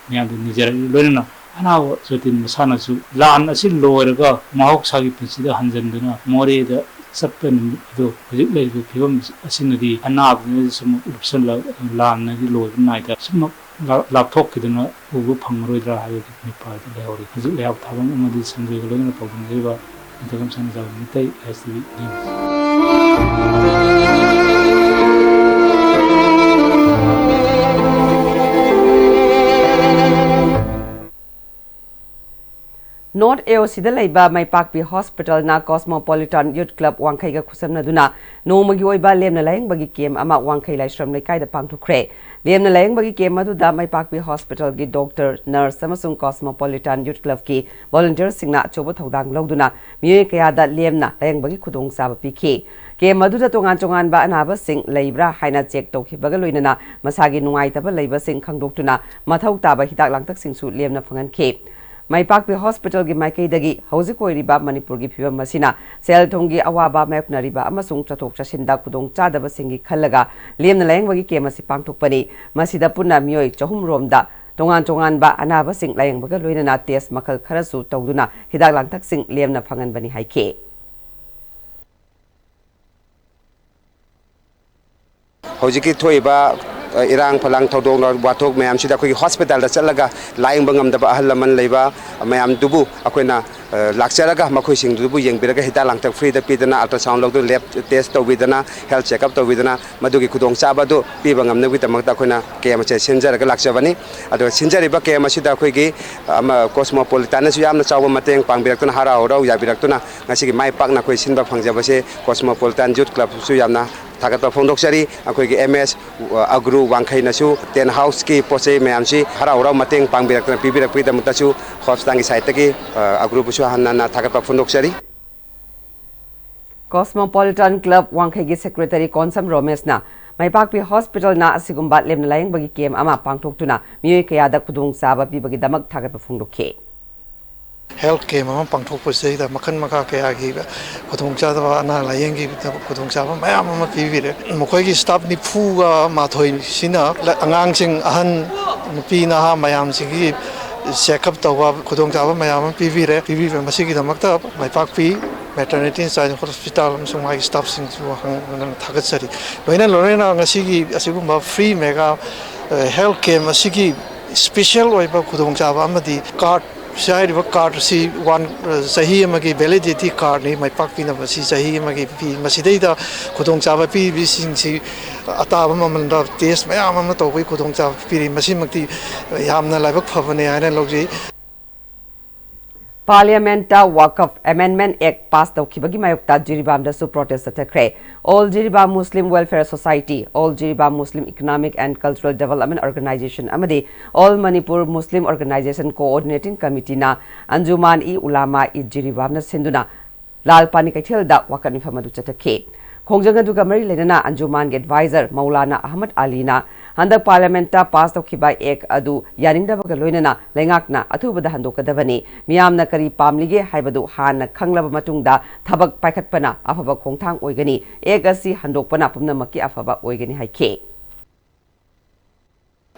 ꯃꯌꯥꯝꯗ ꯅꯤꯖꯔꯛꯂꯤ꯫ ꯂꯣꯏꯅꯅ ꯑꯅꯥꯕ ꯖꯣꯇꯤꯟ ꯃꯁꯥꯅꯁꯨ ꯂꯥꯟ ꯑꯁꯤ ꯂꯣꯏꯔꯒ ꯃꯍꯧꯁꯥꯒꯤ ꯄꯨꯟꯁꯤꯗ ꯍꯟꯖꯤꯟꯗꯨꯅ ꯃꯣꯔꯦꯗ ꯆꯠꯄ ꯅꯨꯃꯤꯠ ꯑꯗꯨ ꯍꯧꯖꯤꯛ ꯂꯩꯔꯤꯕ ꯐꯤꯕꯝ ꯑꯁꯤꯅꯗꯤ ꯑꯅꯥꯕꯗꯨꯅꯗꯤ ꯁꯨꯝ ꯂꯨꯞꯁꯜꯂ-, ꯂꯥꯟꯅꯗꯤ ꯂꯣꯏꯕ ꯅꯥꯏꯗ ꯁꯨꯝꯃꯛ ꯂꯥꯞꯊꯣꯛꯈꯤꯗꯨꯅ ꯎꯕ ꯐꯪꯉꯔꯣꯏꯗ꯭ꯔꯥ ꯍꯥꯏꯕꯒꯤ ꯃꯤꯄꯥꯏꯗ ꯂꯩꯍꯧꯔꯤ꯫ ꯍꯧꯖꯤꯛ ꯂꯩꯍꯥꯎ ꯊꯥꯕꯝ ꯑꯃꯗꯤ ꯁꯟꯖꯣꯏꯒ ꯂꯣꯏꯅꯅ ꯄꯥꯎꯗꯝꯖꯔꯤꯕ ꯅꯤꯡꯊꯧꯖꯝ ꯁꯅꯥꯖꯥꯎꯕ ꯃꯤꯇꯩ ꯑꯥꯏ ꯑꯦꯁ ꯇꯤ ꯚꯤ ꯅ꯭ꯌꯨꯁ꯫ ꯅꯣꯔꯠ ꯑꯦ ꯑꯣ ꯁꯤꯗ ꯂꯩꯕ ꯃꯥꯏꯄꯥꯛꯄꯤ ꯍꯣꯁꯄꯤꯇꯥꯜꯅ ꯀꯣꯁꯃꯣꯄꯣꯂꯤꯇꯥꯟ ꯌꯨꯠ ꯀ꯭ꯂꯕ ꯋꯥꯡꯈꯩꯒ ꯈꯨꯠꯁꯝꯅꯗꯨꯅ ꯅꯣꯡꯃꯒꯤ ꯑꯣꯏꯕ ꯂꯦꯝꯅ ꯂꯥꯌꯦꯡꯕꯒꯤ ꯀꯦꯝ ꯑꯃ ꯋꯥꯡꯈꯩ ꯂꯥꯏꯁ꯭ꯔꯝ ꯂꯩꯀꯥꯏꯗ ꯄꯥꯡꯊꯣꯛꯈ꯭ꯔꯦ꯫ ꯂꯦꯝꯅ ꯂꯥꯌꯦꯡꯕꯒꯤ ꯀꯦꯝ ꯑꯗꯨꯗ ꯃꯥꯏꯄꯥꯛꯄꯤ ꯍꯣꯁꯄꯤꯇꯥꯜꯒꯤ ꯗꯣꯛꯇꯔ, ꯅꯔꯁ ꯑꯃꯁꯨꯡ ꯀꯣꯁꯃꯣꯄꯣꯂꯤꯇꯥꯟ ꯌꯨꯠ ꯀ꯭ꯂꯕꯀꯤ ꯚꯣꯂꯨꯟꯇꯤꯌꯔꯁꯤꯡꯅ ꯑꯆꯧꯕ ꯊꯧꯗꯥꯡ ꯂꯧꯗꯨꯅ ꯃꯤꯑꯣꯏ ꯀꯌꯥꯗ ꯂꯦꯝꯅ ꯂꯥꯌꯦꯡꯕꯒꯤ ꯈꯨꯗꯣꯡꯆꯥꯕ ꯄꯤꯈꯤ꯫ ꯀꯦꯝ ꯑꯗꯨꯗ ꯇꯣꯉꯥꯟ ꯇꯣꯉꯥꯟꯕ ꯑꯅꯥꯕꯁꯤꯡ ꯂꯩꯕ꯭ꯔꯥ ꯍꯥꯏꯅ ꯆꯦꯛ ꯇꯧꯈꯤꯕꯒ ꯂꯣꯏꯅꯅ ꯃꯁꯥꯒꯤ ꯅꯨꯡꯉꯥꯏꯇꯕ ꯂꯩꯕꯁꯤꯡ ꯈꯪꯗꯣꯛꯇꯨꯅ ꯃꯊꯧ ꯇꯥꯕ ꯍꯤꯗꯥꯛ ꯂꯥꯡꯊꯛꯁꯤꯡꯁꯨ ꯂꯦꯝꯅ ꯐꯪꯍꯟꯈꯤ꯫ ꯃꯥꯏꯄꯥꯛꯄꯤ ꯍꯣꯁꯄꯤꯇꯥꯜꯒꯤ ꯃꯥꯏꯀꯩꯗꯒꯤ ꯍꯧꯖꯤꯛ ꯑꯣꯏꯔꯤꯕ ꯃꯅꯤꯄꯨꯔꯒꯤ ꯐꯤꯕꯝ ꯑꯁꯤꯅ ꯁꯦꯜ ꯊꯨꯝꯒꯤ ꯑꯋꯥꯕ ꯃꯥꯌꯣꯛꯅꯔꯤꯕ ꯑꯃꯁꯨꯡ ꯆꯠꯊꯣꯛ ꯆꯠꯁꯤꯟꯗ ꯈꯨꯗꯣꯡ ꯆꯥꯗꯕꯁꯤꯡꯒꯤ ꯈꯜꯂꯒ ꯂꯦꯝꯅ ꯂꯥꯌꯦꯡꯕꯒꯤ ꯀꯦꯝ ꯑꯁꯤ ꯄꯥꯡꯊꯣꯛꯄꯅꯤ꯫ ꯃꯁꯤꯗ ꯄꯨꯟꯅ ꯃꯤꯑꯣꯏ ꯆꯍꯨꯝ ꯔꯣꯝꯗ ꯇꯣꯉꯥꯟ ꯇꯣꯉꯥꯟꯕ ꯑꯅꯥꯕꯁꯤꯡ ꯂꯥꯌꯦꯡꯕꯒ ꯂꯣꯏꯅꯅ ꯇꯦꯁ ꯃꯈꯜ ꯈꯔꯁꯨ ꯇꯧꯗꯨꯅ ꯍꯤꯗꯥꯛ ꯂꯥꯡꯊꯛꯁꯤꯡ ꯂꯦꯝꯅ ꯐꯪꯍꯟꯕꯅꯤ ꯍꯥꯏꯈꯤ꯫ ꯍꯧꯖꯤꯛꯀꯤ ꯊꯣꯛꯏꯕ, ꯑ, ꯏꯔꯥꯡ ꯐꯂꯥꯡ ꯊꯧꯗꯣꯛ ꯋꯥꯊꯣꯛ ꯃꯌꯥꯝꯁꯤꯗ ꯑꯩꯈꯣꯏꯒꯤ ꯍꯣꯁꯄꯤꯇꯥꯜꯗ ꯆꯠꯂꯒ ꯂꯥꯌꯦꯡꯕ ꯉꯝꯗꯕ ꯑꯍꯜ ꯂꯃꯟ ꯂꯩꯕ ꯃꯌꯥꯝꯗꯨꯕꯨ ꯑꯩꯈꯣꯏꯅ, ꯑ, ꯂꯥꯛꯆꯔꯒ ꯃꯈꯣꯏꯁꯤꯡꯗꯨꯕꯨ ꯌꯦꯡꯕꯤꯔꯒ ꯍꯤꯗꯥꯛ ꯂꯥꯡꯊꯛ ꯐ꯭ꯔꯤꯗ ꯄꯤꯗꯅ, ꯑꯜꯇ꯭ꯔꯥꯁꯥꯎꯟ ꯂꯧꯗꯨꯅ, ꯂꯦꯕ ꯇꯦꯁ ꯇꯧꯕꯤꯗꯅ, ꯍꯦꯜꯊ ꯆꯦꯛꯑꯞ ꯇꯧꯕꯤꯗꯅ, ꯃꯗꯨꯒꯤ ꯈꯨꯗꯣꯡꯆꯥꯕ ꯑꯗꯨ ꯄꯤꯕ ꯉꯝꯅꯕꯒꯤꯗꯃꯛꯇ ꯑꯩꯈꯣꯏꯅ ꯀꯦꯝ ꯑꯁꯦ ꯁꯤꯟꯖꯔꯒ ꯂꯥꯛꯆꯕꯅꯤ꯫ ꯑꯗꯨꯒ ꯁꯤꯟꯖꯔꯤꯕ ꯀꯦꯝ ꯑꯁꯤꯗ ꯑꯩꯈꯣꯏꯒꯤ, ꯑꯃ, ꯀꯣꯁꯃꯣꯄꯣꯂꯤꯇꯥꯟꯅꯁꯨ ꯌꯥꯝꯅ ꯆꯥꯎꯕ ꯃꯇꯦꯡ ꯄꯥꯡꯕꯤꯔꯛꯇꯨꯅ, ꯍꯔꯥꯎ ꯍꯔꯥꯎ ꯌꯥꯕꯤꯔꯛꯇꯨꯅ ꯉꯁꯤꯒꯤ ꯃꯥꯏ ꯄꯥꯛꯅ ꯑꯩꯈꯣꯏ ꯁꯤꯟꯕ ꯐꯪꯖꯕꯁꯦ ꯀꯣꯁꯃꯣꯄꯣꯂꯤꯇꯥꯟ ꯌꯨꯠ ꯀ꯭ꯂꯕꯁꯨ ꯌꯥꯝꯅ ꯊꯥꯒꯠꯄ ꯐꯣꯡꯗꯣꯛꯆꯔꯤ꯫ ꯑꯩꯈꯣꯏꯒꯤ ꯑꯦꯝ ꯑꯦꯁ ꯑꯒ꯭ꯔꯨ ꯋꯥꯡꯈꯩꯅꯁꯨ ꯇꯦꯟꯠ ꯍꯥꯎꯁꯀꯤ ꯄꯣꯠ ꯆꯩ ꯃꯌꯥꯝꯁꯤ ꯍꯔꯥꯎ ꯍꯔꯥꯎ ꯃꯇꯦꯡ ꯄꯥꯡꯕꯤꯔꯛꯇꯅ ꯄꯤꯕꯤꯔꯛꯄꯒꯤꯗꯃꯛꯇꯁꯨ ꯍꯣꯁꯄꯤꯇꯥꯜꯒꯤ ꯁꯥꯏꯠꯇꯒꯤ, ꯑ, ꯑꯒ꯭ꯔꯨꯕꯨꯁꯨ ꯍꯟꯅ ꯍꯟꯅ ꯊꯥꯒꯠꯄ ꯐꯣꯡꯗꯣꯛꯆꯔꯤ꯫ ꯀꯣꯁꯃꯣꯄꯣꯂꯤꯇꯥꯟ ꯀ꯭ꯂꯕ ꯋꯥꯡꯈꯩꯒꯤ ꯁꯦꯀ꯭ꯔꯦꯇꯔꯤ ꯀꯣꯟꯁꯝ ꯔꯣꯃꯦꯁꯅ ꯃꯥꯏꯄꯥꯛꯄꯤ ꯍꯣꯁꯄꯤꯇꯥꯜꯅ ꯑꯁꯤꯒꯨꯝꯕ ꯂꯦꯝꯅ ꯂꯥꯌꯦꯡꯕꯒꯤ ꯀꯦꯝ ꯑꯃ ꯄꯥꯡꯊꯣꯛꯇꯨꯅ ꯃꯤꯑꯣꯏ ꯀꯌꯥꯗ ꯈꯨꯗꯣꯡꯆꯥꯕ ꯄꯤꯕꯒꯤꯗꯃꯛ ꯊꯥꯒꯠꯄ ꯐꯣꯡꯗꯣꯛꯈꯤ꯫ ꯍꯦꯜꯊ ꯀꯦꯝ ꯑꯃ ꯄꯥꯡꯊꯣꯛꯄꯁꯤꯗꯩꯗ ꯃꯈꯜ ꯃꯈꯥ ꯀꯌꯥꯒꯤ ꯈꯨꯗꯣꯡꯆꯥꯗꯕ, ꯑꯅꯥ ꯂꯥꯌꯦꯡꯒꯤ ꯈꯨꯗꯣꯡꯆꯥꯕ ꯃꯌꯥꯝ ꯑꯃ ꯄꯤꯕꯤꯔꯦ꯫ ꯃꯈꯣꯏꯒꯤ ꯁ꯭ꯇꯥꯐ ꯅꯤꯐꯨꯒ ꯃꯥꯊꯣꯏꯁꯤꯅ ꯑꯉꯥꯡꯁꯤꯡ, ꯑꯍꯟ, ꯅꯨꯄꯤ ꯅꯍꯥ ꯃꯌꯥꯝꯁꯤꯒꯤ ꯆꯦꯛꯑꯞ ꯇꯧꯕ ꯈꯨꯗꯣꯡꯆꯥꯕ ꯃꯌꯥꯝ ꯑꯃ ꯄꯤꯕꯤꯔꯦ꯫ ꯄꯤꯕꯤꯕ ꯃꯁꯤꯒꯤꯗꯃꯛꯇ ꯃꯥꯏꯄꯥꯛꯄꯤ ꯃꯦꯇꯔꯅꯤꯇꯤ ꯑꯦꯟ ꯆꯥꯏꯜ ꯍꯣꯁꯄꯤꯇꯥꯜ ꯑꯃꯁꯨꯡ ꯃꯥꯒꯤ ꯁ꯭ꯇꯥꯐꯁꯤꯡꯁꯨ ꯍꯪ-, ꯍꯪ-, ꯊꯥꯒꯠꯆꯔꯤ꯫ ꯂꯣꯏꯅ ꯂꯣꯏꯅꯅ ꯉꯁꯤꯒꯤ ꯑꯁꯤꯒꯨꯝꯕ ꯐ꯭ꯔꯤ ꯃꯦꯒꯥ ꯍꯦꯜꯊ ꯀꯦꯝꯞ ꯑꯁꯤꯒꯤ ꯏꯁꯄꯤꯁꯦꯜ ꯑꯣꯏꯕ ꯈꯨꯗꯣꯡꯆꯥꯕ ꯑꯃꯗꯤ ꯀꯥꯔꯗ, ꯁꯤ ꯍꯥꯏꯔꯤꯕ ꯀꯥꯔꯗ ꯑꯁꯤ ꯋꯥꯟ, ꯆꯍꯤ ꯑꯃꯒꯤ ꯚꯦꯂꯤꯗꯤꯇꯤ ꯀꯥꯔꯗꯅꯤ, ꯃꯥꯏ ꯄꯥꯛꯄꯤꯅꯕ ꯑꯁꯤ ꯆꯍꯤ ꯑꯃꯒꯤ ꯄꯤ꯫ ꯃꯁꯤꯗꯩꯗ ꯈꯨꯗꯣꯡꯆꯥꯕ ꯄꯤꯔꯤꯕꯁꯤꯡꯁꯤ ꯑꯇꯥꯕ ꯃꯃꯜꯗ ꯇꯦꯁ ꯃꯌꯥꯝ ꯑꯃ ꯇꯧꯕꯒꯤ ꯈꯨꯗꯣꯡꯆꯥꯕ ꯄꯤꯔꯤ꯫ ꯃꯁꯤꯃꯛꯇꯤ ꯌꯥꯝꯅ ꯂꯥꯏꯕꯛ ꯐꯕꯅꯦ ꯍꯥꯏꯅ ꯂꯧꯖꯩ꯫ ꯄꯥꯔꯂꯤꯌꯥꯃꯦꯟꯠꯇ ꯋꯥꯀꯐ ꯑꯦꯃꯦꯟꯗꯃꯦꯟꯠ ꯑꯦꯛꯠ ꯄꯥꯁ ꯇꯧꯈꯤꯕꯒꯤ ꯃꯥꯌꯣꯛꯇ ꯖꯤꯔꯤꯕꯥꯝꯗꯁꯨ protest ꯆꯠꯊꯈ꯭ꯔꯦ꯫ All Jiribam Muslim Welfare Society, All Jiribam Muslim Economic and Cultural Development Organisation ꯑꯃꯗꯤ All Manipur Muslim Organisation Coordinating Committeeꯅ ꯑꯟꯖꯨꯃꯥꯟ E ꯎꯂꯥꯃꯥ E ꯖꯤꯔꯤꯕꯥꯝꯅ ꯁꯤꯟꯗꯨꯅ ꯂꯥꯜ ꯄꯥꯅꯤ ꯀꯩꯊꯦꯜꯗ ꯋꯥꯀꯠ ꯃꯤꯐꯝ ꯑꯗꯨ ꯆꯠꯊꯈꯤ꯫ ꯈꯣꯡꯖꯪ ꯑꯗꯨꯒ ꯃꯔꯤ ꯂꯩꯅꯅ ꯑꯟꯖꯨꯃꯥꯟꯒꯤ ꯑꯦꯗꯚꯥꯏꯖꯔ ꯃꯧꯂꯥꯅꯥ ꯑꯍꯃꯗ ꯑꯂꯤꯅ ꯍꯟꯗꯛ ꯄꯥꯔꯂꯤꯌꯥꯃꯦꯟꯠꯇ ꯄꯥꯁ ꯇꯧꯈꯤꯕ ꯑꯦꯛꯠ ꯑꯗꯨ ꯌꯥꯅꯤꯡꯗꯕꯒ ꯂꯣꯏꯅꯅ ꯂꯩꯉꯥꯛꯅ ꯑꯊꯨꯕꯗ ꯍꯟꯗꯣꯛꯀꯗꯕꯅꯤ꯫ ꯃꯤꯌꯥꯝꯅ ꯀꯔꯤ ꯄꯥꯝꯂꯤꯒꯦ ꯍꯥꯏꯕꯗꯨ ꯍꯥꯟꯅ ꯈꯪꯂꯕ ꯃꯇꯨꯡꯗ ꯊꯕꯛ ꯄꯥꯏꯈꯠꯄꯅ ꯑꯐꯕ ꯈꯣꯡꯊꯥꯡ ꯑꯣꯏꯒꯅꯤ꯫ ꯑꯦꯛꯠ ꯑꯁꯤ ꯍꯟꯗꯣꯛꯄꯅ ꯄꯨꯝꯅꯃꯛꯀꯤ ꯑꯐꯕ ꯑꯣꯏꯒꯅꯤ ꯍꯥꯏꯈꯤ꯫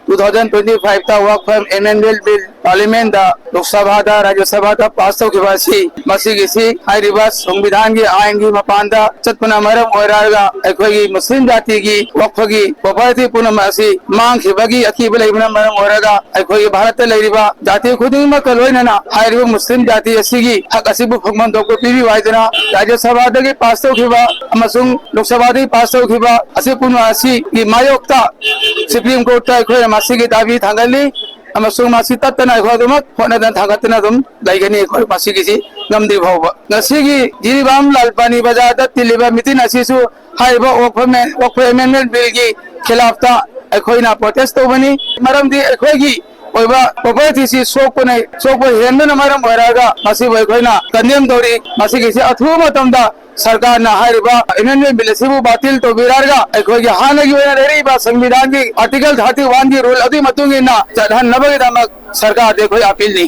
ꯇꯨ ꯊꯥꯎꯖꯟ ꯇ꯭ꯋꯦꯟꯇꯤ ꯐꯥꯏꯚꯇ ꯋꯥꯛꯐ ꯑꯦꯃꯦꯟꯗꯃꯦꯟꯠ ꯕꯤꯜ ꯄꯥꯔꯂꯤꯌꯥꯃꯦꯟꯠꯇ ꯂꯣꯛ ꯁꯚꯥꯗ, ꯔꯥꯖ꯭ꯌ ꯁꯚꯥꯗ ꯄꯥꯁ ꯇꯧꯈꯤꯕ ꯑꯁꯤ, ꯃꯁꯤꯒꯤꯁꯤ ꯍꯥꯏꯔꯤꯕ ꯁꯪꯕꯤꯙꯥꯟꯒꯤ ꯑꯥꯏꯟꯒꯤ ꯃꯄꯥꯟꯗ ꯆꯠꯄꯅ ꯃꯔꯝ ꯑꯣꯏꯔꯒ ꯑꯩꯈꯣꯏꯒꯤ ꯃꯨꯁꯂꯤꯝ ꯖꯥꯇꯤꯒꯤ ꯋꯥꯛꯐꯒꯤ ꯄ꯭ꯔꯣꯄꯔꯇꯤ ꯄꯨꯝꯅꯃꯛ ꯑꯁꯤ ꯃꯥꯡꯈꯤꯕꯒꯤ ꯑꯀꯤꯕ ꯂꯩꯕꯅ ꯃꯔꯝ ꯑꯣꯏꯔꯒ ꯑꯩꯈꯣꯏꯒꯤ ꯚꯥꯔꯠꯇ ꯂꯩꯔꯤꯕ ꯖꯥꯇꯤ ꯈꯨꯗꯤꯡꯃꯛꯀ ꯂꯣꯏꯅꯅ ꯍꯥꯏꯔꯤꯕ ꯃꯨꯁꯂꯤꯝ ꯖꯥꯇꯤ ꯑꯁꯤꯒꯤ ꯍꯛ ꯑꯁꯤꯕꯨ ꯐꯪꯐꯝ ꯊꯣꯛꯄ ꯄꯤꯕꯤꯌꯨ ꯍꯥꯏꯗꯨꯅ ꯔꯥꯖ꯭ꯌ ꯁꯚꯥꯗꯒꯤ ꯄꯥꯁ ꯇꯧꯈꯤꯕ ꯑꯃꯁꯨꯡ ꯂꯣꯛ ꯁꯚꯥꯗꯒꯤ ꯄꯥꯁ ꯇꯧꯈꯤꯕ ꯑꯁꯤ ꯄꯨꯝꯅꯃꯛ ꯑꯁꯤꯒꯤ ꯃꯥꯌꯣꯛꯇ ꯁꯨꯄ꯭ꯔꯤꯝ ꯀꯣꯔꯠꯇ ꯑꯩꯈꯣꯏꯅ ꯃꯁꯤꯒꯤ ꯗꯥꯕꯤ ꯊꯥꯡꯒꯠꯂꯤ ꯑꯃꯁꯨꯡ ꯃꯁꯤ ꯇꯠꯇꯅ ꯑꯩꯈꯣꯏ ꯑꯗꯨꯃꯛ ꯍꯣꯠꯅꯗꯅ ꯊꯥꯡꯒꯠꯇꯨꯅ ꯑꯗꯨꯝ ꯂꯩꯒꯅꯤ꯫ ꯑꯩꯈꯣꯏ ꯃꯁꯤꯒꯤꯁꯤ ꯉꯝꯗ꯭ꯔꯤ ꯐꯥꯎꯕ꯫ ꯉꯁꯤꯒꯤ ꯖꯤꯔꯤꯕꯥꯝ ꯂꯥꯜꯄꯥꯅꯤ ꯕꯖꯥꯔꯗ ꯇꯤꯜꯂꯤꯕ ꯃꯤꯇꯤꯟ ꯑꯁꯤꯁꯨ ꯍꯥꯏꯔꯤꯕ ꯋꯥꯛꯐ ꯑꯦꯃꯦꯟꯗꯃꯦꯟꯠ ꯕꯤꯜꯒꯤ ꯈꯤꯂꯥꯐꯇ ꯑꯩꯈꯣꯏꯅ ꯄ꯭ꯔꯣꯇꯦꯁ ꯇꯧꯕꯅꯤ꯫ ꯃꯔꯝꯗꯤ ꯑꯩꯈꯣꯏꯒꯤ ꯑꯣꯏꯕ ꯄ꯭ꯔꯣꯄꯔꯇꯤꯁꯤ ꯁꯣꯛꯄꯅ, ꯁꯣꯛꯄ ꯍꯦꯟꯕꯅ ꯃꯔꯝ ꯑꯣꯏꯔꯒ ꯃꯁꯤꯕꯨ ꯑꯩꯈꯣꯏꯅ ꯀꯟꯗꯦꯝ ꯇꯧꯔꯤ꯫ ꯃꯁꯤꯒꯤꯁꯤ ꯑꯊꯨꯕ ꯃꯇꯝꯗ ꯁꯔꯀꯥꯔꯅ ꯍꯥꯏꯔꯤꯕ ꯑꯦꯃꯦꯟꯗꯃꯦꯟꯠ ꯕꯤꯜ ꯑꯁꯤꯕꯨ ꯕꯥꯇꯤꯜ ꯇꯧꯕꯤꯔꯛꯑꯒ ꯑꯩꯈꯣꯏꯒꯤ ꯍꯥꯟꯅꯒꯤ ꯑꯣꯏꯅ ꯂꯩꯔꯛꯏꯕ ꯁꯪꯕꯤꯙꯥꯟꯒꯤ ꯑꯥꯔꯇꯤꯀꯜ ꯊꯥꯔꯇꯤ ꯋꯥꯟꯒꯤ ꯔꯨꯜ ꯑꯗꯨꯒꯤ ꯃꯇꯨꯡ ꯏꯟꯅ ꯆꯠꯍꯟꯅꯕꯒꯤꯗꯃꯛ ꯁꯔꯀꯥꯔꯗ ꯑꯩꯈꯣꯏ ꯑꯄꯤꯜꯅꯤ꯫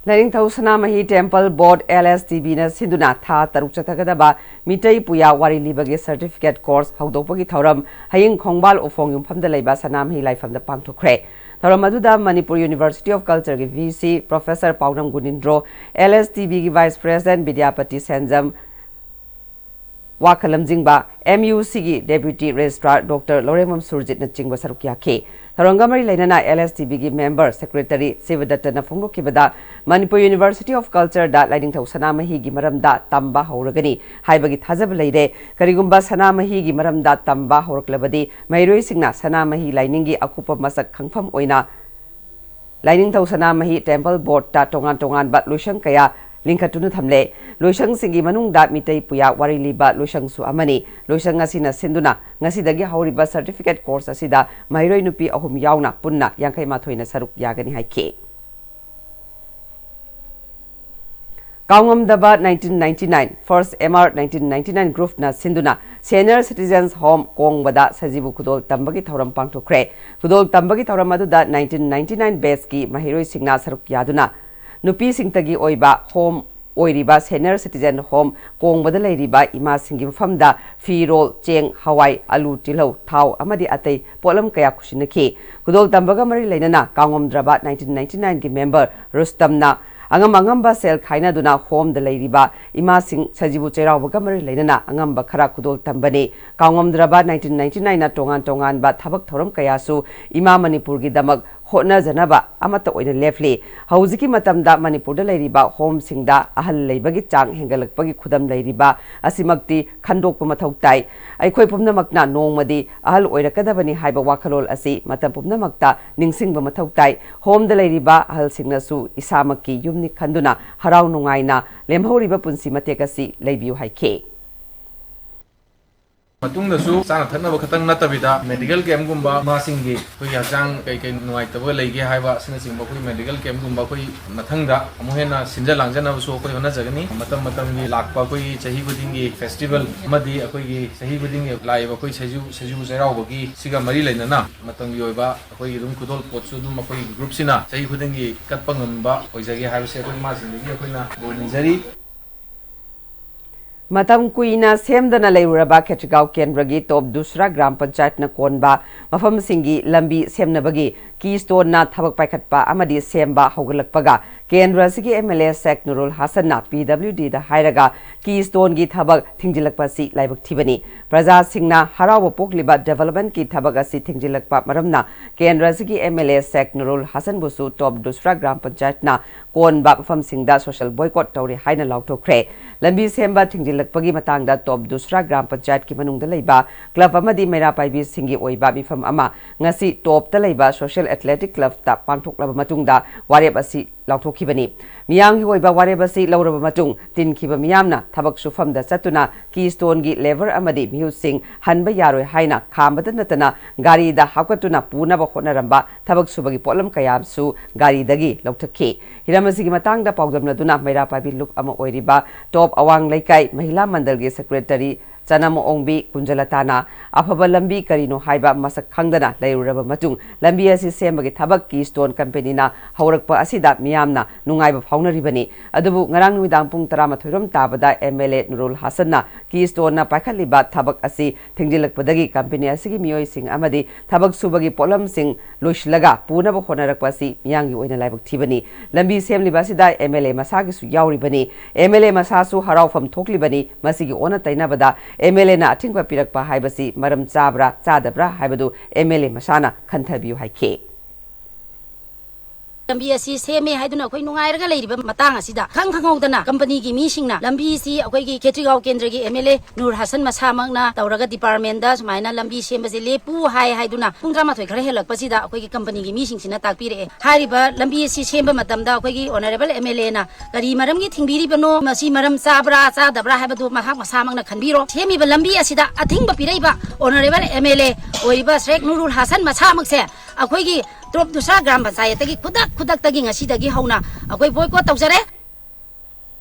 ꯂꯥꯏꯅꯤꯡꯊꯧ ꯁꯅꯥꯃꯍꯤ ꯇꯦꯝꯄꯜ ꯕꯣꯔꯗ, ꯑꯦꯜ ꯑꯦꯁ ꯇꯤ ꯕꯤꯅ ꯁꯤꯟꯗꯨꯅ ꯊꯥ ꯇꯔꯨꯛ ꯆꯠꯊꯒꯗꯕ ꯃꯤꯇꯩ ꯄꯨꯌꯥ ꯋꯥꯔꯤ ꯂꯤꯕꯒꯤ ꯁꯔꯇꯤꯐꯤꯀꯦꯠ ꯀꯣꯔꯁ ꯍꯧꯗꯣꯛꯄꯒꯤ ꯊꯧꯔꯝ ꯍꯌꯦꯡ ꯈꯣꯡꯕꯥꯜ ꯎꯐꯣꯡ ꯌꯨꯝꯐꯝꯗ ꯂꯩꯕ ꯁꯅꯥꯃꯍꯤ ꯂꯥꯏꯐꯝꯗ ꯄꯥꯡꯊꯣꯛꯈ꯭ꯔꯦ꯫ ꯊꯧꯔꯝ ꯑꯗꯨꯗ ꯃꯅꯤꯄꯨꯔ ꯌꯨꯅꯤꯚꯔꯁꯤꯇꯤ ꯑꯣꯐ ꯀꯜꯆꯔꯒꯤ V C professor Paonam Gunindro, L S T ꯕꯤꯒꯤ ꯚꯥꯏꯁ ꯄ꯭ꯔꯦꯁꯤꯗꯦꯟꯠ ꯕꯤꯗ꯭ꯌꯥꯄꯇꯤ ꯁꯦꯟꯖꯝ, ꯋꯥꯈꯜ ꯂꯝꯖꯤꯡꯕ, ꯑꯦꯝ ꯌꯨ ꯁꯤꯒꯤ Deputy Registrar Doctor ꯂꯧꯔꯦꯝꯕꯝ ꯁꯨꯔꯖꯤꯠꯅꯆꯤꯡꯕ ꯁꯔꯨꯛ ꯌꯥꯈꯤ꯫ ꯊꯧꯔꯝꯒ ꯃꯔꯤ ꯂꯩꯅꯅ ꯑꯦꯜ ꯑꯦꯁ ꯇꯤ ꯕꯤꯒꯤ member secretary ꯁꯤꯕꯗꯠꯇꯅ ꯐꯣꯡꯗꯣꯛꯈꯤꯕꯗ, ꯃꯅꯤꯄꯨꯔ University of Cultureꯗ ꯂꯥꯏꯅꯤꯡꯊꯧ ꯁꯅꯥꯃꯍꯤꯒꯤ ꯃꯔꯝꯗ ꯇꯝꯕ ꯍꯧꯔꯒꯅꯤ ꯍꯥꯏꯕꯒꯤ ꯊꯥꯖꯕ ꯂꯩꯔꯦ꯫ ꯀꯔꯤꯒꯨꯝꯕ ꯁꯅꯥꯃꯍꯤꯒꯤ ꯃꯔꯝꯗ ꯇꯝꯕ ꯍꯧꯔꯛꯂꯕꯗꯤ, ꯃꯍꯩꯔꯣꯏꯁꯤꯡꯅ ꯁꯅꯥꯃꯍꯤ ꯂꯥꯏꯅꯤꯡꯒꯤ ꯑꯀꯨꯞꯄ ꯃꯁꯛ ꯈꯪꯐꯝ ꯑꯣꯏꯅ ꯂꯥꯏꯅꯤꯡꯊꯧ ꯁꯅꯥꯃꯍꯤ Temple Boardꯇ ꯇꯣꯉꯥꯟ ꯇꯣꯉꯥꯟꯕ ꯂꯣꯏꯁꯪ ꯀꯌꯥ ꯂꯤꯡꯈꯠꯇꯨꯅ ꯊꯝꯂꯦ꯫ ꯂꯣꯏꯁꯪꯁꯤꯡꯒꯤ ꯃꯅꯨꯡꯗ ꯃꯤꯇꯩ ꯄꯨꯌꯥ ꯋꯥꯔꯤ ꯂꯤꯕ ꯂꯣꯏꯁꯪꯁꯨ ꯑꯃꯅꯤ꯫ ꯂꯣꯏꯁꯪ ꯑꯁꯤꯅ ꯁꯤꯟꯗꯨꯅ ꯉꯁꯤꯗꯒꯤ ꯍꯧꯔꯤꯕ certificate course ꯑꯁꯤꯗ ꯃꯍꯩꯔꯣꯏ ꯅꯨꯄꯤ ꯑꯍꯨꯝ ꯌꯥꯎꯅ ꯄꯨꯟꯅ ꯌꯥꯡꯈꯩ ꯃꯥꯊꯣꯏꯅ ꯁꯔꯨꯛ ꯌꯥꯒꯅꯤ ꯍꯥꯏꯈꯤ꯫ ꯀꯥꯎꯉꯝꯗꯕ nineteen ninety nine, First M R nineteen ninety nine groupꯅ ꯁꯤꯟꯗꯨꯅ Senior Citizens Home ꯀꯣꯡꯕꯗ ꯁꯖꯤꯕꯨ ꯈꯨꯗꯣꯜ ꯇꯝꯕꯒꯤ ꯊꯧꯔꯝ ꯄꯥꯡꯊꯣꯛꯈ꯭ꯔꯦ꯫ ꯈꯨꯗꯣꯜ ꯇꯝꯕꯒꯤ ꯊꯧꯔꯝ ꯑꯗꯨꯗ nineteen ninety nine batchꯀꯤ ꯃꯍꯩꯔꯣꯏꯁꯤꯡꯅ ꯁꯔꯨꯛ ꯌꯥꯗꯨꯅ ꯅꯨꯄꯤꯁꯤꯡꯇꯒꯤ ꯑꯣꯏꯕ home ꯑꯣꯏꯔꯤꯕ Senior Citizen Home ꯀꯣꯡꯕꯗ ꯂꯩꯔꯤꯕ ꯏꯃꯥꯁꯤꯡꯒꯤ ꯃꯐꯝꯗ ꯐꯤꯔꯣꯜ, ꯆꯦꯡ, ꯍꯋꯥꯏ, ꯑꯂꯨ, ꯇꯤꯜꯍꯧ, ꯊꯥꯎ ꯑꯃꯗꯤ ꯑꯇꯩ ꯄꯣꯠꯂꯝ ꯀꯌꯥ ꯈꯨꯠꯁꯤꯟꯅꯈꯤ꯫ ꯈꯨꯗꯣꯜ ꯇꯝꯕꯒ ꯃꯔꯤ ꯂꯩꯅꯅ ꯀꯥꯎꯉꯝꯗ꯭ꯔꯕ nineteen ninety nineꯒꯤ member ꯔꯨꯁꯇꯝꯅ ꯑꯉꯝ ꯑꯉꯝꯕ ꯁꯦꯜ ꯈꯥꯏꯅꯗꯨꯅ homeꯗ ꯂꯩꯔꯤꯕ ꯏꯃꯥꯁꯤꯡ ꯁꯖꯤꯕꯨ ꯆꯩꯔꯥꯎꯕꯒ ꯃꯔꯤ ꯂꯩꯅꯅ ꯑꯉꯝꯕ ꯈꯔ ꯈꯨꯗꯣꯜ ꯇꯝꯕꯅꯤ꯫ ꯀꯥꯎꯉꯝꯗ꯭ꯔꯕ nineteen ninety nineꯅ ꯇꯣꯉꯥꯟ ꯇꯣꯉꯥꯟꯕ ꯊꯕꯛ ꯊꯧꯔꯝ ꯀꯌꯥꯁꯨ ꯏꯃꯥ ꯃꯅꯤꯄꯨꯔꯒꯤꯗꯃꯛ ꯍꯣꯠꯅꯖꯅꯕ ꯑꯃꯠꯇ ꯑꯣꯏꯅ ꯂꯦꯞꯂꯤ꯫ ꯍꯧꯖꯤꯛꯀꯤ ꯃꯇꯝꯗ ꯃꯅꯤꯄꯨꯔꯗ ꯂꯩꯔꯤꯕ homeꯁꯤꯡꯗ ꯑꯍꯜ ꯂꯩꯕꯒꯤ ꯆꯥꯡ ꯍꯦꯟꯒꯠꯂꯛꯄꯒꯤ ꯈꯨꯗꯝ ꯂꯩꯔꯤꯕ ꯑꯁꯤꯃꯛꯇꯤ ꯈꯟꯗꯣꯛꯄ ꯃꯊꯧ ꯇꯥꯏ꯫ ꯑꯩꯈꯣꯏ ꯄꯨꯝꯅꯃꯛꯅ ꯅꯣꯡꯃꯗꯤ ꯑꯍꯜ ꯑꯣꯏꯔꯛꯀꯗꯕꯅꯤ ꯍꯥꯏꯕ ꯋꯥꯈꯜꯂꯣꯟ ꯑꯁꯤ ꯃꯇꯝ ꯄꯨꯝꯅꯃꯛꯇ ꯅꯤꯡꯁꯤꯡꯕ ꯃꯊꯧ ꯇꯥꯏ꯫ Homeꯗ ꯂꯩꯔꯤꯕ ꯑꯍꯜꯁꯤꯡꯅꯁꯨ ꯏꯁꯥꯃꯛꯀꯤ ꯌꯨꯝꯅꯤ ꯈꯟꯗꯨꯅ ꯍꯔꯥꯎ ꯅꯨꯡꯉꯥꯏꯅ ꯂꯦꯝꯍꯧꯔꯤꯕ ꯄꯨꯟꯁꯤ ꯃꯇꯦꯛ ꯑꯁꯤ ꯂꯩꯕꯤꯌꯨ ꯍꯥꯏꯈꯤ꯫ ꯃꯇꯨꯡꯗꯁꯨ ꯆꯥꯅ ꯊꯛꯅꯕ ꯈꯛꯇꯪ ꯅꯠꯇꯕꯤꯗ medical campꯒꯨꯝꯕ ꯏꯃꯥꯁꯤꯡꯒꯤ ꯑꯩꯈꯣꯏꯒꯤ ꯍꯛꯆꯥꯡ ꯀꯩ ꯀꯩ ꯅꯨꯡꯉꯥꯏꯇꯕ ꯂꯩꯒꯦ ꯍꯥꯏꯕ ꯑꯁꯤꯅꯆꯤꯡꯕ ꯑꯩꯈꯣꯏ medical campꯒꯨꯝꯕ ꯑꯩꯈꯣꯏ ꯃꯊꯪꯗ ꯑꯃꯨꯛ ꯍꯦꯟꯅ ꯁꯤꯟꯖ ꯂꯥꯡꯖꯅꯕꯁꯨ ꯑꯩꯈꯣꯏ ꯍꯣꯠꯅꯖꯒꯅꯤ꯫ ꯃꯇꯝ ꯃꯇꯝꯒꯤ ꯂꯥꯛꯄ ꯑꯩꯈꯣꯏꯒꯤ ꯆꯍꯤ ꯈꯨꯗꯤꯡꯒꯤ festival ꯑꯃꯗꯤ ꯑꯩꯈꯣꯏꯒꯤ ꯆꯍꯤ ꯈꯨꯗꯤꯡꯒꯤ ꯂꯥꯛꯏꯕ ꯑꯩꯈꯣꯏ ꯁꯖꯤꯕꯨ ꯁꯖꯤꯕꯨ ꯆꯩꯔꯥꯎꯕꯒꯤ ꯁꯤꯒ ꯃꯔꯤ ꯂꯩꯅꯅ ꯃꯇꯝꯒꯤ ꯑꯣꯏꯕ ꯑꯩꯈꯣꯏꯒꯤ ꯑꯗꯨꯝ ꯈꯨꯗꯣꯜ ꯄꯣꯠꯁꯨ ꯑꯗꯨꯝ ꯑꯩꯈꯣꯏꯒꯤ groupꯁꯤꯅ ꯆꯍꯤ ꯈꯨꯗꯤꯡꯒꯤ ꯀꯠꯄ ꯉꯝꯕ ꯑꯣꯏꯖꯒꯦ ꯍꯥꯏꯕꯁꯦ ꯑꯩꯈꯣꯏ ꯏꯃꯥꯁꯤꯡꯗꯒꯤ ꯑꯩꯈꯣꯏꯅ ꯕꯣꯔ ꯅꯤꯖꯔꯤ꯫ ꯃꯇꯝ ꯀꯨꯏꯅ ꯁꯦꯝꯗꯅ ꯂꯩꯔꯨꯔꯕ ꯈꯦꯇ꯭ꯔꯤꯒꯥꯎ ꯀꯦꯟꯗ꯭ꯔꯒꯤ ꯇꯣꯞ ꯗꯨꯁꯔꯥ ꯒ꯭ꯔꯥꯝ ꯄꯟꯆꯥꯌꯠꯅ ꯀꯣꯟꯕ ꯃꯐꯝꯁꯤꯡꯒꯤ ꯂꯝꯕꯤ ꯁꯦꯝꯅꯕꯒꯤ ꯀꯤ ꯁ꯭ꯇꯣꯟꯅ ꯊꯕꯛ ꯄꯥꯏꯈꯠꯄ ꯑꯃꯗꯤ ꯁꯦꯝꯕ ꯍꯧꯒꯠꯂꯛꯄꯒ ꯀꯦꯟꯗ꯭ꯔ ꯑꯁꯤꯒꯤ M L A Sheikh Nurul ꯍꯥꯁꯟꯅ ꯄꯤ ꯗꯕ꯭ꯂꯤꯎ ꯗꯤꯗ ꯍꯥꯏꯔꯒ ꯀꯤ ꯁ꯭ꯇꯣꯟꯒꯤ ꯊꯕꯛ ꯊꯤꯡꯖꯤꯜꯂꯛꯄ ꯑꯁꯤ ꯂꯥꯏꯕꯛ ꯊꯤꯕꯅꯤ꯫ ꯄ꯭ꯔꯖꯥꯁꯤꯡꯅ ꯍꯔꯥꯎꯕ ꯄꯣꯛꯂꯤꯕ ꯗꯤꯕꯦꯂꯞꯃꯦꯟꯠꯀꯤ ꯊꯕꯛ ꯑꯁꯤ ꯊꯤꯡꯖꯤꯜꯂꯛꯄ ꯃꯔꯝꯅ ꯀꯦꯟꯗ꯭ꯔ ꯑꯁꯤꯒꯤ M L A Sheikh Nurul ꯍꯥꯁꯟꯕꯨꯁꯨ ꯇꯣꯞ ꯗꯨꯁ꯭ꯔꯥ ꯒ꯭ꯔꯥꯝ ꯄꯟꯆꯥꯌꯠꯅ ꯀꯣꯟꯕ ꯃꯐꯝꯁꯤꯡꯗ ꯁꯣꯁꯤꯌꯦꯜ ꯕꯣꯏꯀꯣꯠ ꯇꯧꯔꯦ ꯍꯥꯏꯅ ꯂꯥꯎꯊꯣꯛꯈ꯭ꯔꯦ꯫ ꯂꯝꯕꯤ ꯁꯦꯝꯕ ꯊꯤꯡꯖꯤꯜꯂꯛꯄꯒꯤ ꯃꯇꯥꯡꯗ ꯇꯣꯞ ꯗꯨꯁ꯭ꯔꯥ ꯒ꯭ꯔꯥꯝ ꯄꯟꯆꯥꯌꯠꯀꯤ ꯃꯅꯨꯡꯗ ꯂꯩꯕ ꯀ꯭ꯂꯕ ꯑꯃꯗꯤ ꯃꯩꯔꯥ ꯄꯥꯏꯕꯤꯁꯤꯡꯒꯤ ꯑꯣꯏꯕ ꯃꯤꯐꯝ ꯑꯃ ꯉꯁꯤ ꯇꯣꯞꯇ ꯂꯩꯕ ꯁꯣꯁꯤꯌꯦꯜ ꯑꯦꯊꯂꯦꯇꯤꯛ ꯀ꯭ꯂꯕꯇ ꯄꯥꯡꯊꯣꯛꯂꯕ ꯃꯇꯨꯡꯗ ꯋꯥꯔꯦꯞ ꯑꯁꯤ ꯂꯥꯎꯊꯣꯛꯈꯤꯕꯅꯤ꯫ ꯃꯤꯌꯥꯝꯒꯤ ꯑꯣꯏꯕ ꯋꯥꯔꯦꯞ ꯑꯁꯤ ꯂꯧꯔꯕ ꯃꯇꯨꯡ, ꯇꯤꯟꯈꯤꯕ ꯃꯤꯌꯥꯝꯅ ꯊꯕꯛ ꯁꯨꯐꯝꯗ ꯆꯠꯇꯨꯅ ꯀꯤ ꯁ꯭ꯇꯣꯟꯒꯤ ꯂꯦꯕꯔ ꯑꯃꯗꯤ ꯃꯤꯍꯨꯠꯁꯤꯡ ꯍꯟꯕ ꯌꯥꯔꯣꯏ ꯍꯥꯏꯅ ꯈꯥꯝꯕꯗ ꯅꯠꯇꯅ ꯒꯥꯔꯤꯗ ꯍꯥꯞꯀꯠꯇꯨꯅ ꯄꯨꯅꯕ ꯍꯣꯠꯅꯔꯝꯕ ꯊꯕꯛ ꯁꯨꯕꯒꯤ ꯄꯣꯠꯂꯝ ꯀꯌꯥꯁꯨ ꯒꯥꯔꯤꯗꯒꯤ ꯂꯧꯊꯈꯤ꯫ ꯍꯤꯔꯝ ꯑꯁꯤꯒꯤ ꯃꯇꯥꯡꯗ ꯄꯥꯎꯗꯝꯅꯗꯨꯅ ꯃꯩꯔꯥ ꯄꯥꯏꯕꯤ ꯂꯨꯞ ꯑꯃ ꯑꯣꯏꯔꯤꯕ ꯇꯣꯞ ꯑꯋꯥꯡ ꯂꯩꯀꯥꯏ ꯃꯍꯤꯂꯥ ꯃꯟꯗꯜꯒꯤ ꯁꯦꯀ꯭ꯔꯦꯇꯔꯤ ꯆꯅꯝꯑꯣꯡꯕꯤ ꯀꯨꯟꯖꯂꯇꯥꯅ ꯑꯐꯕ ꯂꯝꯕꯤ ꯀꯔꯤꯅꯣ ꯍꯥꯏꯕ ꯃꯁꯛ ꯈꯪꯗꯅ ꯂꯩꯔꯨꯔꯕ ꯃꯇꯨꯡ, ꯂꯝꯕꯤ ꯑꯁꯤ ꯁꯦꯝꯕꯒꯤ ꯊꯕꯛ ꯀꯤ ꯁ꯭ꯇꯣꯟ ꯀꯝꯄꯦꯅꯤꯅ ꯍꯧꯔꯛꯄ ꯑꯁꯤꯗ ꯃꯤꯌꯥꯝꯅ ꯅꯨꯡꯉꯥꯏꯕ ꯐꯥꯎꯅꯔꯤꯕꯅꯤ꯫ ꯑꯗꯨꯕꯨ ꯉꯔꯥꯡ ꯅꯨꯃꯤꯗꯥꯡ ꯄꯨꯡ ꯇꯔꯥꯃꯥꯊꯣꯏ ꯔꯣꯝ ꯇꯥꯕꯗ ꯑꯦꯝ ꯑꯦꯜ ꯑꯦ ꯅꯨꯔꯨꯜ ꯍꯥꯁꯟꯅ ꯀꯤ ꯁ꯭ꯇꯣꯟꯅ ꯄꯥꯏꯈꯠꯂꯤꯕ ꯊꯕꯛ ꯑꯁꯤ ꯊꯤꯡꯖꯤꯜꯂꯛꯄꯗꯒꯤ ꯀꯝꯄꯦꯅꯤ ꯑꯁꯤꯒꯤ ꯃꯤꯑꯣꯏꯁꯤꯡ ꯑꯃꯗꯤ ꯊꯕꯛ ꯁꯨꯕꯒꯤ ꯄꯣꯠꯂꯝꯁꯤꯡ ꯂꯣꯏꯁꯤꯜꯂꯒ ꯄꯨꯅꯕ ꯍꯣꯠꯅꯔꯛꯄ ꯑꯁꯤ ꯃꯤꯌꯥꯝꯒꯤ ꯑꯣꯏꯅ ꯂꯥꯏꯕꯛ ꯊꯤꯕꯅꯤ꯫ ꯂꯝꯕꯤ ꯁꯦꯝꯂꯤꯕ ꯑꯁꯤꯗ ꯑꯦꯝ ꯑꯦꯜ ꯑꯦ ꯃꯁꯥꯒꯤꯁꯨ ꯌꯥꯎꯔꯤꯕꯅꯤ꯫ ꯑꯦꯝ ꯑꯦꯜ ꯑꯦ ꯃꯁꯥꯁꯨ ꯍꯔꯥꯎꯐꯝ ꯊꯣꯛꯂꯤꯕꯅꯤ꯫ ꯃꯁꯤꯒꯤ ꯑꯣꯟꯅ ꯇꯩꯅꯕꯗ ꯑꯦꯝ ꯑꯦꯜ ꯑꯦꯅ ꯑꯊꯤꯡꯕ ꯄꯤꯔꯛꯄ ꯍꯥꯏꯕꯁꯤ ꯃꯔꯝ ꯆꯥꯕ꯭ꯔꯥ ꯆꯥꯗꯕ꯭ꯔꯥ ꯍꯥꯏꯕꯗꯨ ꯑꯦꯝ ꯑꯦꯜ ꯑꯦ ꯃꯁꯥꯅ ꯈꯟꯊꯕꯤꯌꯨ ꯍꯥꯏꯈꯤ꯫ ꯂꯝꯕꯤ ꯑꯁꯤ ꯁꯦꯝꯃꯦ ꯍꯥꯏꯗꯨꯅ ꯑꯩꯈꯣꯏ ꯅꯨꯡꯉꯥꯏꯔꯒ ꯂꯩꯔꯤꯕ ꯃꯇꯥꯡ ꯑꯁꯤꯗ, ꯈꯪ ꯈꯪꯍꯧꯗꯅ ꯀꯝꯄꯅꯤꯒꯤ ꯃꯤꯁꯤꯡꯅ ꯂꯝꯕꯤꯁꯤ ꯑꯩꯈꯣꯏꯒꯤ ꯈꯦꯇ꯭ꯔꯤꯒꯥꯎ ꯀꯦꯟꯗ꯭ꯔꯒꯤ ꯑꯦꯝ ꯑꯦꯜ ꯑꯦ ꯅꯨꯔ ꯍꯥꯁꯟ ꯃꯁꯥꯃꯛꯅ ꯇꯧꯔꯒ ꯗꯤꯄꯥꯔꯠꯃꯦꯟꯗ ꯁꯨꯃꯥꯏꯅ ꯂꯝꯕꯤ ꯁꯦꯝꯕꯁꯦ ꯂꯦꯞꯄꯨ ꯍꯥꯏ ꯍꯥꯏꯗꯨꯅ ꯄꯨꯡ ꯇꯔꯥꯃꯥꯊꯣꯏ ꯈꯔ ꯍꯦꯜꯂꯛꯄꯁꯤꯗ ꯑꯩꯈꯣꯏꯒꯤ ꯀꯝꯄꯅꯤꯒꯤ ꯃꯤꯁꯤꯡꯁꯤꯅ ꯇꯥꯛꯄꯤꯔꯛꯑꯦ꯫ ꯍꯥꯏꯔꯤꯕ ꯂꯝꯕꯤ ꯑꯁꯤ ꯁꯦꯝꯕ ꯃꯇꯝꯗ ꯑꯩꯈꯣꯏꯒꯤ ꯑꯣꯅꯔꯦꯕꯜ ꯑꯦꯝ ꯑꯦꯜ ꯑꯦꯅ ꯀꯔꯤ ꯃꯔꯝꯒꯤ ꯊꯤꯡꯕꯤꯔꯤꯕꯅꯣ, ꯃꯁꯤ ꯃꯔꯝ ꯆꯥꯕ꯭ꯔꯥ ꯆꯥꯗꯕ꯭ꯔꯥ ꯍꯥꯏꯕꯗꯨ ꯃꯍꯥꯛ ꯃꯁꯥꯃꯛꯅ ꯈꯟꯕꯤꯔꯣ꯫ ꯁꯦꯝꯃꯤꯕ ꯂꯝꯕꯤ ꯑꯁꯤꯗ ꯑꯊꯤꯡꯕ ꯄꯤꯔꯛꯏꯕ ꯑꯣꯅꯔꯦꯕꯜ ꯑꯦꯝ ꯑꯦꯜ ꯑꯦ ꯑꯣꯏꯔꯤꯕ ꯁꯦꯈ ꯅꯨꯔꯨꯜ ꯍꯥꯁꯟ ꯃꯁꯥꯃꯛꯁꯦ ꯑꯩꯈꯣꯏꯒꯤ ꯇꯣꯞ ꯗꯨꯁ꯭ꯔꯥ ꯒ꯭ꯔꯥꯝ ꯄꯟꯆꯥꯌꯠꯇꯒꯤ ꯈꯨꯗꯛ ꯈꯨꯗꯛꯇꯒꯤ ꯉꯁꯤꯗꯒꯤ ꯍꯧꯅ ꯑꯩꯈꯣꯏ ꯕꯣꯏꯀꯣꯠ ꯇꯧꯖꯔꯦ꯫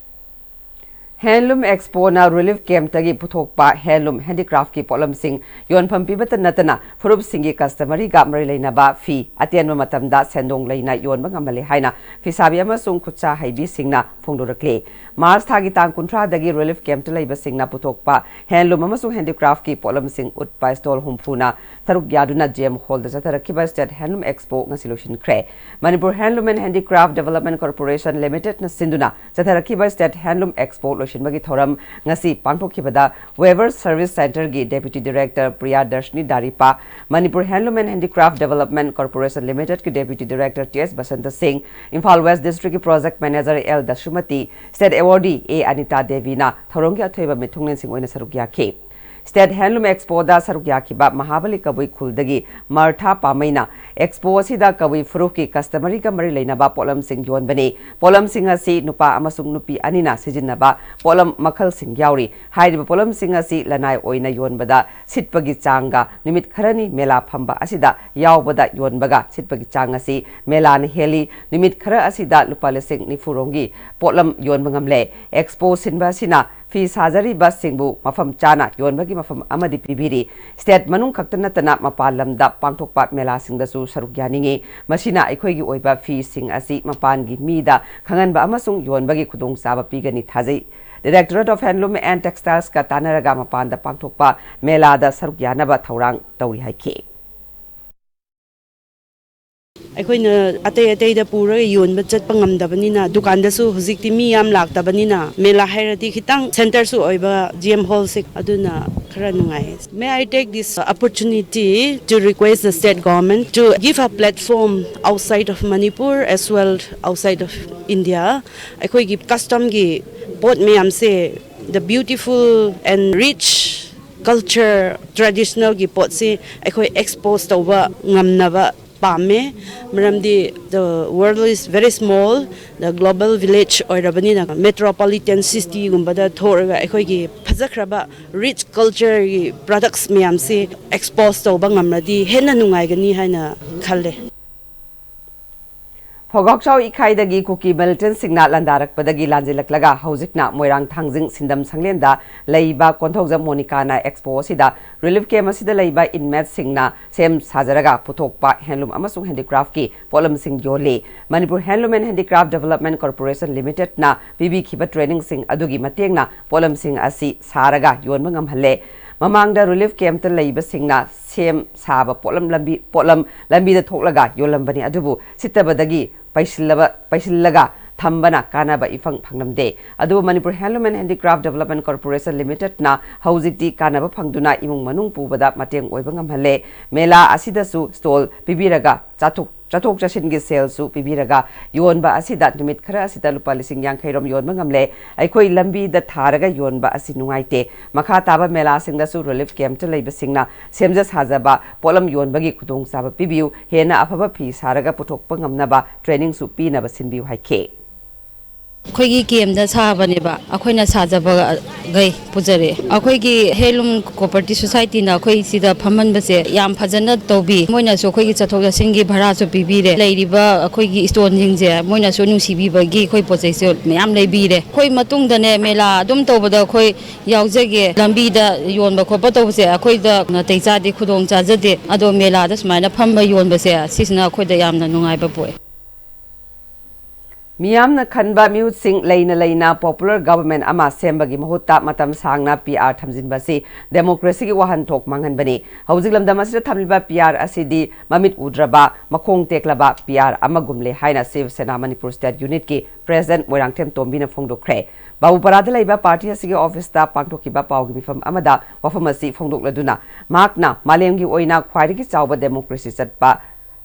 Handloom Expoꯅ Relief Campꯇꯒꯤ ꯄꯨꯊꯣꯛꯄ handloom handicraftꯀꯤ ꯄꯣꯠꯂꯝꯁꯤꯡ ꯌꯣꯟꯐꯝ ꯄꯤꯕꯇ ꯅꯠꯇꯅ ꯐꯨꯔꯨꯞꯁꯤꯡꯒꯤ customeryꯒ ꯃꯔꯤ ꯂꯩꯅꯕ ꯐꯤ ꯑꯇꯦꯟꯕ ꯃꯇꯝꯗ ꯁꯦꯟꯗꯣꯡ ꯂꯩꯅ ꯌꯣꯟꯕ ꯉꯝꯍꯜꯂꯦ ꯍꯥꯏꯅ ꯐꯤꯁꯥꯕꯤ ꯑꯃꯁꯨꯡ ꯈꯨꯠꯁꯥ ꯍꯩꯕꯤꯁꯤꯡꯅ ꯐꯣꯡꯗꯣꯔꯛꯂꯤ꯫ March ꯊꯥꯒꯤ ꯇꯥꯡ ꯀꯨꯟꯊ꯭ꯔꯥꯗꯒꯤ Relief Campꯇ ꯂꯩꯕꯁꯤꯡꯅ ꯄꯨꯊꯣꯛꯄ handloom ꯑꯃꯁꯨꯡ handicraftꯀꯤ ꯄꯣꯠꯂꯝꯁꯤꯡ ꯎꯠꯄ stall ꯍꯨꯝꯐꯨꯅ ꯁꯔꯨꯛ ꯌꯥꯗꯨꯅ G M Hallꯗ ꯆꯠꯊꯔꯛꯈꯤꯕ State Handloom Expo ꯉꯁꯤ ꯂꯣꯏꯁꯤꯟꯈ꯭ꯔꯦ꯫ Manipur Handloom and Handicraft Development Corporation Limitedꯅ ꯁꯤꯟꯗꯨꯅ ꯆꯠꯊꯔꯛꯈꯤꯕ State Handloom Expo ꯂꯣꯏꯁꯤꯟꯕꯒꯤ ꯊꯧꯔꯝ ꯉꯁꯤ ꯄꯥꯡꯊꯣꯛꯈꯤꯕꯗ Weaver Service Centreꯒꯤ Deputy Director Priyadarshini Daripa, Manipur Handloom and Handicraft Development Corporation Limitedꯀꯤ Deputy Director T S Basanta Singh, Imphal West Districtꯀꯤ Project Manager L Dashumati, State Awardee A Anita Deviꯅ ꯊꯧꯔꯝꯒꯤ ꯑꯊꯣꯏꯕ ꯃꯤꯊꯨꯡꯂꯦꯟꯁꯤꯡ ꯑꯣꯏꯅ ꯁꯔꯨꯛ ꯌꯥꯈꯤ꯫ State Handloom Expoꯗ ꯁꯔꯨꯛ ꯌꯥꯈꯤꯕ ꯃꯍꯥꯕꯂꯤ ꯀꯕꯨꯏ ꯈꯨꯜꯗꯒꯤ ꯃꯔꯊꯥ ꯄꯥꯃꯩꯅ Expo ꯑꯁꯤꯗ ꯀꯕꯨꯏ ꯐꯨꯔꯨꯞꯀꯤ customeryꯒ ꯃꯔꯤ ꯂꯩꯅꯕ ꯄꯣꯠꯂꯝꯁꯤꯡ ꯌꯣꯟꯕꯅꯤ꯫ ꯄꯣꯠꯂꯝꯁꯤꯡ ꯑꯁꯤ ꯅꯨꯄꯥ ꯑꯃꯁꯨꯡ ꯅꯨꯄꯤ ꯑꯅꯤꯅ ꯁꯤꯖꯤꯟꯅꯕ ꯄꯣꯠꯂꯝ ꯃꯈꯜꯁꯤꯡ ꯌꯥꯎꯔꯤ꯫ ꯍꯥꯏꯔꯤꯕ ꯄꯣꯠꯂꯝꯁꯤꯡ ꯑꯁꯤ ꯂꯅꯥꯏ ꯑꯣꯏꯅ ꯌꯣꯟꯕꯗ ꯁꯤꯠꯄꯒꯤ ꯆꯥꯡꯒ ꯅꯨꯃꯤꯠ ꯈꯔꯅꯤ ꯃꯦꯂꯥ ꯐꯝꯕ ꯑꯁꯤꯗ ꯌꯥꯎꯕꯗ ꯌꯣꯟꯕꯒ ꯁꯤꯠꯄꯒꯤ ꯆꯥꯡ ꯑꯁꯤ ꯃꯦꯂꯥꯅ ꯍꯦꯜꯂꯤ꯫ ꯅꯨꯃꯤꯠ ꯈꯔ ꯑꯁꯤꯗ ꯂꯨꯄꯥ ꯂꯤꯁꯤꯡ ꯅꯤꯐꯨ ꯔꯣꯝꯒꯤ ꯄꯣꯠꯂꯝ ꯌꯣꯟꯕ ꯉꯝꯂꯦ꯫ Expo ꯁꯤꯟꯕ ꯑꯁꯤꯅ ꯐꯤ ꯁꯥꯖꯔꯤꯕꯁꯤꯡꯕꯨ ꯃꯐꯝ ꯆꯥꯅ ꯌꯣꯟꯕꯒꯤ ꯃꯐꯝ ꯑꯃꯗꯤ ꯄꯤꯕꯤꯔꯤ꯫ State ꯃꯅꯨꯡ ꯈꯛꯇ ꯅꯠꯇꯅ ꯃꯄꯥꯟ ꯂꯝꯗ ꯄꯥꯡꯊꯣꯛꯄ ꯃꯦꯂꯥꯁꯤꯡꯗꯁꯨ ꯁꯔꯨꯛ ꯌꯥꯅꯤꯡꯏ꯫ ꯃꯁꯤꯅ ꯑꯩꯈꯣꯏꯒꯤ ꯑꯣꯏꯕ ꯐꯤꯁꯤꯡ ꯑꯁꯤ ꯃꯄꯥꯟꯒꯤ ꯃꯤꯗ ꯈꯪꯍꯟꯕ ꯑꯃꯁꯨꯡ ꯌꯣꯟꯕꯒꯤ ꯈꯨꯗꯣꯡꯆꯥꯕ ꯄꯤꯒꯅꯤ ꯊꯥꯖꯩ꯫ Directorate of Handloom and Textilesꯀ ꯇꯥꯟꯅꯔꯒ ꯃꯄꯥꯟꯗ ꯄꯥꯡꯊꯣꯛꯄ ꯃꯦꯂꯥꯗ ꯁꯔꯨꯛ ꯌꯥꯅꯕ ꯊꯧꯔꯥꯡ ꯇꯧꯔꯤ ꯍꯥꯏꯈꯤ꯫ ꯑꯩꯈꯣꯏꯅ ꯑꯇꯩ ꯑꯇꯩꯗ ꯄꯨꯔꯒ ꯌꯣꯟꯕ ꯆꯠꯄ ꯉꯝꯗꯕꯅꯤꯅ, ꯗꯨꯀꯥꯟꯗꯁꯨ ꯍꯧꯖꯤꯛꯇꯤ ꯃꯤ ꯌꯥꯝ ꯂꯥꯛꯇꯕꯅꯤꯅ, ꯃꯦꯂꯥ ꯍꯥꯏꯔꯗꯤ ꯈꯤꯇꯪ centreꯁꯨ ꯑꯣꯏꯕ G M Hallꯁꯦ, ꯑꯗꯨꯅ ꯈꯔ ꯅꯨꯡꯉꯥꯏ꯫ May I take this opportunity to request the state government to give a platform outside of Manipur as well outside of India. ꯑꯩꯈꯣꯏꯒꯤ customꯒꯤ ꯄꯣꯠ ꯃꯌꯥꯝꯁꯦ, the beautiful and rich culture, traditionalꯒꯤ ꯄꯣꯠꯁꯤ ꯑꯩꯈꯣꯏ expose ꯇꯧꯕ ꯉꯝꯅꯕ ꯄꯥꯝꯃꯦ꯫ ꯃꯔꯝꯗꯤ the world is very small, the global village ꯑꯣꯏꯔꯕꯅꯤꯅ, metropolitan cityꯒꯨꯝꯕꯗ ꯊꯣꯛꯑꯒ ꯑꯩꯈꯣꯏꯒꯤ ꯐꯖꯈ꯭ꯔꯕ rich cultureꯒꯤ products ꯃꯌꯥꯝꯁꯤ expose ꯇꯧꯕ ꯉꯝꯂꯗꯤ ꯍꯦꯟꯅ ꯅꯨꯡꯉꯥꯏꯒꯅꯤ ꯍꯥꯏꯅ ꯈꯜꯂꯦ꯫ ꯐꯣꯒꯥꯛꯆꯥꯎ ꯏꯀꯥꯏꯗꯒꯤ ꯀꯨꯀꯤ ꯃꯤꯂꯤꯇꯦꯟꯁꯤꯡꯅ ꯂꯥꯟꯗꯥꯔꯛꯄꯗꯒꯤ ꯂꯥꯟꯖꯦꯜꯂꯛꯂꯒ ꯍꯧꯖꯤꯛꯅ ꯃꯣꯏꯔꯥꯡ ꯊꯥꯡꯖꯤꯡ ꯁꯤꯟꯗꯝ ꯁꯪꯂꯦꯟꯗ ꯂꯩꯕ ꯀꯣꯟꯊꯧꯖꯝ ꯃꯣꯅꯤꯀꯥꯅ ꯑꯦꯛꯁꯄꯣ ꯑꯁꯤꯗ ꯔꯤꯂꯤꯐ ꯀꯦꯝꯞ ꯑꯁꯤꯗ ꯂꯩꯕ ꯏꯟꯃꯦꯠꯁꯤꯡꯅ ꯁꯦꯝ ꯁꯥꯖꯔꯒ ꯄꯨꯊꯣꯛꯄ ꯍꯦꯟꯂꯨꯝ ꯑꯃꯁꯨꯡ ꯍꯦꯟꯗꯤꯀ꯭ꯔꯥꯐꯀꯤ ꯄꯣꯠꯂꯝꯁꯤꯡ ꯌꯣꯜꯂꯤ꯫ ꯃꯅꯤꯄꯨꯔ ꯍꯦꯟꯂꯨꯝ ꯑꯦꯟ ꯍꯦꯟꯗꯤꯀ꯭ꯔꯥꯐ ꯗꯦꯕꯂꯞꯃꯦꯟ ꯀꯣꯔꯄꯣꯔꯦꯁꯟ ꯂꯤꯃꯤꯇꯦꯗꯅ ꯄꯤꯕꯤꯈꯤꯕ ꯇ꯭ꯔꯦꯅꯤꯡꯁꯤꯡ ꯑꯗꯨꯒꯤ ꯃꯇꯦꯡꯅ ꯄꯣꯠꯂꯝꯁꯤꯡ ꯑꯁꯤ ꯁꯥꯔꯒ ꯌꯣꯟꯕ ꯉꯝꯍꯜꯂꯦ꯫ ꯃꯃꯥꯡꯗ ꯔꯤꯂꯤꯐ ꯀꯦꯝꯞꯇ ꯂꯩꯕꯁꯤꯡꯅ ꯁꯦꯝ ꯁꯥꯕ ꯄꯣꯠꯂꯝ ꯂꯝꯕꯤ ꯄꯣꯠꯂꯝ ꯂꯝꯕꯤꯗ ꯊꯣꯛꯂꯒ ꯌꯣꯜꯂꯝꯕꯅꯤ, ꯑꯗꯨꯕꯨ ꯁꯤꯠꯇꯕꯗꯒꯤ ꯄꯩꯁꯤꯜꯂꯕ ꯄꯩꯁꯤꯜꯂꯒ ꯊꯝꯕꯅ ꯀꯥꯟꯅꯕ ꯏꯐꯪ ꯐꯪꯂꯝꯗꯦ꯫ ꯑꯗꯨꯕꯨ ꯃꯅꯤꯄꯨꯔ ꯍꯦꯟꯂꯨꯝ ꯑꯦꯟ ꯍꯦꯟꯗꯤꯀ꯭ꯔꯥꯐ ꯗꯦꯕꯂꯞꯃꯦꯟ ꯀꯣꯔꯄꯣꯔꯦꯁꯟ ꯂꯤꯃꯤꯇꯦꯗꯅ ꯍꯧꯖꯤꯛꯇꯤ ꯀꯥꯟꯅꯕ ꯐꯪꯗꯨꯅ ꯏꯃꯨꯡ ꯃꯅꯨꯡ ꯄꯨꯕꯗ ꯃꯇꯦꯡ ꯑꯣꯏꯕ ꯉꯝꯍꯜꯂꯦ꯫ ꯃꯦꯂꯥ ꯑꯁꯤꯗꯁꯨ ꯁ꯭ꯇꯣꯜ ꯄꯤꯕꯤꯔꯒ ꯆꯥꯊꯣꯛ ꯆꯠꯊꯣꯛ ꯆꯠꯁꯤꯟꯒꯤ ꯁꯦꯜꯁꯨ ꯄꯤꯕꯤꯔꯒ ꯌꯣꯟꯕ ꯑꯁꯤꯗ ꯅꯨꯃꯤꯠ ꯈꯔ ꯑꯁꯤꯗ ꯂꯨꯄꯥ ꯂꯤꯁꯤꯡ ꯌꯥꯡꯈꯩ ꯔꯣꯝ ꯌꯣꯟꯕ ꯉꯝꯂꯦ꯫ ꯑꯩꯈꯣꯏ ꯂꯝꯕꯤꯗ ꯊꯥꯔꯒ ꯌꯣꯟꯕ ꯑꯁꯤ ꯅꯨꯡꯉꯥꯏꯇꯦ꯫ ꯃꯈꯥ ꯇꯥꯕ ꯃꯦꯂꯥꯁꯤꯡꯗꯁꯨ ꯔꯤꯂꯤꯐ ꯀꯦꯝꯞꯇ ꯂꯩꯕꯁꯤꯡꯅ ꯁꯦꯝꯖ ꯁꯥꯖꯕ ꯄꯣꯠꯂꯝ ꯌꯣꯟꯕꯒꯤ ꯈꯨꯗꯣꯡꯆꯥꯕ ꯄꯤꯕꯤꯌꯨ, ꯍꯦꯟꯅ ꯑꯐꯕ ꯐꯤ ꯁꯥꯔꯒ ꯄꯨꯊꯣꯛꯄ ꯉꯝꯅꯕ ꯇ꯭ꯔꯦꯅꯤꯡꯁꯨ ꯄꯤꯅꯕ ꯁꯤꯟꯕꯤꯌꯨ ꯍꯥꯏꯈꯤ꯫ ꯑꯩꯈꯣꯏꯒꯤ ꯀꯦꯝꯗ ꯁꯥꯕꯅꯦꯕ, ꯑꯩꯈꯣꯏꯅ ꯁꯥꯖꯕꯈꯩ ꯄꯨꯖꯔꯛꯑꯦ꯫ ꯑꯩꯈꯣꯏꯒꯤ ꯍꯦꯟꯂꯨꯝ ꯀꯣꯑꯣꯄꯔꯦꯇꯤꯚ ꯁꯣꯁꯥꯏꯇꯤꯅ ꯑꯩꯈꯣꯏ ꯁꯤꯗ ꯐꯝꯍꯟꯕꯁꯦ ꯌꯥꯝ ꯐꯖꯅ ꯇꯧꯕꯤ꯫ ꯃꯣꯏꯅꯁꯨ ꯑꯩꯈꯣꯏꯒꯤ ꯆꯠꯊꯣꯛ ꯆꯠꯁꯤꯟꯒꯤ ꯚꯔꯥꯁꯨ ꯄꯤꯕꯤꯔꯦ꯫ ꯂꯩꯔꯤꯕ ꯑꯩꯈꯣꯏꯒꯤ ꯁ꯭ꯇꯣꯟꯁꯤꯡꯁꯦ ꯃꯣꯏꯅꯁꯨ ꯅꯨꯡꯁꯤꯕꯤꯕꯒꯤ ꯑꯩꯈꯣꯏ ꯄꯣꯠ ꯆꯩꯁꯨ ꯃꯌꯥꯝ ꯂꯩꯕꯤꯔꯦ꯫ ꯑꯩꯈꯣꯏ ꯃꯇꯨꯡꯗꯅꯦ ꯃꯦꯂꯥ ꯑꯗꯨꯝ ꯇꯧꯕꯗ ꯑꯩꯈꯣꯏ ꯌꯥꯎꯖꯒꯦ꯫ ꯂꯝꯕꯤꯗ ꯌꯣꯟꯕ ꯈꯣꯠꯄ ꯇꯧꯕꯁꯦ ꯑꯩꯈꯣꯏꯗ ꯅꯥꯇꯩ ꯆꯥꯗꯦ, ꯈꯨꯗꯣꯡ ꯆꯥꯖꯗꯦ꯫ ꯑꯗꯣ ꯃꯦꯂꯥꯗ ꯁꯨꯃꯥꯏꯅ ꯐꯝꯕ ꯌꯣꯟꯕꯁꯦ ꯁꯤꯁꯤꯅ ꯑꯩꯈꯣꯏꯗ ꯌꯥꯝꯅ ꯅꯨꯡꯉꯥꯏꯕ ꯄꯣꯛꯑꯦ꯫ ꯃꯤꯌꯥꯝꯅ ꯈꯟꯕ ꯃꯤꯍꯨꯠꯁꯤꯡ ꯂꯩꯅ ꯂꯩꯅ ꯄꯣꯄꯨꯂꯔ ꯒꯚꯔꯟꯃꯦꯟꯠ ꯑꯃ ꯁꯦꯝꯕꯒꯤ ꯃꯍꯨꯠꯇ ꯃꯇꯝ ꯁꯥꯡꯅ ꯄꯤ ꯑꯥꯔ ꯊꯝꯖꯤꯟꯕ ꯑꯁꯤ ꯗꯦꯃꯣꯀ꯭ꯔꯦꯁꯤꯒꯤ ꯋꯥꯍꯟꯊꯣꯛ ꯃꯥꯡꯍꯟꯕꯅꯤ꯫ ꯍꯧꯖꯤꯛ ꯂꯝꯗꯝ ꯑꯁꯤꯗ ꯊꯝꯂꯤꯕ ꯄꯤ ꯑꯥꯔ ꯑꯁꯤꯗꯤ ꯃꯃꯤꯠ ꯎꯗ꯭ꯔꯕ, ꯃꯈꯣꯡ ꯇꯦꯛꯂꯕ ꯄꯤ ꯑꯥꯔ ꯑꯃꯒꯨꯝꯂꯦ ꯍꯥꯏꯅ ꯁꯤꯕ ꯁꯦꯅꯥ ꯃꯅꯤꯄꯨꯔ ꯁ꯭ꯇꯦꯠ ꯌꯨꯅꯤꯠꯀꯤ ꯄ꯭ꯔꯦꯁꯤꯗꯦꯟꯠ ꯃꯣꯏꯔꯥꯡꯊꯦꯝ ꯇꯣꯝꯕꯤꯅ ꯐꯣꯡꯗꯣꯛꯈ꯭ꯔꯦ꯫ ꯕꯥꯕꯨꯄꯥꯔꯥꯗ ꯂꯩꯕ ꯄꯥꯔꯇꯤ ꯑꯁꯤꯒꯤ ꯑꯣꯐꯤꯁꯇ ꯄꯥꯡꯊꯣꯛꯈꯤꯕ ꯄꯥꯎꯒꯤ ꯃꯤꯐꯝ ꯑꯃꯗ ꯋꯥꯐꯝ ꯑꯁꯤ ꯐꯣꯡꯗꯣꯛꯂꯗꯨꯅ ꯃꯍꯥꯛꯅ ꯃꯥꯂꯦꯝꯒꯤ ꯑꯣꯏꯅ ꯈ꯭ꯋꯥꯏꯗꯒꯤ ꯆꯥꯎꯕ ꯗꯦꯃꯣꯀ꯭ꯔꯦꯁꯤ ꯆꯠꯄ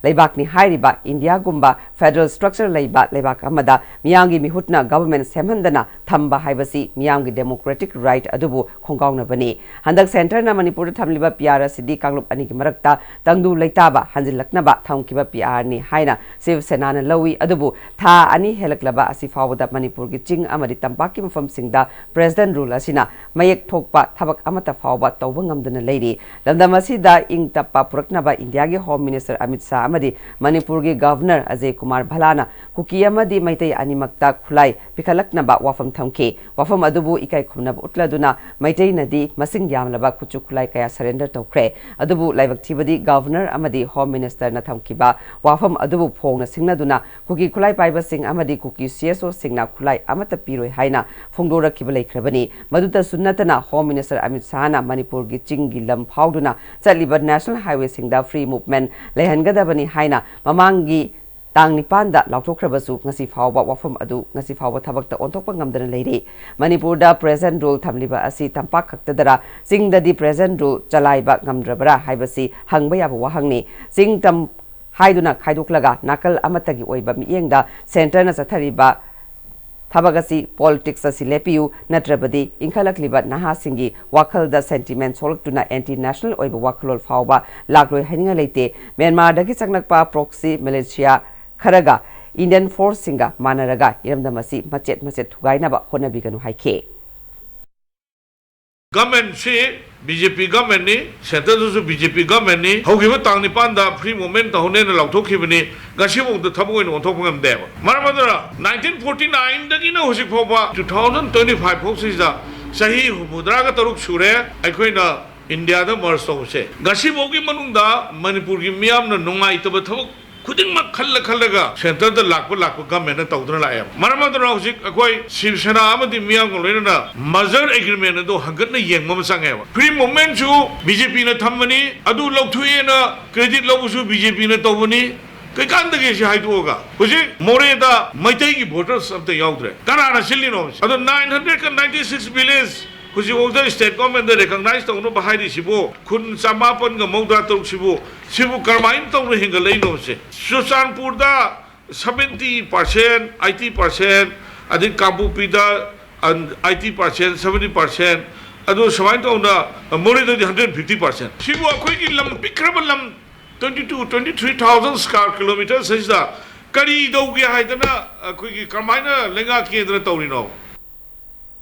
ꯂꯩꯕꯥꯛꯅꯤ ꯍꯥꯏꯔꯤꯕ ꯏꯟꯗꯤꯌꯥꯒꯨꯝꯕ ꯐꯦꯗꯔꯦꯜ ꯁ꯭ꯇ꯭ꯔꯛꯆꯔ ꯂꯩꯕ ꯂꯩꯕꯥꯛ ꯑꯃꯗ ꯃꯤꯌꯥꯝꯒꯤ ꯃꯤꯍꯨꯠꯅ ꯒꯚꯔꯟꯃꯦꯟꯠ ꯁꯦꯝꯍꯟꯗꯅ ꯊꯝꯕ ꯍꯥꯏꯕꯁꯤ ꯃꯤꯌꯥꯝꯒꯤ ꯗꯦꯃꯣꯀ꯭ꯔꯦꯇꯤꯛ ꯔꯥꯏꯠ ꯑꯗꯨꯕꯨ ꯈꯣꯡꯒꯥꯎꯅꯕꯅꯤ꯫ ꯍꯟꯗꯛ ꯁꯦꯟꯇꯔꯅ ꯃꯅꯤꯄꯨꯔꯗ ꯊꯝꯂꯤꯕ ꯄꯤ ꯑꯥꯔ ꯑꯁꯤꯗꯤ ꯀꯥꯡꯂꯨꯞ ꯑꯅꯤꯒꯤ ꯃꯔꯛꯇ ꯇꯪꯗꯨ ꯂꯩꯇꯥꯕ ꯍꯟꯖꯤꯜꯂꯛꯅꯕ ꯊꯝꯈꯤꯕ ꯄꯤ ꯑꯥꯔꯅꯤ ꯍꯥꯏꯅ ꯁꯤꯕ ꯁꯦꯅꯥꯅ ꯂꯧꯏ꯫ ꯑꯗꯨꯕꯨ ꯊꯥ ꯑꯅꯤ ꯍꯦꯜꯂꯛꯂꯕ ꯑꯁꯤ ꯐꯥꯎꯕꯗ ꯃꯅꯤꯄꯨꯔꯒꯤ ꯆꯤꯡ ꯑꯃꯗꯤ ꯇꯝꯄꯥꯛꯀꯤ ꯃꯐꯝꯁꯤꯡꯗ ꯄ꯭ꯔꯦꯁꯤꯗꯦꯟꯠ ꯔꯨꯜ ꯑꯁꯤꯅ ꯃꯌꯦꯛ ꯊꯣꯛꯄ ꯊꯕꯛ ꯑꯃꯠꯇ ꯐꯥꯎꯕ ꯇꯧꯕ ꯉꯝꯗꯅ ꯂꯩꯔꯤ꯫ ꯂꯝꯗꯝ ꯑꯁꯤꯗ ꯏꯪ ꯇꯞꯄ ꯄꯨꯔꯛꯅꯕ ꯏꯟꯗꯤꯌꯥꯒꯤ ꯍꯣꯝ ꯃꯤꯅꯤꯁꯇꯔ ꯑꯃꯤꯠ ꯁꯥꯍ ꯑꯃꯗꯤ ꯃꯅꯤꯄꯨꯔꯒꯤ ꯒꯚꯔꯅꯔ ꯑꯖꯌ ꯀꯨꯃꯥꯔ ꯚꯜꯂꯥꯅ ꯀꯨꯀꯤ ꯑꯃꯗꯤ ꯃꯩꯇꯩ ꯑꯅꯤꯃꯛꯇ ꯈꯨꯠꯂꯥꯏ ꯄꯤꯈꯠꯂꯛꯅꯕ ꯋꯥꯐꯝ ꯊꯝꯈꯤ꯫ ꯋꯥꯐꯝ ꯑꯗꯨꯕꯨ ꯏꯀꯥꯏ ꯈꯨꯝꯅꯕ ꯎꯠꯂꯗꯨꯅ ꯃꯩꯇꯩꯅꯗꯤ ꯃꯁꯤꯡ ꯌꯥꯝꯂꯕ ꯈꯨꯠꯁꯨ ꯈꯨꯠꯂꯥꯏ ꯀꯌꯥ ꯁꯔꯦꯟꯗꯔ ꯇꯧꯈ꯭ꯔꯦ꯫ ꯑꯗꯨꯕꯨ ꯂꯥꯏꯕꯛ ꯊꯤꯕꯗꯤ ꯒꯚꯔꯅꯔ ꯑꯃꯗꯤ ꯍꯣꯝ ꯃꯤꯅꯤꯁꯇꯔꯅ ꯊꯝꯈꯤꯕ ꯋꯥꯐꯝ ꯑꯗꯨꯕꯨ ꯐꯣꯡꯅ ꯁꯤꯡꯅꯗꯨꯅ ꯀꯨꯀꯤ ꯈꯨꯠꯂꯥꯏ ꯄꯥꯏꯕꯁꯤꯡ ꯑꯃꯗꯤ ꯀꯨꯀꯤ ꯁꯤ ꯑꯦꯁ ꯑꯣꯁꯤꯡꯅ ꯈꯨꯠꯂꯥꯏ ꯑꯃꯠꯇ ꯄꯤꯔꯣꯏ ꯍꯥꯏꯅ ꯐꯣꯡꯗꯣꯔꯛꯈꯤꯕ ꯂꯩꯈ꯭ꯔꯕꯅꯤ꯫ ꯃꯗꯨꯇꯁꯨ ꯅꯠꯇꯅ ꯍꯣꯝ ꯃꯤꯅꯤꯁꯇꯔ ꯑꯃꯤꯠ ꯁꯥꯍꯅ ꯃꯅꯤꯄꯨꯔꯒꯤ ꯆꯤꯡꯒꯤ ꯂꯝ ꯐꯥꯎꯗꯨꯅ ꯆꯠꯂꯤꯕ ꯅꯦꯁꯅꯦꯜ ꯍꯥꯏꯋꯦꯁꯤꯡꯗ ꯐ꯭ꯔꯤ ꯃꯨꯚꯃꯦꯟ ꯂꯩꯍꯟꯒꯗꯕꯅꯤ ꯍꯥꯏꯅ ꯃꯃꯥꯡꯒꯤ ꯇꯥꯡ ꯅꯤꯄꯥꯟꯗ ꯂꯥꯎꯊꯣꯛꯈ꯭ꯔꯕꯁꯨ ꯉꯁꯤ ꯐꯥꯎꯕ ꯋꯥꯐꯝ ꯑꯗꯨ ꯉꯁꯤ ꯐꯥꯎꯕ ꯊꯕꯛꯇ ꯑꯣꯟꯊꯣꯛꯄ ꯉꯝꯗꯅ ꯂꯩꯔꯤ꯫ ꯃꯅꯤꯄꯨꯔꯗ ꯄ꯭ꯔꯦꯖꯦꯟ ꯔꯨꯜ ꯊꯝꯂꯤꯕ ꯑꯁꯤ ꯇꯝꯄꯥꯛ ꯈꯛꯇꯗꯔ ꯆꯤꯡꯗꯗꯤ ꯄ꯭ꯔꯦꯖꯦꯟ ꯔꯨꯜ ꯆꯂꯥꯏꯕ ꯉꯝꯗ꯭ꯔꯕꯔꯥ ꯍꯥꯏꯕꯁꯤ ꯍꯪꯕ ꯌꯥꯕ ꯋꯥꯍꯪꯅꯤ꯫ ꯆꯤꯡ ꯇꯝ ꯍꯥꯏꯗꯨꯅ ꯈꯥꯏꯗꯣꯛꯂꯒ ꯅꯥꯀꯜ ꯑꯃꯠꯇꯒꯤ ꯑꯣꯏꯕ ꯃꯤꯠꯌꯦꯡꯗ ꯁꯦꯟꯇꯔꯅ ꯆꯠꯊꯔꯤꯕ ꯊꯕꯛ ꯑꯁꯤ, ꯄꯣꯂꯤꯇꯤꯛꯁ ꯑꯁꯤ ꯂꯦꯞꯄꯤꯌꯨ, ꯅꯠꯇ꯭ꯔꯕꯗꯤ ꯏꯟꯈꯠꯂꯛꯂꯤꯕ ꯅꯍꯥꯁꯤꯡꯒꯤ ꯋꯥꯈꯜꯗ ꯁꯦꯟꯇꯤꯃꯦꯟ ꯁꯣꯛꯂꯛꯇꯨꯅ ꯑꯦꯟꯇꯤ ꯅꯦꯁꯅꯦꯜ ꯑꯣꯏꯕ ꯋꯥꯈꯜꯂꯣꯟ ꯐꯥꯎꯕ ꯂꯥꯛꯂꯣꯏ ꯍꯥꯏꯅꯤꯡꯉꯥꯏ ꯂꯩꯇꯦ꯫ ꯃ꯭ꯌꯥꯟꯃꯥꯔꯗꯒꯤ ꯆꯪꯂꯛꯄ ꯄ꯭ꯔꯣꯛꯁꯤ ꯃꯤꯂꯤꯁꯤꯌꯥ ꯈꯔꯒ ꯏꯟꯗꯤꯌꯟ ꯐꯣꯔꯁꯁꯤꯡꯒ ꯃꯥꯟꯅꯔꯒ ꯏꯔꯝꯗꯝ ꯑꯁꯤ ꯃꯆꯦꯠ ꯃꯆꯦꯠ ꯊꯨꯒꯥꯏꯅꯕ ꯍꯣꯠꯅꯕꯤꯒꯅꯨ ꯍꯥꯏꯈꯤ꯫ ꯒꯃꯦꯟꯁꯤ ꯕꯤ ꯖꯦ ꯄꯤ ꯒꯃꯦꯟꯅꯤ, ꯁꯦꯟꯇꯔꯗꯁꯨ ꯕꯤ ꯖꯦ ꯄꯤ ꯒꯃꯦꯟꯅꯤ꯫ ꯍꯧꯈꯤꯕ ꯇꯥꯡ ꯅꯤꯄꯥꯟꯗ ꯐ꯭ꯔꯤ ꯃꯨꯚꯃꯦꯟ ꯇꯧꯍꯟꯅꯦꯅ ꯂꯥꯎꯊꯣꯛꯈꯤꯕꯅꯤ, ꯉꯁꯤꯐꯥꯎꯗ ꯊꯕꯛ ꯑꯣꯏꯅ ꯑꯣꯟꯊꯣꯛꯄ ꯉꯝꯗꯦꯕ꯫ ꯃꯔꯝ ꯑꯗꯨꯅ ꯅꯥꯏꯟꯇꯤꯟ ꯐꯣꯔꯇꯤ ꯅꯥꯏꯟꯗꯒꯤꯅ ꯍꯧꯖꯤꯛ ꯐꯥꯎꯕ ꯇꯨ ꯊꯥꯎꯖꯟ ꯇ꯭ꯋꯦꯟꯇꯤ ꯐꯥꯏꯚ ꯐꯥꯎꯁꯤꯗ ꯆꯍꯤ ꯍꯨꯝꯐꯨꯇꯔꯥꯒ ꯇꯔꯨꯛ ꯁꯨꯔꯦ ꯑꯩꯈꯣꯏꯅ ꯏꯟꯗꯤꯌꯥꯗ ꯃꯔꯁ ꯇꯧꯕꯁꯦ꯫ ꯉꯁꯤꯐꯥꯎꯒꯤ ꯃꯅꯨꯡꯗ ꯃꯅꯤꯄꯨꯔꯒꯤ ꯃꯤꯌꯥꯝꯅ ꯅꯨꯡꯉꯥꯏꯇꯕ ꯊꯕꯛ ꯈꯨꯗꯤꯡꯃꯛ ꯈꯜꯂ ꯈꯜꯂꯒ ꯁꯦꯟꯇꯔꯗ ꯂꯥꯛꯄ ꯂꯥꯛꯄ ꯒꯃꯦꯟꯅ ꯇꯧꯗꯨꯅ ꯂꯥꯛꯑꯦꯕ꯫ ꯃꯔꯝ ꯑꯗꯨꯅ ꯍꯧꯖꯤꯛ ꯑꯩꯈꯣꯏ ꯁꯤꯕ ꯁꯦꯅꯥ ꯑꯃꯗꯤ ꯃꯤꯌꯥꯝꯒ ꯂꯣꯏꯅꯅ ꯃꯔꯖꯔ ꯑꯦꯒ꯭ꯔꯤꯃꯦꯟ ꯑꯗꯨ ꯍꯟꯒꯠꯅ ꯌꯦꯡꯕ ꯑꯃ ꯆꯪꯉꯦꯕ꯫ ꯐ꯭ꯔꯤ ꯃꯨꯚꯃꯦꯟꯁꯨ ꯕꯤ ꯖꯦ ꯄꯤꯅ ꯊꯝꯕꯅꯤ, ꯑꯗꯨ ꯂꯧꯊꯣꯛꯑꯦꯅ ꯀ꯭ꯔꯦꯗꯤꯠ ꯂꯧꯕꯁꯨ ꯕꯤ ꯖꯦ ꯄꯤꯅ ꯇꯧꯕꯅꯤ꯫ ꯀꯩꯀꯥꯟꯗꯒꯦ ꯁꯤ ꯍꯥꯏꯗꯣꯛꯑꯒ ꯍꯧꯖꯤꯛ ꯃꯣꯔꯦꯗ ꯃꯩꯇꯩꯒꯤ ꯚꯣꯇꯔꯁ ꯑꯝꯇ ꯌꯥꯎꯗ꯭ꯔꯦ꯫ ꯀꯅꯥꯅ ꯁꯤꯜꯂꯤꯅꯣ? ꯑꯗꯣ ꯅꯥꯏꯟ ꯍꯟꯗ꯭ꯔꯦꯠꯀ ꯅꯥꯏꯟꯇꯤ ꯁꯤꯛꯁ ꯚꯤꯂꯦꯖ ꯍꯧꯖꯤꯛꯐꯥꯎꯗ ꯁ꯭ꯇꯦꯠ ꯒꯣꯔꯃꯦꯟꯗ ꯔꯦꯀꯒꯅꯥꯏꯖ ꯇꯧꯅꯕ ꯍꯥꯏꯔꯤꯁꯤꯕꯨ ꯈꯨꯟ ꯆꯃꯥꯄꯟꯒ ꯃꯧꯗ꯭ꯔꯥ ꯇꯔꯨꯛꯁꯤꯕꯨ ꯁꯤꯕꯨ ꯀꯔꯝꯍꯥꯏꯅ ꯇꯧꯅ ꯍꯦꯟꯒꯠꯂꯛꯏꯅꯣꯁꯦ? ꯆꯨꯔꯆꯥꯟꯄꯨꯔꯗ ꯁꯚꯦꯟꯇꯤ ꯄꯥꯔꯁꯦꯟ, ꯑꯩꯠꯇꯤ ꯄꯥꯔꯁꯦꯟ, ꯑꯗꯩ ꯀꯥꯡꯄꯣꯛꯄꯤꯗ ꯑꯩꯠꯇꯤ ꯄꯥꯔꯁꯦꯟ, ꯁꯚꯦꯟꯇꯤ ꯄꯥꯔꯁꯦꯟ, ꯑꯗꯨ ꯁꯨꯃꯥꯏꯅ ꯇꯧꯅ ꯃꯣꯔꯦꯗꯗꯤ ꯍꯟꯗ꯭ꯔꯦꯠ ꯐꯤꯐꯇꯤ ꯄꯥꯔꯁꯦꯟ꯫ ꯁꯤꯕꯨ ꯑꯩꯈꯣꯏꯒꯤ ꯂꯝ ꯄꯤꯛꯈ꯭ꯔꯕ ꯂꯝ twenty two, twenty three thousand square ꯀꯤꯂꯣꯃꯤꯇꯔꯁꯤꯗ ꯀꯔꯤ ꯇꯧꯒꯦ ꯍꯥꯏꯗꯅ ꯑꯩꯈꯣꯏꯒꯤ ꯀꯔꯝꯍꯥꯏꯅ ꯂꯩꯉꯥꯛ ꯀꯦꯟꯗ꯭ꯔ ꯇꯧꯔꯤꯅꯣ?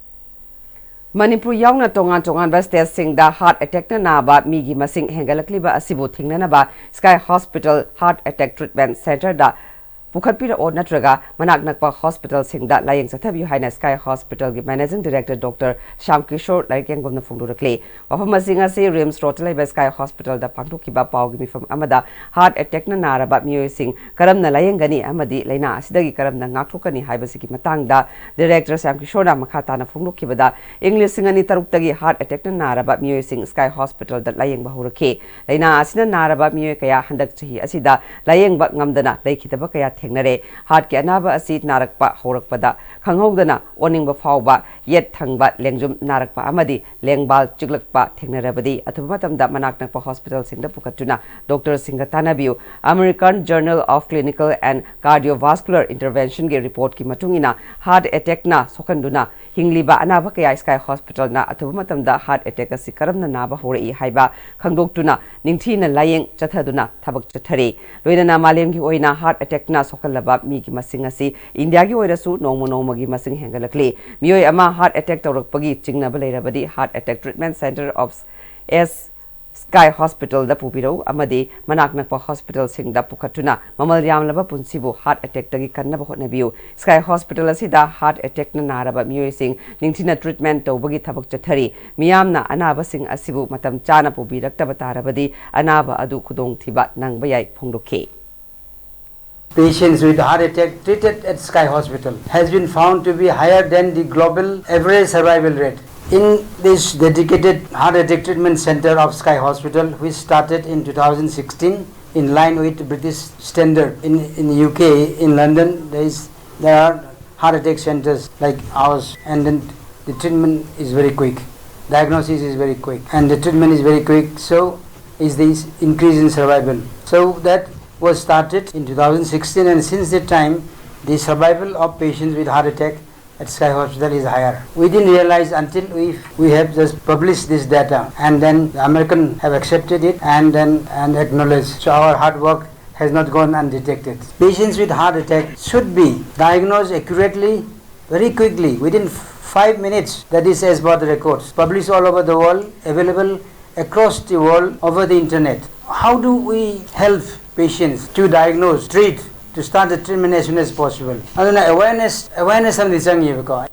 ꯃꯅꯤꯄꯨꯔ ꯌꯥꯎꯅ ꯇꯣꯉꯥꯟ ꯇꯣꯉꯥꯟꯕ ꯁ꯭ꯇꯦꯠꯁꯤꯡꯗ ꯍꯥꯔꯠ ꯑꯦꯇꯦꯛꯅ ꯅꯥꯕ ꯃꯤꯒꯤ ꯃꯁꯤꯡ ꯍꯦꯟꯒꯠꯂꯛꯂꯤꯕ ꯑꯁꯤꯕꯨ ꯊꯤꯡꯅꯅꯕ sky hospital heart attack treatment ꯁꯦꯟꯇꯔꯗ ꯄꯨꯈꯠꯄꯤꯔꯛꯑꯣ ꯅꯠꯇ꯭ꯔꯒ ꯃꯅꯥꯛ ꯅꯛꯄ ꯍꯣꯁꯄꯤꯇꯥꯜꯁꯤꯡꯗ ꯂꯥꯌꯦꯡ ꯆꯠꯊꯕꯤꯌꯨ ꯍꯥꯏꯅ ꯁ꯭ꯀꯥꯏ ꯍꯣꯁꯄꯤꯇꯥꯜꯒꯤ managing director doctor Shyam Kishore ꯂꯥꯏꯔꯤꯛꯌꯦꯡꯕꯝꯅ ꯐꯣꯡꯗꯣꯔꯛꯂꯤ꯫ ꯋꯥꯐꯝ ꯑꯁꯤ ꯉꯁꯤ ꯔꯤꯝꯁ ꯔꯣꯗꯇ ꯂꯩꯕ ꯁ꯭ꯀꯥꯏ ꯍꯣꯁꯄꯤꯇꯥꯜꯗ ꯄꯥꯡꯊꯣꯛꯈꯤꯕ ꯄꯥꯎꯒꯤ ꯃꯤꯐꯝ ꯑꯃꯗ ꯍꯥꯔꯠ ꯑꯦꯇꯦꯛꯅ ꯅꯥꯔꯕ ꯃꯤꯑꯣꯏꯁꯤꯡ ꯀꯔꯝꯅ ꯂꯥꯌꯦꯡꯒꯅꯤ ꯑꯃꯗꯤ ꯂꯥꯏꯅꯥ ꯑꯁꯤꯗꯒꯤ ꯀꯔꯝꯅ ꯉꯥꯛꯊꯣꯛꯀꯅꯤ ꯍꯥꯏꯕꯁꯤꯒꯤ ꯃꯇꯥꯡꯗ ꯗꯤꯔꯦꯛꯇꯔ ꯁ꯭ꯌꯥꯝ ꯀꯤꯁꯣꯔꯅ ꯃꯈꯥ ꯇꯥꯅ ꯐꯣꯡꯗꯣꯛꯈꯤꯕꯗ, ꯏꯪ ꯂꯤꯁꯤꯡ ꯑꯅꯤ ꯇꯔꯨꯛꯇꯒꯤ ꯍꯥꯔꯠ ꯑꯦꯇꯦꯛꯅ ꯅꯥꯔꯕ ꯃꯤꯑꯣꯏꯁꯤꯡ ꯁ꯭ꯀꯥꯏ ꯍꯣꯁꯄꯤꯇꯥꯜꯗ ꯂꯥꯌꯦꯡꯕ ꯍꯧꯔꯛꯈꯤ꯫ ꯂꯥꯏꯅꯥ ꯑꯁꯤꯅ ꯅꯥꯔꯕ ꯃꯤꯑꯣꯏ ꯀꯌꯥ ꯍꯟꯗꯛ ꯆꯍꯤ ꯑꯁꯤꯗ ꯂꯥꯌꯦꯡꯕ ꯉꯝꯗꯅ ꯂꯩꯈꯤꯗꯕ ꯀꯌꯥ ꯊꯦꯡꯅꯔꯦ꯫ ꯍꯥꯔꯠꯀꯤ ꯑꯅꯥꯕ ꯑꯁꯤ ꯅꯥꯔꯛꯄ ꯍꯧꯔꯛꯄꯗ ꯈꯪꯍꯧꯗꯅ ꯑꯣꯅꯤꯡꯕ ꯐꯥꯎꯕ, ꯌꯦꯠ ꯊꯪꯕ ꯂꯦꯡꯖꯨꯝ ꯅꯥꯔꯛꯄ ꯑꯃꯗꯤ ꯂꯦꯡꯕꯥꯜ ꯆꯤꯛꯂꯛꯄ ꯊꯦꯡꯅꯔꯕꯗꯤ ꯑꯊꯨꯕ ꯃꯇꯝꯗ ꯃꯅꯥꯛ ꯅꯛꯄ ꯍꯣꯁꯄꯤꯇꯥꯜꯁꯤꯡꯗ ꯄꯨꯈꯠꯇꯨꯅ ꯗꯣꯛꯇꯔꯁꯤꯡꯒ ꯇꯥꯟꯅꯕꯤꯌꯨ꯫ American Journal of Clinical and Cardiovascular Interventionꯒꯤ ꯔꯤꯄꯣꯔꯠꯀꯤ ꯃꯇꯨꯡ ꯏꯟꯅ ꯍꯥꯔꯠ ꯑꯦꯇꯦꯛꯅ ꯁꯣꯛꯍꯟꯗꯨꯅ ꯍꯤꯡꯂꯤꯕ ꯑꯅꯥꯕ ꯀꯌꯥ ꯁ꯭ꯀꯥꯏ ꯍꯣꯁꯄꯤꯇꯥꯜꯅ ꯑꯊꯨꯕ ꯃꯇꯝꯗ ꯍꯥꯔꯠ ꯑꯦꯇꯦꯛ ꯑꯁꯤ ꯀꯔꯝꯅ ꯅꯥꯕ ꯍꯧꯔꯛꯏ ꯍꯥꯏꯕ ꯈꯪꯗꯣꯛꯇꯨꯅ ꯅꯤꯡꯊꯤꯅ ꯂꯥꯌꯦꯡ ꯆꯠꯊꯗꯨꯅ ꯊꯕꯛ ꯆꯠꯊꯔꯤ꯫ ꯂꯣꯏꯅꯅ ꯃꯥꯂꯦꯝꯒꯤ ꯑꯣꯏꯅ ꯍꯥꯔꯠ ꯑꯦꯇꯦꯛꯅ ꯁꯣꯛꯍꯜꯂꯕ ꯃꯤꯒꯤ ꯃꯁꯤꯡ ꯑꯁꯤ ꯏꯟꯗꯤꯌꯥꯒꯤ ꯑꯣꯏꯔꯁꯨ ꯅꯣꯡꯃ ꯅꯣꯡꯃꯒꯤ ꯃꯁꯤꯡ ꯍꯦꯟꯒꯠꯂꯛꯂꯤ꯫ ꯃꯤꯑꯣꯏ ꯑꯃ ꯍꯥꯔꯠ ꯑꯦꯇꯦꯛ ꯇꯧꯔꯛꯄꯒꯤ ꯆꯤꯡꯅꯕ ꯂꯩꯔꯕꯗꯤ heart attack treatment centre of S sky ꯍꯣꯁꯄꯤꯇꯥꯜꯗ ꯄꯨꯕꯤꯔꯛꯎ ꯑꯃꯗꯤ ꯃꯅꯥꯛ ꯅꯛꯄ ꯍꯣꯁꯄꯤꯇꯥꯜꯁꯤꯡꯗ ꯄꯨꯈꯠꯇꯨꯅ ꯃꯃꯜ ꯌꯥꯝꯂꯕ ꯄꯨꯟꯁꯤꯕꯨ ꯍꯥꯔꯠ ꯑꯦꯇꯦꯛꯇꯒꯤ ꯀꯟꯅꯕ ꯍꯣꯠꯅꯕꯤꯌꯨ꯫ ꯁ꯭ꯀꯥꯏ ꯍꯣꯁꯄꯤꯇꯥꯜ ꯑꯁꯤꯗ ꯍꯥꯔꯠ ꯑꯦꯇꯦꯛꯅ ꯅꯥꯔꯕ ꯃꯤꯑꯣꯏꯁꯤꯡ ꯅꯤꯡꯊꯤꯅ ꯇ꯭ꯔꯤꯠꯃꯦꯟꯠ ꯇꯧꯕꯒꯤ ꯊꯕꯛ ꯆꯠꯊꯔꯤ꯫ ꯃꯤꯌꯥꯝꯅ ꯑꯅꯥꯕꯁꯤꯡ ꯑꯁꯤꯕꯨ ꯃꯇꯝ ꯆꯥꯅ ꯄꯨꯕꯤꯔꯛꯇꯕ ꯇꯥꯔꯕꯗꯤ ꯑꯅꯥꯕ ꯑꯗꯨ ꯈꯨꯗꯣꯡꯊꯤꯕ ꯅꯪꯕ ꯌꯥꯏ ꯐꯣꯡꯗꯣꯛꯈꯤ꯫ Patients with heart attack treated at Sky Hospital has been found to be higher than the global average survival rate. In this dedicated heart attack treatment center of Sky Hospital, which started in two thousand sixteen in line with British standard in, in U K, in London, there is there are heart attack centers like ours, and then the treatment is very quick, diagnosis is very quick, and the treatment is very quick. So is this increase in survival. So that was started in two thousand sixteen, and since that time, the survival of patients with heart attack at Sky Hospital is higher. We didn't realize until we, we have just published this data, and then the American have accepted it and then and acknowledged. So our hard work has not gone undetected. Patients with heart attack should be diagnosed accurately Very quickly, within five minutes, that is as per the records published all over the world, available across the world over the internet. How do we help patients to diagnose, treat, to start the treatment as soon as possible? ꯑꯗꯨꯅ awareness, awareness ꯑꯃꯗꯤ ꯆꯪꯉꯦꯕꯀꯣ꯫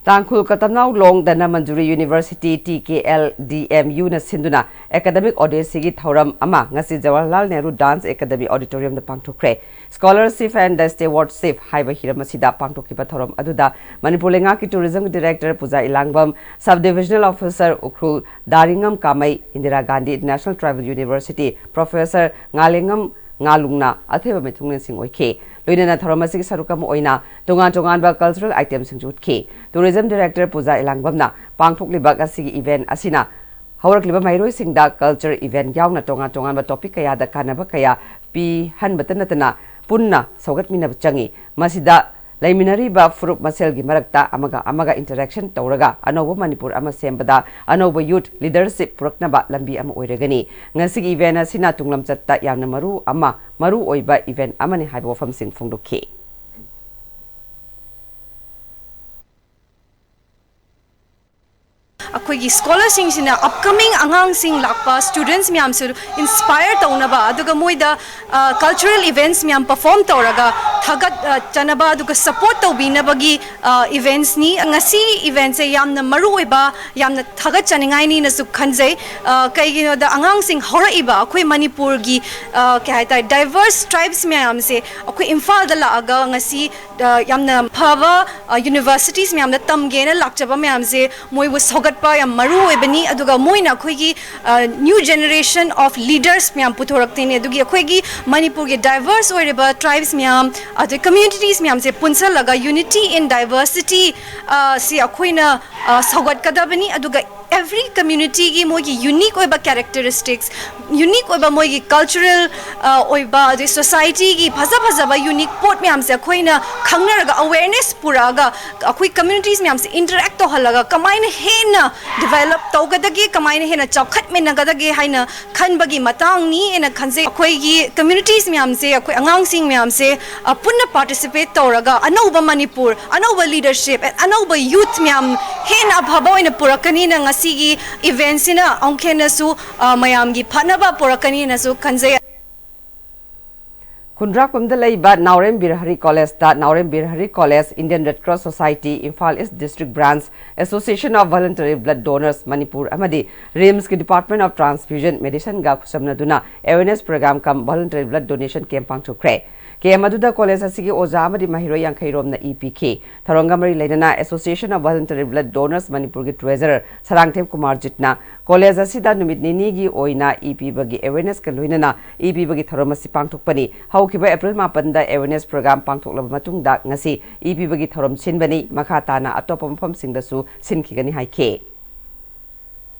Tangkhul Katamnao Long Dhanamanjuri university, T K L D M ꯌꯨꯅ ꯁꯤꯟꯗꯨꯅ ꯑꯦꯀꯥꯗꯃꯤꯛ ꯑꯣꯗꯤꯁꯤꯒꯤ ꯊꯧꯔꯝ ꯑꯃ ꯉꯁꯤ ꯖꯋꯥꯍꯔꯂꯥꯜ ꯅꯦꯍꯔꯨ ꯗꯥꯟꯁ ꯑꯦꯀꯥꯗꯃꯤ ꯑꯣꯗꯤꯇꯣꯔꯤꯌꯝꯗ ꯄꯥꯡꯊꯣꯛꯈ꯭ꯔꯦ꯫ Scholarship and the Stewardship ꯍꯥꯏꯕ ꯍꯤꯔꯝ ꯑꯁꯤꯗ ꯄꯥꯡꯊꯣꯛꯈꯤꯕ ꯊꯧꯔꯝ ꯑꯗꯨꯗ ꯃꯅꯤꯄꯨꯔ ꯂꯩꯉꯥꯛꯀꯤ ꯇꯨꯔꯤꯖꯝꯒꯤ director Puja Ilangbam, sub divisional officer Ukhrul Daringam Kamei, Indira Gandhi international tribal university professor Ngalengam ꯉꯥꯂꯨꯡꯅ ꯑꯊꯣꯏꯕ ꯃꯤꯊꯨꯡꯂꯦꯟꯁꯤꯡ ꯑꯣꯏꯈꯤ꯫ ꯂꯣꯏꯅꯅ ꯊꯧꯔꯝ ꯑꯁꯤꯒꯤ ꯁꯔꯨꯛ ꯑꯃ ꯑꯣꯏꯅ ꯇꯣꯉꯥꯟ ꯇꯣꯉꯥꯟꯕ ꯀꯜꯆꯔꯦꯜ ꯑꯥꯏꯇꯦꯝꯁꯤꯡꯁꯨ ꯎꯠꯈꯤ꯫ ꯇꯨꯔꯤꯖꯝ ꯗꯤꯔꯦꯛꯇꯔ ꯄꯨꯖꯥ ꯏꯂꯥꯡꯕꯝꯅ ꯄꯥꯡꯊꯣꯛꯂꯤꯕ ꯉꯁꯤꯒꯤ ꯏꯚꯦꯟ ꯑꯁꯤꯅ ꯍꯧꯔꯛꯂꯤꯕ ꯃꯍꯩꯔꯣꯏꯁꯤꯡꯗ ꯀꯜꯆꯔ ꯏꯚꯦꯟ ꯌꯥꯎꯅ ꯇꯣꯉꯥꯟ ꯇꯣꯉꯥꯟꯕ ꯇꯣꯄꯤꯛ ꯀꯌꯥꯗ ꯀꯥꯟꯅꯕ ꯀꯌꯥ ꯄꯤꯍꯟꯕꯇ ꯅꯠꯇꯅ ꯄꯨꯟꯅ ꯁꯧꯒꯠꯃꯤꯟꯅꯕ ꯆꯪꯏ꯫ ꯃꯁꯤꯗ ꯂꯩꯃꯤꯟꯅꯔꯤꯕ ꯐꯨꯔꯨꯞ ꯃꯁꯦꯜꯒꯤ ꯃꯔꯛꯇ ꯑꯃꯒ ꯑꯃꯒ ꯏꯟꯇꯔꯦꯛꯁꯟ ꯇꯧꯔꯒ ꯑꯅꯧꯕ ꯃꯅꯤꯄꯨꯔ ꯑꯃ ꯁꯦꯝꯕꯗ ꯑꯅꯧꯕ ꯌꯨꯠ ꯂꯤꯗꯔꯁꯤꯞ ꯄꯨꯔꯛꯅꯕ ꯂꯝꯕꯤ ꯑꯃ ꯑꯣꯏꯔꯒꯅꯤ꯫ ꯉꯁꯤꯒꯤ ꯏꯚꯦꯟ ꯑꯁꯤꯅ ꯇꯨꯡꯂꯝꯆꯠꯇ ꯌꯥꯝꯅ ꯃꯔꯨ ꯑꯃ, ꯃꯔꯨ ꯑꯣꯏꯕ ꯏꯚꯦꯟ ꯑꯃꯅꯤ ꯍꯥꯏꯕ ꯋꯥꯐꯝꯁꯤꯡ ꯐꯣꯡꯗꯣꯛꯈꯤ꯫ ꯑꯩꯈꯣꯏꯒꯤ ꯁ꯭ꯀꯣꯂꯔꯁꯤꯡꯁꯤꯅ ꯑꯞꯀꯃꯤꯡ ꯑꯉꯥꯡꯁꯤꯡ ꯂꯥꯛꯄ ꯁ꯭ꯇꯨꯗꯦꯟꯠꯁ ꯃꯌꯥꯝꯁꯨ ꯏꯟꯁꯄꯥꯌꯔ ꯇꯧꯅꯕ, ꯑꯗꯨꯒ ꯃꯣꯏꯗ ꯀꯜꯆꯔꯦꯜ ꯏꯚꯦꯟꯠꯁ ꯃꯌꯥꯝ ꯄꯔꯐꯣꯔꯝ ꯇꯧꯔꯒ ꯊꯥꯒꯠꯆꯅꯕ ꯑꯗꯨꯒ ꯁꯄꯣꯔꯠ ꯇꯧꯕꯤꯅꯕꯒꯤ ꯏꯚꯦꯟꯠꯁꯅꯤ꯫ ꯉꯁꯤ ꯏꯚꯦꯟꯠꯁꯦ ꯌꯥꯝꯅ ꯃꯔꯨ ꯑꯣꯏꯕ, ꯌꯥꯝꯅ ꯊꯥꯒꯠꯆꯅꯤꯡꯉꯥꯏꯅꯤꯅꯁꯨ ꯈꯟꯖꯩ꯫ ꯀꯩꯒꯤꯅꯣꯗ, ꯑꯉꯥꯡꯁꯤꯡ ꯍꯧꯔꯛꯏꯕ ꯑꯩꯈꯣꯏ ꯃꯅꯤꯄꯨꯔꯒꯤ ꯀꯩ ꯍꯥꯏꯇꯥꯔꯦ, ꯗꯥꯏꯚꯔꯁ ꯇ꯭ꯔꯥꯏꯕꯁ ꯃꯌꯥꯝꯁꯦ ꯑꯩꯈꯣꯏ ꯏꯝꯐꯥꯜꯗ ꯂꯥꯛꯑꯒ ꯉꯁꯤ ꯌꯥꯝꯅ ꯐꯕ ꯌꯨꯅꯤꯚꯔꯁꯤꯇꯤꯁ ꯃꯌꯥꯝꯗ ꯇꯝꯒꯦꯅ ꯂꯥꯛꯆꯕ ꯃꯌꯥꯝꯁꯦ ꯃꯣꯏꯕꯨ ꯁꯧꯒꯠꯄ ꯌꯥꯝ ꯃꯔꯨ ꯑꯣꯏꯕꯅꯤ꯫ ꯑꯗꯨꯒ ꯃꯣꯏꯅ ꯑꯩꯈꯣꯏꯒꯤ new generation of leaders ꯃꯌꯥꯝ ꯄꯨꯊꯣꯔꯛꯇꯣꯏꯅꯤ꯫ ꯑꯗꯨꯒꯤ ꯑꯩꯈꯣꯏꯒꯤ ꯃꯅꯤꯄꯨꯔꯒꯤ ꯗꯥꯏꯚꯔꯁ ꯑꯣꯏꯔꯤꯕ ꯇ꯭ꯔꯥꯏꯕꯁ ꯃꯌꯥꯝ, ꯑꯗꯩ ꯀꯝꯃ꯭ꯌꯨꯅꯤꯇꯤꯁ ꯃꯌꯥꯝꯁꯦ ꯄꯨꯟꯁꯜꯂꯒ unity in diversity ꯁꯤ ꯑꯩꯈꯣꯏꯅ ꯁꯧꯒꯠꯀꯗꯕꯅꯤ꯫ ꯑꯗꯨꯒ Every community ꯒꯤ ꯃꯣꯏꯒꯤ unique ꯑꯣꯏꯕ characteristics, unique ꯑꯣꯏꯕ ꯃꯣꯏꯒꯤ cultural ꯑꯣꯏꯕ, ꯑꯗꯩ society ꯒꯤ ꯐꯖ ꯐꯖꯕ unique ꯄꯣꯠ ꯃꯌꯥꯝꯁꯦ ꯑꯩꯈꯣꯏꯅ ꯈꯪꯅꯔꯒ, awareness ꯄꯨꯔꯛꯑꯒ, ꯑꯩꯈꯣꯏ communities ꯃꯌꯥꯝꯁꯦ interact ꯇꯧꯍꯜꯂꯒ ꯀꯃꯥꯏꯅ ꯍꯦꯟꯅ develop ꯇꯧꯒꯗꯒꯦ, ꯀꯃꯥꯏꯅ ꯍꯦꯟꯅ ꯆꯥꯎꯈꯠꯃꯤꯟꯅꯒꯗꯒꯦ ꯍꯥꯏꯅ ꯈꯟꯕꯒꯤ ꯃꯇꯥꯡꯅꯤ ꯍꯥꯏꯅ ꯈꯟꯖꯩ꯫ ꯑꯩꯈꯣꯏꯒꯤ communities ꯃꯌꯥꯝꯁꯦ, ꯑꯩꯈꯣꯏ ꯑꯉꯥꯡꯁꯤꯡ ꯃꯌꯥꯝꯁꯦ ꯄꯨꯟꯅ participate ꯇꯧꯔꯒ ꯑꯅꯧꯕ ꯃꯅꯤꯄꯨꯔ, ꯑꯅꯧꯕ leadership, ꯑꯅꯧꯕ youth ꯃꯌꯥꯝ ꯍꯦꯟꯅ ꯑꯐꯕ ꯑꯣꯏꯅ ꯄꯨꯔꯛꯀꯅꯤꯅ ꯉꯁꯤꯒꯤ event ꯁꯤꯅ ꯑꯃꯨꯛ ꯍꯦꯟꯅꯁꯨ ꯃꯌꯥꯝꯒꯤ ꯐꯅꯕ ꯄꯨꯔꯛꯀꯅꯤꯅꯁꯨ ꯈꯟꯖꯩ꯫ ꯈꯨꯟꯗ꯭ꯔꯥꯛꯄꯝꯗ ꯂꯩꯕ ꯅꯥꯎꯔꯦꯝ ꯕꯤꯔ ꯍꯔꯤ ꯀꯣꯂꯦꯖꯇ ꯅꯥꯎꯔꯦꯝ ꯕꯤꯔ Harry college, Indian Red Cross Society, Imphal East District Branch, Association of Voluntary Blood Donors Manipur ꯑꯃꯗꯤ ꯔꯤꯝꯁꯀꯤ Department of Transfusion Medicineꯒ ꯈꯨꯠꯁꯝꯅꯗꯨꯅ awareness program cum voluntary blood donation camp ꯄꯥꯡꯊꯣꯛꯈ꯭ꯔꯦ꯫ ꯀꯦꯝ ꯑꯗꯨꯗ ꯀꯣꯂꯦꯖ ꯑꯁꯤꯒꯤ ꯑꯣꯖꯥ ꯑꯃꯗꯤ ꯃꯍꯩꯔꯣꯏ ꯌꯥꯡꯈꯩ ꯔꯣꯝꯅ ꯏ ꯄꯤꯈꯤ꯫ ꯊꯧꯔꯝꯒ ꯃꯔꯤ ꯂꯩꯅꯅ Association of Voluntary Blood Donors ꯃꯅꯤꯄꯨꯔꯒꯤ treasurer ꯁꯔꯥꯡꯊꯦꯝ ꯀꯨꯃꯥꯔꯖꯤꯠꯅ ꯀꯣꯂꯦꯖ ꯑꯁꯤꯗ ꯅꯨꯃꯤꯠ ꯅꯤꯅꯤꯒꯤ ꯑꯣꯏꯅ ꯏ ꯄꯤꯕꯒꯤ awarenessꯀ ꯂꯣꯏꯅꯅ ꯏ ꯄꯤꯕꯒꯤ ꯊꯧꯔꯝ ꯑꯁꯤ ꯄꯥꯡꯊꯣꯛꯄꯅꯤ꯫ ꯍꯧꯈꯤꯕ ꯑꯦꯄ꯭ꯔꯤꯜ ꯃꯥꯄꯟꯗ awareness program ꯄꯥꯡꯊꯣꯛꯂꯕ ꯃꯇꯨꯡꯗ ꯉꯁꯤ ꯏ ꯄꯤꯕꯒꯤ ꯊꯧꯔꯝ ꯁꯤꯟꯕꯅꯤ꯫ ꯃꯈꯥ ꯇꯥꯅ ꯑꯇꯣꯞꯄ ꯃꯐꯝꯁꯤꯡꯗꯁꯨ ꯁꯤꯟꯈꯤꯒꯅꯤ ꯍꯥꯏꯈꯤ꯫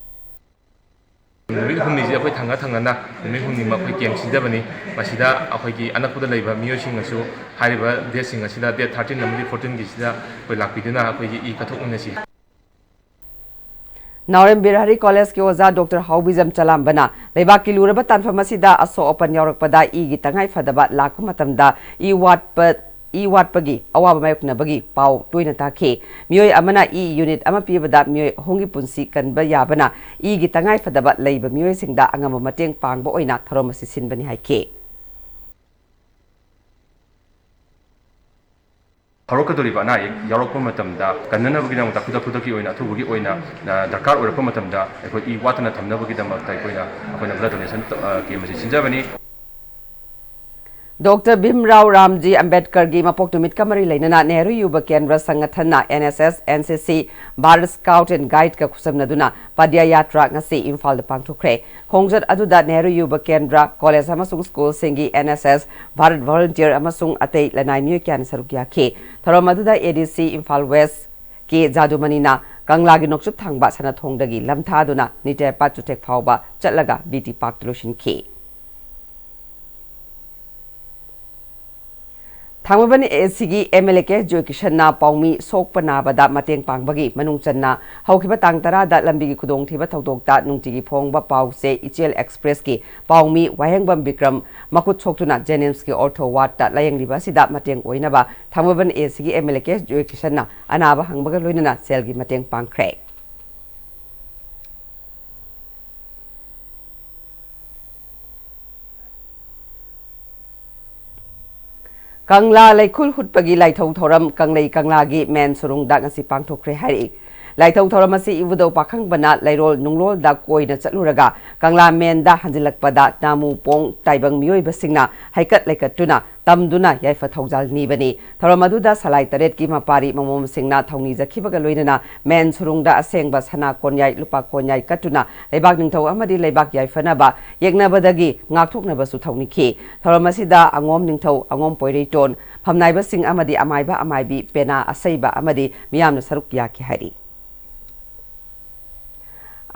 ꯅꯨꯃꯤꯠ ꯍꯨꯝꯅꯤꯁꯤ ꯑꯩꯈꯣꯏ ꯊꯪꯅ ꯊꯪꯅꯅ ꯅꯨꯃꯤꯠ ꯍꯨꯝꯅꯤꯃꯛ ꯑꯩꯈꯣꯏ ꯀꯦꯝ ꯁꯤꯟꯖꯕꯅꯤ꯫ ꯃꯁꯤꯗ ꯑꯩꯈꯣꯏꯒꯤ ꯑꯅꯛꯄꯗ ꯂꯩꯕ ꯃꯤꯑꯣꯏꯁꯤꯡꯅꯁꯨ ꯍꯥꯏꯔꯤꯕ ꯗꯦꯠꯁꯤꯡ ꯑꯁꯤꯗ, ꯗꯦꯠ ꯊꯥꯔꯇꯤꯟ ꯑꯃꯗꯤ ꯐꯣꯔꯇꯤꯟꯒꯤꯁꯤꯗ ꯑꯩꯈꯣꯏ ꯂꯥꯛꯄꯤꯗꯨꯅ ꯑꯩꯈꯣꯏꯒꯤ ꯏ ꯀꯠꯊꯣꯛꯃꯤꯟꯅꯁꯤ꯫ ꯅꯥꯎꯔꯦꯝ ꯕꯤꯔ ꯍꯔꯤ ꯀꯣꯂꯦꯖꯀꯤ ꯑꯣꯖꯥ ꯗꯣꯛꯇꯔ ꯍꯥꯎꯕꯤꯖꯝ ꯆꯂꯥꯝꯕꯅ ꯂꯩꯕꯥꯛꯀꯤ ꯂꯨꯔꯕ ꯇꯥꯟꯐꯝ ꯑꯁꯤꯗ ꯑꯁꯣꯛ ꯑꯄꯟ ꯌꯥꯎꯔꯛꯄꯗ ꯏꯒꯤ ꯇꯉꯥꯏ ꯐꯗꯕ ꯂꯥꯛꯄ ꯃꯇꯝꯗ ꯏ ꯋꯥꯠꯄ ꯏ ꯋꯥꯠꯄꯒꯤ ꯑꯋꯥꯕ ꯃꯥꯌꯣꯛꯅꯕꯒꯤ ꯄꯥꯎ ꯇꯣꯏꯅ ꯇꯥꯈꯤ꯫ ꯃꯤꯑꯣꯏ ꯑꯃꯅ ꯏ ꯌꯨꯅꯤꯠ ꯑꯃ ꯄꯤꯕꯗ ꯃꯤꯑꯣꯏ ꯑꯍꯨꯝꯒꯤ ꯄꯨꯟꯁꯤ ꯀꯟꯕ ꯌꯥꯕꯅ ꯏꯒꯤ ꯇꯉꯥꯏ ꯐꯗꯕ ꯂꯩꯕ ꯃꯤꯑꯣꯏꯁꯤꯡꯗ ꯑꯉꯝꯕ ꯃꯇꯦꯡ ꯄꯥꯡꯕ ꯑꯣꯏꯅ ꯊꯧꯔꯝ ꯑꯁꯤ ꯁꯤꯟꯕꯅꯤ ꯍꯥꯏꯈꯤ꯫ ꯍꯧꯔꯛꯀꯗꯧꯔꯤꯕ ꯑꯅꯥ ꯑꯌꯦꯛ ꯌꯥꯎꯔꯛꯄ ꯃꯇꯝꯗ ꯀꯟꯅꯅꯕꯒꯤꯗꯃꯛꯇ ꯈꯨꯗꯛ ꯈꯨꯗꯛꯀꯤ ꯑꯣꯏꯅ ꯑꯊꯨꯕꯒꯤ ꯑꯣꯏꯅ ꯗꯔꯀꯥꯔ ꯑꯣꯏꯔꯛꯄ ꯃꯇꯝꯗ ꯑꯩꯈꯣꯏ ꯏ ꯋꯥꯠꯇꯅ ꯊꯝꯅꯕꯒꯤꯗꯃꯛꯇ ꯑꯩꯈꯣꯏꯅ ꯑꯩꯈꯣꯏꯅ blood donation camp ꯑꯁꯤ ꯁꯤꯟꯖꯕꯅꯤ꯫ ꯗꯣꯛꯇꯔ ꯚꯤꯝꯔꯥꯎ ꯔꯥꯝꯖꯤ ꯑꯝꯕꯦꯗꯀꯔꯒꯤ ꯃꯄꯣꯛ ꯅꯨꯃꯤꯠꯀ ꯃꯔꯤ ꯂꯩꯅꯅ ꯅꯦꯍꯔꯨ ꯌꯨꯕ ꯀꯦꯟꯗ꯭ꯔ ꯁꯪꯒꯊꯟꯅ, NSS, NCC, Bharat Scout and Guideꯀ ꯈꯨꯠꯁꯝꯅꯗꯨꯅ ꯄꯗꯌꯥꯇ꯭ꯔꯥ ꯉꯁꯤ ꯏꯝꯐꯥꯜꯗ ꯄꯥꯡꯊꯣꯛꯈ꯭ꯔꯦ꯫ ꯈꯣꯡꯆꯠ ꯑꯗꯨꯗ ꯅꯦꯍꯔꯨ ꯌꯨꯕ ꯀꯦꯟꯗ꯭ꯔ, ꯀꯣꯂꯦꯖ ꯑꯃꯁꯨꯡ ꯁ꯭ꯀꯨꯜꯁꯤꯡꯒꯤ NSS, Bharat Volunteer ꯑꯃꯁꯨꯡ ꯑꯇꯩ ꯂꯅꯥꯏ ꯃꯤꯑꯣꯏ ꯀꯌꯥꯅ ꯁꯔꯨꯛ ꯌꯥꯈꯤ꯫ ꯊꯧꯔꯝ ꯑꯗꯨꯗ ADC ꯏꯝꯐꯥꯜ West ꯀꯦ ꯖꯥꯗꯨꯃꯅꯤꯅ ꯀꯪꯂꯥꯒꯤ ꯅꯣꯡꯆꯨꯞ ꯊꯪꯕ ꯁꯅꯥꯊꯣꯡꯗꯒꯤ ꯂꯝꯊꯥꯗꯨꯅ ꯅꯤꯇꯦꯄꯥꯠ ꯆꯨꯊꯦꯛ ꯐꯥꯎꯕ ꯆꯠꯂꯒ ꯕꯤ ꯇꯤ ꯄꯥꯔꯛꯇ ꯂꯣꯏꯁꯤꯟꯈꯤ꯫ ꯊꯥꯡꯃꯩꯕꯟ ꯑꯦ ꯁꯤꯒꯤ ꯑꯦꯝ ꯑꯦꯜ ꯑꯦ ꯀꯦ ꯖꯣꯏꯀꯤꯁꯟꯅ ꯄꯥꯎꯃꯤ ꯁꯣꯛꯄ ꯅꯥꯕꯗ ꯃꯇꯦꯡ ꯄꯥꯡꯕꯒꯤ ꯃꯅꯨꯡ ꯆꯟꯅ ꯍꯧꯈꯤꯕ ꯇꯥꯡ ꯇꯔꯥꯗ ꯂꯝꯕꯤꯒꯤ ꯈꯨꯗꯣꯡꯊꯤꯕ ꯊꯧꯗꯣꯛꯇ ꯅꯨꯡꯇꯤꯒꯤ ꯐꯣꯡꯕ ꯄꯥꯎ ꯆꯦ ꯏꯆꯦꯜ ꯑꯦꯛꯁꯄ꯭ꯔꯦꯁꯀꯤ ꯄꯥꯎꯃꯤ ꯋꯥꯍꯦꯡꯕꯝ ꯕꯤꯀ꯭ꯔꯝ ꯃꯈꯨꯠ ꯁꯣꯛꯇꯨꯅ ꯖꯦꯅꯤꯝꯁꯀꯤ ꯑꯣꯔꯊꯣ ꯋꯥꯔꯗꯇ ꯂꯥꯌꯦꯡꯂꯤꯕ ꯑꯁꯤꯗ ꯃꯇꯦꯡ ꯑꯣꯏꯅꯕ ꯊꯥꯡꯃꯩꯕꯟ ꯑꯦ ꯁꯤꯒꯤ ꯑꯦꯝ ꯑꯦꯜ ꯑꯦ ꯀꯦ ꯖꯣꯏꯀꯤꯁꯟꯅ ꯑꯅꯥꯕ ꯍꯪꯕꯒ ꯂꯣꯏꯅꯅ ꯁꯦꯜꯒꯤ ꯃꯇꯦꯡ ꯄꯥꯡꯈ꯭ꯔꯦ꯫ ꯀꯪꯂꯥ ꯂꯩꯈꯨꯜ ꯍꯨꯠꯄꯒꯤ ꯂꯥꯏꯊꯧ ꯊꯧꯔꯝ ꯀꯪꯂꯩ ꯀꯪꯂꯥꯒꯤ ꯃꯦꯟ ꯁꯨꯔꯨꯡꯗ ꯉꯁꯤ ꯄꯥꯡꯊꯣꯛꯈ꯭ꯔꯦ ꯍꯥꯏꯔꯛꯏ꯫ ꯂꯥꯏꯊꯧ ꯊꯧꯔꯝ ꯑꯁꯤ ꯏꯕꯨꯙꯧ ꯄꯥꯈꯪꯕꯅ ꯂꯩꯔꯣꯜ ꯅꯨꯡꯂꯣꯜꯗ ꯀꯣꯏꯅ ꯆꯠꯂꯨꯔꯒ ꯀꯪꯂꯥ ꯃꯦꯟꯗ ꯍꯟꯖꯤꯜꯂꯛꯄꯗ ꯅꯥꯃꯨ ꯄꯣꯡ ꯇꯥꯏꯕꯪ ꯃꯤꯑꯣꯏꯕꯁꯤꯡꯅ ꯍꯩꯀꯠ ꯂꯩꯀꯠꯇꯨꯅ ꯇꯝꯗꯨꯅ ꯌꯥꯏꯐ ꯊꯧꯖꯥꯜ ꯅꯤꯕꯅꯤ꯫ ꯊꯧꯔꯝ ꯑꯗꯨꯗ ꯁꯂꯥꯏ ꯇꯔꯦꯠꯀꯤ ꯃꯄꯥꯔꯤ ꯃꯃꯣꯝꯁꯤꯡꯅ ꯊꯧꯅꯤꯖꯈꯤꯕꯒ ꯂꯣꯏꯅꯅ ꯃꯦꯟ ꯁꯨꯔꯨꯡꯗ ꯑꯁꯦꯡꯕ ꯁꯅꯥ ꯀꯣꯟꯌꯥꯏ, ꯂꯨꯄꯥ ꯀꯣꯟꯌꯥꯏ ꯀꯠꯇꯨꯅ ꯂꯩꯕꯥꯛ ꯅꯤꯡꯊꯧ ꯑꯃꯗꯤ ꯂꯩꯕꯥꯛ ꯌꯥꯏꯐꯅꯕ ꯌꯦꯛꯅꯕꯗꯒꯤ ꯉꯥꯛꯊꯣꯛꯅꯕꯁꯨ ꯊꯧꯅꯤꯈꯤ꯫ ꯊꯧꯔꯝ ꯑꯁꯤꯗ ꯑꯉꯣꯝ ꯅꯤꯡꯊꯧ, ꯑꯉꯣꯝ ꯄꯣꯏꯔꯩꯇꯣꯟ, ꯐꯝꯅꯥꯏꯕꯁꯤꯡ ꯑꯃꯗꯤ ꯑꯃꯥꯏꯕ ꯑꯃꯥꯏꯕꯤ ꯄꯦꯅꯥ ꯑꯁꯩꯕ ꯑꯃꯗꯤ ꯃꯤꯌꯥꯝꯅ ꯁꯔꯨꯛ ꯌꯥꯈꯤ ꯍꯥꯏꯔꯤ꯫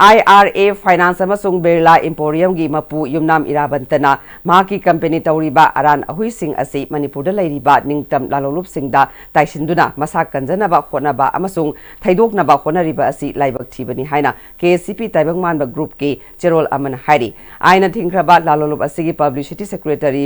ꯑꯥꯏ ꯑꯥꯔ ꯑꯦ ꯐꯥꯏꯅꯥꯟꯁ ꯑꯃꯁꯨꯡ ꯕꯤꯔꯂꯥ ꯏꯝꯄꯣꯔꯤꯌꯝꯒꯤ ꯃꯄꯨ ꯌꯨꯝꯅꯥꯝ ꯏꯔꯥꯕꯟꯇꯅ ꯃꯍꯥꯛꯀꯤ ꯀꯝꯄꯦꯅꯤ ꯇꯧꯔꯤꯕ ꯑꯔꯥꯟ ꯑꯍꯨꯏꯁꯤꯡ ꯑꯁꯤ ꯃꯅꯤꯄꯨꯔꯗ ꯂꯩꯔꯤꯕ ꯅꯤꯡꯇꯝ ꯂꯥꯂꯣꯡꯂꯨꯞꯁꯤꯡꯗ ꯇꯥꯏꯁꯤꯟꯗꯨꯅ ꯃꯁꯥ ꯀꯟꯖꯅꯕ ꯍꯣꯠꯅꯕ ꯑꯃꯁꯨꯡ ꯊꯩꯗꯣꯛꯅꯕ ꯍꯣꯠꯅꯔꯤꯕ ꯑꯁꯤ ꯂꯥꯏꯕꯛ ꯊꯤꯕꯅꯤ ꯍꯥꯏꯅ ꯀꯦ ꯑꯦꯁ ꯁꯤ ꯄꯤ ꯇꯥꯏꯕꯪ ꯃꯥꯟꯕ ꯒ꯭ꯔꯨꯞꯀꯤ ꯆꯦꯔꯣꯜ ꯑꯃꯅ ꯍꯥꯏꯔꯤ꯫ ꯑꯥꯏꯟꯅ ꯊꯤꯡꯈ꯭ꯔꯕ ꯂꯥꯂꯣꯡꯂꯨꯞ ꯑꯁꯤꯒꯤ ꯄꯕ꯭ꯂꯤꯁꯤꯇꯤ ꯁꯦꯀ꯭ꯔꯦꯇꯔꯤ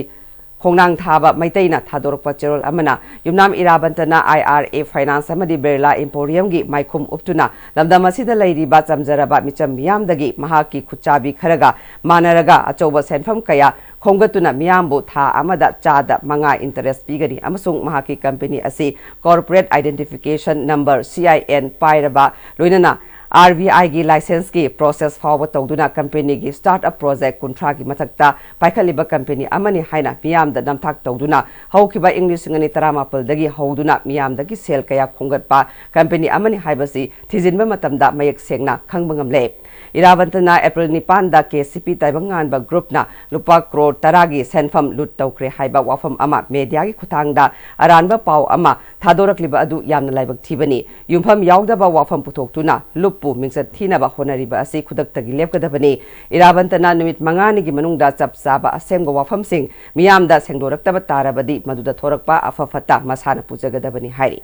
ꯈꯣꯡꯅꯥꯡ ꯊꯥꯕ ꯃꯩꯇꯩꯅ ꯊꯥꯗꯣꯔꯛꯄ ꯆꯦꯔꯣꯜ ꯑꯃꯅ, ꯌꯨꯝꯅꯥꯝ ꯏꯔꯥꯕꯟꯇꯅ ꯑꯥꯏ ꯑꯥꯔ ꯑꯦ ꯐꯥꯏꯅꯥꯟꯁ ꯑꯃꯗꯤ ꯕꯤꯔꯂꯥ ꯏꯝꯄꯣꯔꯤꯌꯝꯒꯤ ꯃꯥꯏꯈꯨꯝ ꯎꯞꯇꯨꯅ ꯂꯝꯗꯝ ꯑꯁꯤꯗ ꯂꯩꯔꯤꯕ ꯆꯝꯖꯔꯕ ꯃꯤꯆꯝ ꯃꯤꯌꯥꯝꯗꯒꯤ ꯃꯍꯥꯛꯀꯤ ꯈꯨꯠꯆꯥꯕꯤ ꯈꯔꯒ ꯃꯥꯟꯅꯔꯒ ꯑꯆꯧꯕ ꯁꯦꯟꯐꯝ ꯀꯌꯥ ꯈꯣꯝꯒꯠꯇꯨꯅ ꯃꯤꯌꯥꯝꯕꯨ ꯊꯥ ꯑꯃꯗ ꯆꯥꯗ ꯃꯉꯥ ꯏꯟꯇꯔꯦꯁ ꯄꯤꯒꯅꯤ ꯑꯃꯁꯨꯡ ꯃꯍꯥꯛꯀꯤ ꯀꯝꯄꯦꯅꯤ ꯑꯁꯤ corporate identification number, C I and, ꯄꯥꯏꯔꯕ ꯂꯣꯏꯅꯅ RBI ꯒꯤ license ꯀꯤ process ꯐꯥꯎꯕ ꯇꯧꯗꯨꯅ company ꯒꯤ startup project ꯀꯨꯟꯊ꯭ꯔꯥꯒꯤ ꯃꯊꯛꯇ ꯄꯥꯏꯈꯠꯂꯤꯕ company ꯑꯃꯅꯤ ꯍꯥꯏꯅ ꯃꯤꯌꯥꯝꯗ ꯅꯝꯊꯥꯛ ꯇꯧꯗꯨꯅ ꯍꯧꯈꯤꯕ ꯏꯪ ꯂꯤꯁꯤꯡ ꯑꯅꯤ ꯇꯔꯥꯃꯥꯄꯜꯗꯒꯤ ꯍꯧꯗꯨꯅ ꯃꯤꯌꯥꯝꯗꯒꯤ ꯁꯦꯜ ꯀꯌꯥ ꯈꯣꯝꯒꯠꯄ company ꯑꯃꯅꯤ ꯍꯥꯏꯕꯁꯤ ꯊꯤꯖꯤꯟꯕ ꯃꯇꯝꯗ ꯃꯌꯦꯛ ꯁꯦꯡꯅ ꯈꯪꯕ ꯉꯝꯂꯦ꯫ ꯏꯔꯥꯕꯟꯇꯅ April ꯅꯤꯄꯥꯟꯗ KCP ꯇꯥꯏꯕꯪꯉꯥꯟꯕ group ꯅ ꯂꯨꯄꯥ ꯀ꯭ꯔꯣꯔ ꯇꯔꯥꯒꯤ ꯁꯦꯟꯐꯝ ꯂꯨꯠ ꯇꯧꯈ꯭ꯔꯦ ꯍꯥꯏꯕ ꯋꯥꯐꯝ ꯑꯃ media ꯒꯤ ꯈꯨꯠꯊꯥꯡꯗ ꯑꯔꯥꯟꯕ ꯄꯥꯎ ꯑꯃ ꯊꯥꯗꯣꯔꯛꯂꯤꯕ ꯑꯗꯨ ꯌꯥꯝꯅ ꯂꯥꯏꯕꯛ ꯊꯤꯕꯅꯤ꯫ ꯌꯨꯝꯐꯝ ꯌꯥꯎꯗꯕ ꯋꯥꯐꯝ ꯄꯨꯊꯣꯛꯇꯨꯅ ꯂꯨꯞꯄꯨ ꯃꯤꯡꯆꯠ ꯊꯤꯅꯕ ꯍꯣꯠꯅꯔꯤꯕ ꯑꯁꯤ ꯈꯨꯗꯛꯇꯒꯤ ꯂꯦꯞꯀꯗꯕꯅꯤ꯫ ꯏꯔꯥꯕꯟꯇꯅ ꯅꯨꯃꯤꯠ ꯃꯉꯥꯅꯤꯒꯤ ꯃꯅꯨꯡꯗ ꯆꯞ ꯆꯥꯕ ꯑꯁꯦꯡꯕ ꯋꯥꯐꯝꯁꯤꯡ ꯃꯤꯌꯥꯝꯗ ꯁꯦꯡꯗꯣꯔꯛꯇꯕ ꯇꯥꯔꯕꯗꯤ ꯃꯗꯨꯗ ꯊꯣꯔꯛꯄ ꯑꯐ ꯐꯠꯇ ꯃꯁꯥꯅ ꯄꯨꯖꯒꯗꯕꯅꯤ ꯍꯥꯏꯔꯤ꯫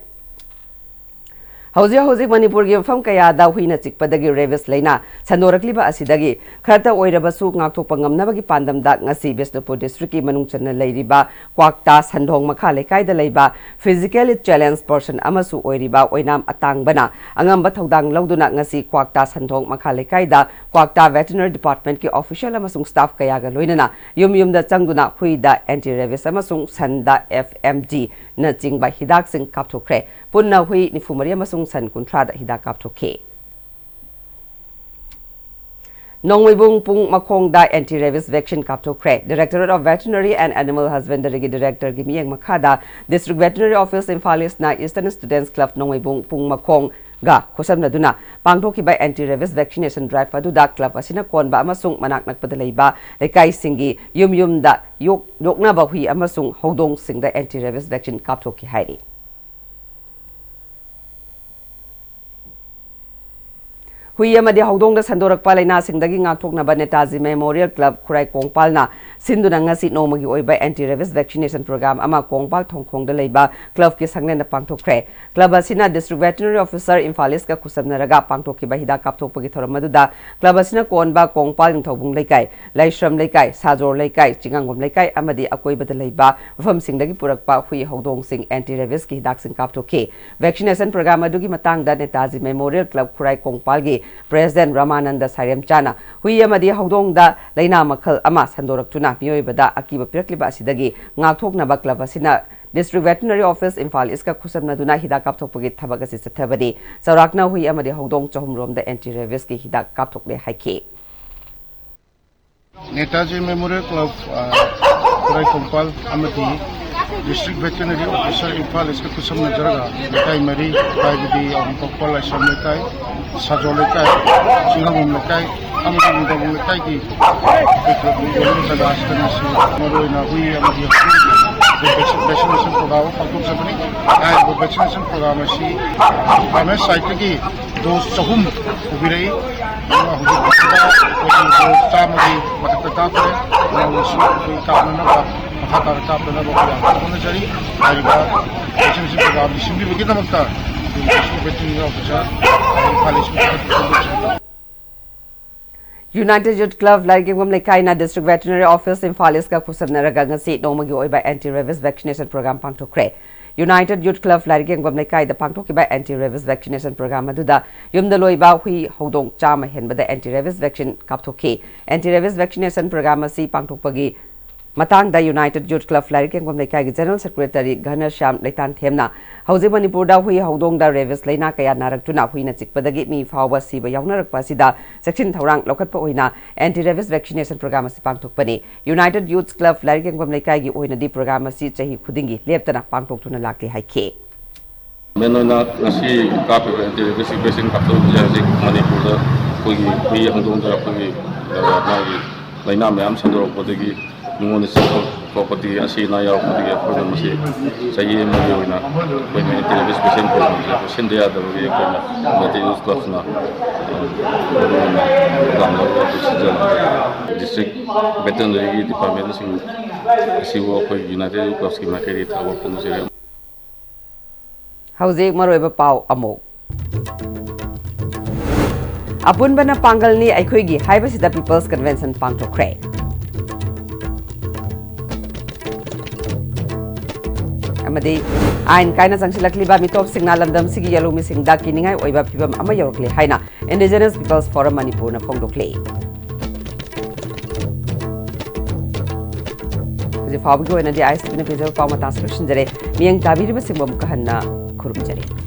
ꯍꯧꯖꯤꯛ ꯍꯧꯖꯤꯛ ꯃꯅꯤꯄꯨꯔꯒꯤ ꯃꯐꯝ ꯀꯌꯥꯗ ꯍꯨꯏꯅ ꯆꯤꯛꯄꯗꯒꯤ rabies ꯂꯥꯏꯅꯥ ꯁꯟꯗꯣꯔꯛꯂꯤꯕ ꯑꯁꯤꯗꯒꯤ ꯈꯔꯇ ꯑꯣꯏꯔꯕꯁꯨ ꯉꯥꯛꯊꯣꯛꯄ ꯉꯝꯅꯕꯒꯤ ꯄꯥꯟꯗꯝꯗ ꯉꯁꯤ ꯕꯤꯁꯅꯨꯄꯨꯔ district ꯀꯤ ꯃꯅꯨꯡ ꯆꯟꯅ ꯂꯩꯔꯤꯕ ꯀ꯭ꯋꯥꯛꯇꯥ ꯁꯟꯗꯣꯡ ꯃꯈꯥ ꯂꯩꯀꯥꯏꯗ ꯂꯩꯕ physically challenge person ꯑꯃꯁꯨ ꯑꯣꯏꯔꯤꯕ ꯑꯣꯏꯅꯥꯝ ꯑꯇꯥꯡꯕꯅ ꯑꯉꯝꯕ ꯊꯧꯗꯥꯡ ꯂꯧꯗꯨꯅ ꯉꯁꯤ ꯀ꯭ꯋꯥꯛꯇꯥ ꯁꯟꯗꯣꯡ ꯃꯈꯥ ꯂꯩꯀꯥꯏꯗ ꯀ꯭ꯋꯥꯛꯇꯥ veterinary department ꯀꯤ official ꯑꯃꯁꯨꯡ staff ꯀꯌꯥꯒ ꯂꯣꯏꯅꯅ ꯌꯨꯝ ꯌꯨꯝꯗ ꯆꯪꯗꯨꯅ ꯍꯨꯏꯗ anti rabies ꯑꯃꯁꯨꯡ ꯁꯟꯗ FMG ꯅꯆꯤꯡꯕ ꯍꯤꯗꯥꯛꯁꯤꯡ ꯀꯥꯞꯊꯣꯛꯈ꯭ꯔꯦ꯫ ꯄꯨꯟꯅ ꯍꯨꯏ ꯅꯤꯐꯨ ꯃꯔꯤ ꯑꯃꯁꯨꯡ ꯁꯟ ꯀꯨꯟꯊ꯭ꯔꯥꯗ ꯍꯤꯗꯥꯛ ꯀꯥꯞꯊꯣꯛꯈꯤ꯫ ꯅꯣꯡꯃꯩꯕꯨꯡ ꯄꯨꯡ ꯃꯈꯣꯡꯗ anti rabies vaccine ꯀꯥꯞꯊꯣꯛꯈ꯭ꯔꯦ꯫ Directorate of Veterinary and Animal Husbandry ꯒꯤ director ꯒꯤ ꯃꯤꯠꯌꯦꯡ ꯃꯈꯥꯗ District Veterinary Office Imphal East ꯅ Eastern Students Club ꯅꯣꯡꯃꯩꯕꯨꯡ ꯄꯨꯡ ꯃꯈꯣꯡꯒ ꯈꯨꯠꯁꯝꯅꯗꯨꯅ ꯄꯥꯡꯊꯣꯛꯈꯤꯕ anti rabies vaccination drive ꯑꯗꯨꯗ club ꯑꯁꯤꯅ ꯀꯣꯟꯕ ꯑꯃꯁꯨꯡ ꯃꯅꯥꯛ ꯅꯛꯄꯗ ꯂꯩꯕ ꯂꯩꯀꯥꯏꯁꯤꯡꯒꯤ ꯌꯨꯝ ꯌꯨꯝꯗ ꯌꯣꯛ-, ꯌꯣꯛꯅꯕ ꯍꯨꯏ ꯑꯃꯁꯨꯡ ꯍꯧꯗꯣꯡꯁꯤꯡꯗ anti rabies vaccine ꯀꯥꯞꯊꯣꯛꯈꯤ ꯍꯥꯏꯔꯤ꯫ ꯍꯨꯏ ꯑꯃꯗꯤ ꯍꯧꯗꯣꯡꯗ ꯁꯟꯗꯣꯔꯛꯄ ꯂꯥꯏꯅꯥꯁꯤꯡꯗꯒꯤ ꯉꯥꯛꯊꯣꯛꯅꯕ ꯅꯦꯇꯥꯖꯤ Memorial Club ꯈꯨꯔꯥꯏ ꯀꯣꯡꯄꯥꯜꯅ ꯁꯤꯟꯗꯨꯅ ꯉꯁꯤ ꯅꯣꯡꯃꯒꯤ ꯑꯣꯏꯕ anti rabies vaccination program ꯑꯃ ꯀꯣꯡꯄꯥꯜ ꯊꯣꯡꯈꯣꯡꯗ ꯂꯩꯕ club ꯀꯤ ꯁꯪꯂꯦꯟꯗ ꯄꯥꯡꯊꯣꯛꯈ꯭ꯔꯦ꯫ Club ꯑꯁꯤꯅ District Veterinary Officer Imphal East ꯀ ꯈꯨꯠꯁꯝꯅꯔꯒ ꯄꯥꯡꯊꯣꯛꯈꯤꯕ ꯍꯤꯗꯥꯛ ꯀꯥꯞꯊꯣꯛꯄꯒꯤ ꯊꯧꯔꯝ ꯑꯗꯨꯗ club ꯑꯁꯤꯅ ꯀꯣꯟꯕ ꯀꯣꯡꯄꯥꯜ ꯅꯤꯡꯊꯧꯕꯨꯡ ꯂꯩꯀꯥꯏ, ꯂꯥꯏꯁ꯭ꯔꯝ ꯂꯩꯀꯥꯏ, ꯁꯥꯖꯣꯔ ꯂꯩꯀꯥꯏ, ꯆꯤꯡꯉꯥꯡꯕꯝ ꯂꯩꯀꯥꯏ ꯑꯃꯗꯤ ꯑꯀꯣꯏꯕꯗ ꯂꯩꯕ ꯃꯐꯝꯁꯤꯡꯗꯒꯤ ꯄꯨꯔꯛꯄ ꯍꯨꯏ ꯍꯧꯗꯣꯡꯁꯤꯡ anti rabies ꯀꯤ ꯍꯤꯗꯥꯛꯁꯤꯡ ꯀꯥꯞꯊꯣꯛꯈꯤ꯫ Vaccination program ꯑꯗꯨꯒꯤ ꯃꯇꯥꯡꯗ ꯅꯦꯇꯥꯖꯤ Memorial Club ꯈꯨꯔꯥꯏ ꯀꯣꯡꯄꯥꯜꯒꯤ President ꯔꯃꯥꯅꯟꯗ ꯁꯥꯏꯔꯦꯝꯆꯥꯅ ꯍꯨꯏ ꯑꯃꯗꯤ ꯍꯧꯗꯣꯡꯗ ꯂꯥꯏꯅꯥ ꯃꯈꯜ ꯑꯃ ꯁꯟꯗꯣꯔꯛꯇꯨꯅ ꯃꯤꯑꯣꯏꯕꯗ ꯑꯀꯤꯕ ꯄꯤꯔꯛꯂꯤꯕ ꯑꯁꯤꯗꯒꯤ ꯉꯥꯛꯊꯣꯛꯅꯕ club ꯑꯁꯤꯅ District Veterinary Office Imphal Eastꯀ ꯈꯨꯠꯁꯝꯅꯗꯨꯅ ꯍꯤꯗꯥꯛ ꯀꯥꯞꯊꯣꯛꯄꯒꯤ ꯊꯕꯛ ꯑꯁꯤ ꯆꯠꯊꯕꯅꯤ꯫ ꯆꯥꯎꯔꯥꯛꯅ ꯍꯨꯏ ꯑꯃꯗꯤ ꯍꯧꯗꯣꯡ ꯆꯍꯨꯝ ꯔꯣꯝꯗ anti rabisꯀꯤ ꯍꯤꯗꯥꯛ ꯀꯥꯞꯊꯣꯛꯂꯦ ꯍꯥꯏꯈꯤ꯫ ꯅꯦꯇꯥꯖꯤ ꯃꯦꯃꯣꯔꯤꯌꯦꯜ ꯀ꯭ꯂꯕ, ꯑ, ꯈꯨꯔꯥꯏ ꯀꯣꯡꯄꯥꯜ ꯑꯃꯗꯤ District Veterinary Officer Imphal Eastꯀ ꯈꯨꯠꯁꯝꯅꯖꯔꯒ ꯂꯩꯀꯥꯏ ꯃꯔꯤ, ꯍꯥꯏꯕꯗꯤ ꯑꯋꯥꯡ ꯀꯣꯡꯄꯥꯜ ꯂꯥꯏꯁ꯭ꯔꯝ ꯂꯩꯀꯥꯏ, ꯁꯥꯖꯣꯜ ꯂꯩꯀꯥꯏ, ꯆꯤꯡꯉꯥꯃꯣꯝ ꯂꯩꯀꯥꯏ ꯑꯃꯗꯤ ꯅꯤꯡꯊꯧꯕꯨꯡ ꯂꯩꯀꯥꯏꯒꯤ ꯑꯩꯈꯣꯏ ꯀ꯭ꯂꯕꯀꯤ ꯌꯣꯜꯂꯤꯕ ꯖꯒꯥꯁꯤꯗ ꯉꯁꯤ ꯃꯔꯨꯑꯣꯏꯅ ꯍꯨꯏ ꯑꯃꯗꯤ ꯍꯧꯗꯣꯡꯒꯤ vaccination program ꯑꯃ ꯄꯥꯡꯊꯣꯛꯆꯕꯅꯤ꯫ ꯍꯥꯏꯔꯤꯕ vaccination program ꯑꯁꯤ department sideꯇꯒꯤ dose ꯆꯍꯨꯝ ꯄꯨꯕꯤꯔꯛꯏ꯫ ꯑꯗꯨꯒ ꯍꯧꯖꯤꯛ ꯐꯥꯎꯕꯗ ꯑꯩꯈꯣꯏꯒꯤ dose ꯆꯥꯝꯃꯒꯤ ꯃꯊꯛꯇ ꯀꯥꯞꯈ꯭ꯔꯦ꯫ ꯃꯌꯥꯝꯅꯁꯨ ꯑꯩꯈꯣꯏ ꯀꯥꯞꯅꯅꯕ, ꯃꯈꯥ ꯇꯥꯅ ꯀꯥꯞꯅꯅꯕ ꯑꯩꯈꯣꯏ ꯌꯥꯝꯅ ꯍꯣꯠꯅꯖꯔꯤ꯫ ꯍꯥꯏꯔꯤꯕ vaccination program ꯁꯤꯟꯕꯤꯕꯒꯤꯗꯃꯛꯇ ꯑꯩꯈꯣꯏꯒꯤ district veterinary officer ꯏꯝꯐꯥꯜ ꯏꯁꯀꯤ ꯐꯣꯡꯗꯣꯛꯆꯔꯤ꯫ United Youth Club ꯂꯥꯏꯔꯤꯛ ꯌꯦꯡꯐꯝ ꯂꯩꯀꯥꯏꯅ District Veterinary Office Imphal Eastꯀ ꯈꯨꯠꯁꯝꯅꯔꯒ ꯉꯁꯤ ꯅꯣꯡꯃꯒꯤ ꯑꯣꯏꯕ anti rabies vaccination program ꯄꯥꯡꯊꯣꯛꯈ꯭ꯔꯦ꯫ United Youth Club ꯂꯥꯏꯔꯤꯛ ꯌꯦꯡꯐꯝ ꯂꯩꯀꯥꯏꯗ ꯄꯥꯡꯊꯣꯛꯈꯤꯕ anti rabies vaccination program ꯑꯗꯨꯗ ꯌꯨꯝꯗ ꯂꯣꯏꯕ ꯍꯨꯏ ꯍꯧꯗꯣꯡ ꯆꯥꯝꯃ ꯍꯦꯟꯕꯗ anti rabies vaccine ꯀꯥꯞꯊꯣꯛꯈꯤ꯫ Anti rabies vaccination program ꯑꯁꯤ ꯄꯥꯡꯊꯣꯛꯄꯒꯤ ꯃꯇꯥꯡꯗ United Youth Club ꯂꯥꯏꯔꯤꯛ ꯌꯦꯡꯐꯝ ꯂꯩꯀꯥꯏꯒꯤ General Secretary ꯘꯅꯁ꯭ꯌꯥꯝ ꯂꯩꯇꯥꯟꯊꯦꯝꯅ ꯍꯧꯖꯤꯛ ꯃꯅꯤꯄꯨꯔꯗ ꯍꯨꯏ ꯍꯧꯗꯣꯡꯗ rabies ꯂꯩꯅꯥ ꯀꯌꯥ ꯅꯥꯔꯛꯇꯨꯅ ꯍꯨꯏꯅ ꯆꯤꯛꯄꯗꯒꯤ ꯃꯤ ꯐꯥꯎꯕ ꯁꯤꯕ ꯌꯥꯎꯅꯔꯛꯄ ꯑꯁꯤꯗ ꯆꯦꯛꯁꯤꯟ ꯊꯧꯔꯥꯡ ꯂꯧꯈꯠꯄ ꯑꯣꯏꯅ anti rabies vaccination program ꯑꯁꯤ ꯄꯥꯡꯊꯣꯛꯄꯅꯤ꯫ United Youth Club ꯂꯥꯏꯔꯤꯛ ꯌꯦꯡꯐꯝ ꯂꯩꯀꯥꯏꯒꯤ ꯑꯣꯏꯅꯗꯤ program ꯑꯁꯤ ꯆꯍꯤ ꯈꯨꯗꯤꯡꯒꯤ ꯂꯦꯞꯇꯅ ꯄꯥꯡꯊꯣꯛꯇꯨꯅ ꯂꯥꯛꯂꯤ ꯍꯥꯏꯈꯤ꯫ ꯃꯦꯟ ꯑꯣꯏꯅ ꯉꯁꯤ ꯀꯥꯞꯄꯤꯕ anti rabies vaccine ꯀꯥꯞꯊꯣꯛꯄꯁꯦ ꯍꯧꯖꯤꯛ ꯃꯅꯤꯄꯨꯔꯗ ꯑꯩꯈꯣꯏꯒꯤ ꯍꯨꯏ ꯍꯧꯗꯣꯡꯗ ꯑꯩꯈꯣꯏꯒꯤ, ꯑ, ꯃꯥꯒꯤ ꯂꯥꯏꯅꯥ ꯃꯌꯥꯝ ꯁꯟꯗꯣꯔꯛꯄꯗꯒꯤ ꯃꯤꯉꯣꯟꯗ ꯆꯤꯛꯄ ꯈꯣꯠꯄꯗꯒꯤ ꯑꯁꯤ ꯑꯅꯥ ꯌꯥꯎꯔꯛꯄꯗꯒꯤ ꯑꯩꯈꯣꯏꯅ ꯃꯁꯤ ꯆꯍꯤ ꯑꯃꯒꯤ ꯑꯣꯏꯅ ꯑꯩꯈꯣꯏꯅ anti rabies vaccine program ꯁꯦ ꯑꯩꯈꯣꯏ ꯁꯤꯟꯗ ꯌꯥꯗꯕꯒꯤ ꯑꯩꯈꯣꯏꯅ United Youth Clubꯁꯅ, ꯑ, ꯃꯔꯨ ꯑꯣꯏꯅ ꯊꯧꯗꯥꯡ ꯂꯧꯔꯒ ꯑꯩꯈꯣꯏ ꯁꯤꯟꯖꯕꯅꯤ꯫ District Veterinary ꯒꯤ department ꯁꯤꯡ ꯑꯁꯤꯕꯨ ꯑꯩꯈꯣꯏ United Youth Clubs ꯀꯤ ꯃꯥꯏꯀꯩꯗꯒꯤ ꯊꯥꯒꯠꯄ ꯐꯣꯡꯗꯣꯛꯆꯔꯤ꯫ ꯍꯧꯖꯤꯛ ꯃꯔꯨꯑꯣꯏꯕ ꯄꯥꯎ ꯑꯃꯨꯛ꯫ ꯑꯄꯨꯟꯕꯅ ꯄꯥꯡꯒꯜꯅꯤ ꯑꯩꯈꯣꯏꯒꯤ ꯍꯥꯏꯕꯁꯤꯗ People's Convention ꯄꯥꯡꯊꯣꯛꯈ꯭ꯔꯦ꯫ ꯑꯃꯗꯤ ꯑꯥꯏꯟ ꯀꯥꯏꯅ ꯆꯪꯁꯤꯜꯂꯛꯂꯤꯕ ꯃꯤꯇꯣꯞꯁꯤꯡꯅ ꯂꯝꯗꯝꯁꯤꯒꯤ ꯌꯦꯜꯍꯧꯃꯤꯁꯤꯡꯗ ꯀꯤꯅꯤꯡꯉꯥꯏ ꯑꯣꯏꯕ ꯐꯤꯕꯝ ꯑꯃ ꯌꯧꯔꯛꯂꯦ ꯍꯥꯏꯅ Indigenous People's Forum ꯃꯅꯤꯄꯨꯔꯅ ꯐꯣꯡꯗꯣꯛꯂꯤ꯫ ꯍꯧꯖꯤꯛ ꯐꯥꯎꯕꯒꯤ ꯑꯣꯏꯅꯗꯤ ISTVꯅ ꯄꯤꯖꯕ ꯄꯥꯎ ꯃꯇꯥꯡꯁꯤ ꯂꯣꯏꯁꯤꯟꯖꯔꯦ꯫ ꯃꯤꯠꯌꯦꯡ ꯇꯥꯕꯤꯔꯤꯕꯁꯤꯡꯕꯨ ꯑꯃꯨꯛꯀ ꯍꯟꯅ ꯈꯨꯔꯨꯝꯖꯔꯤ꯫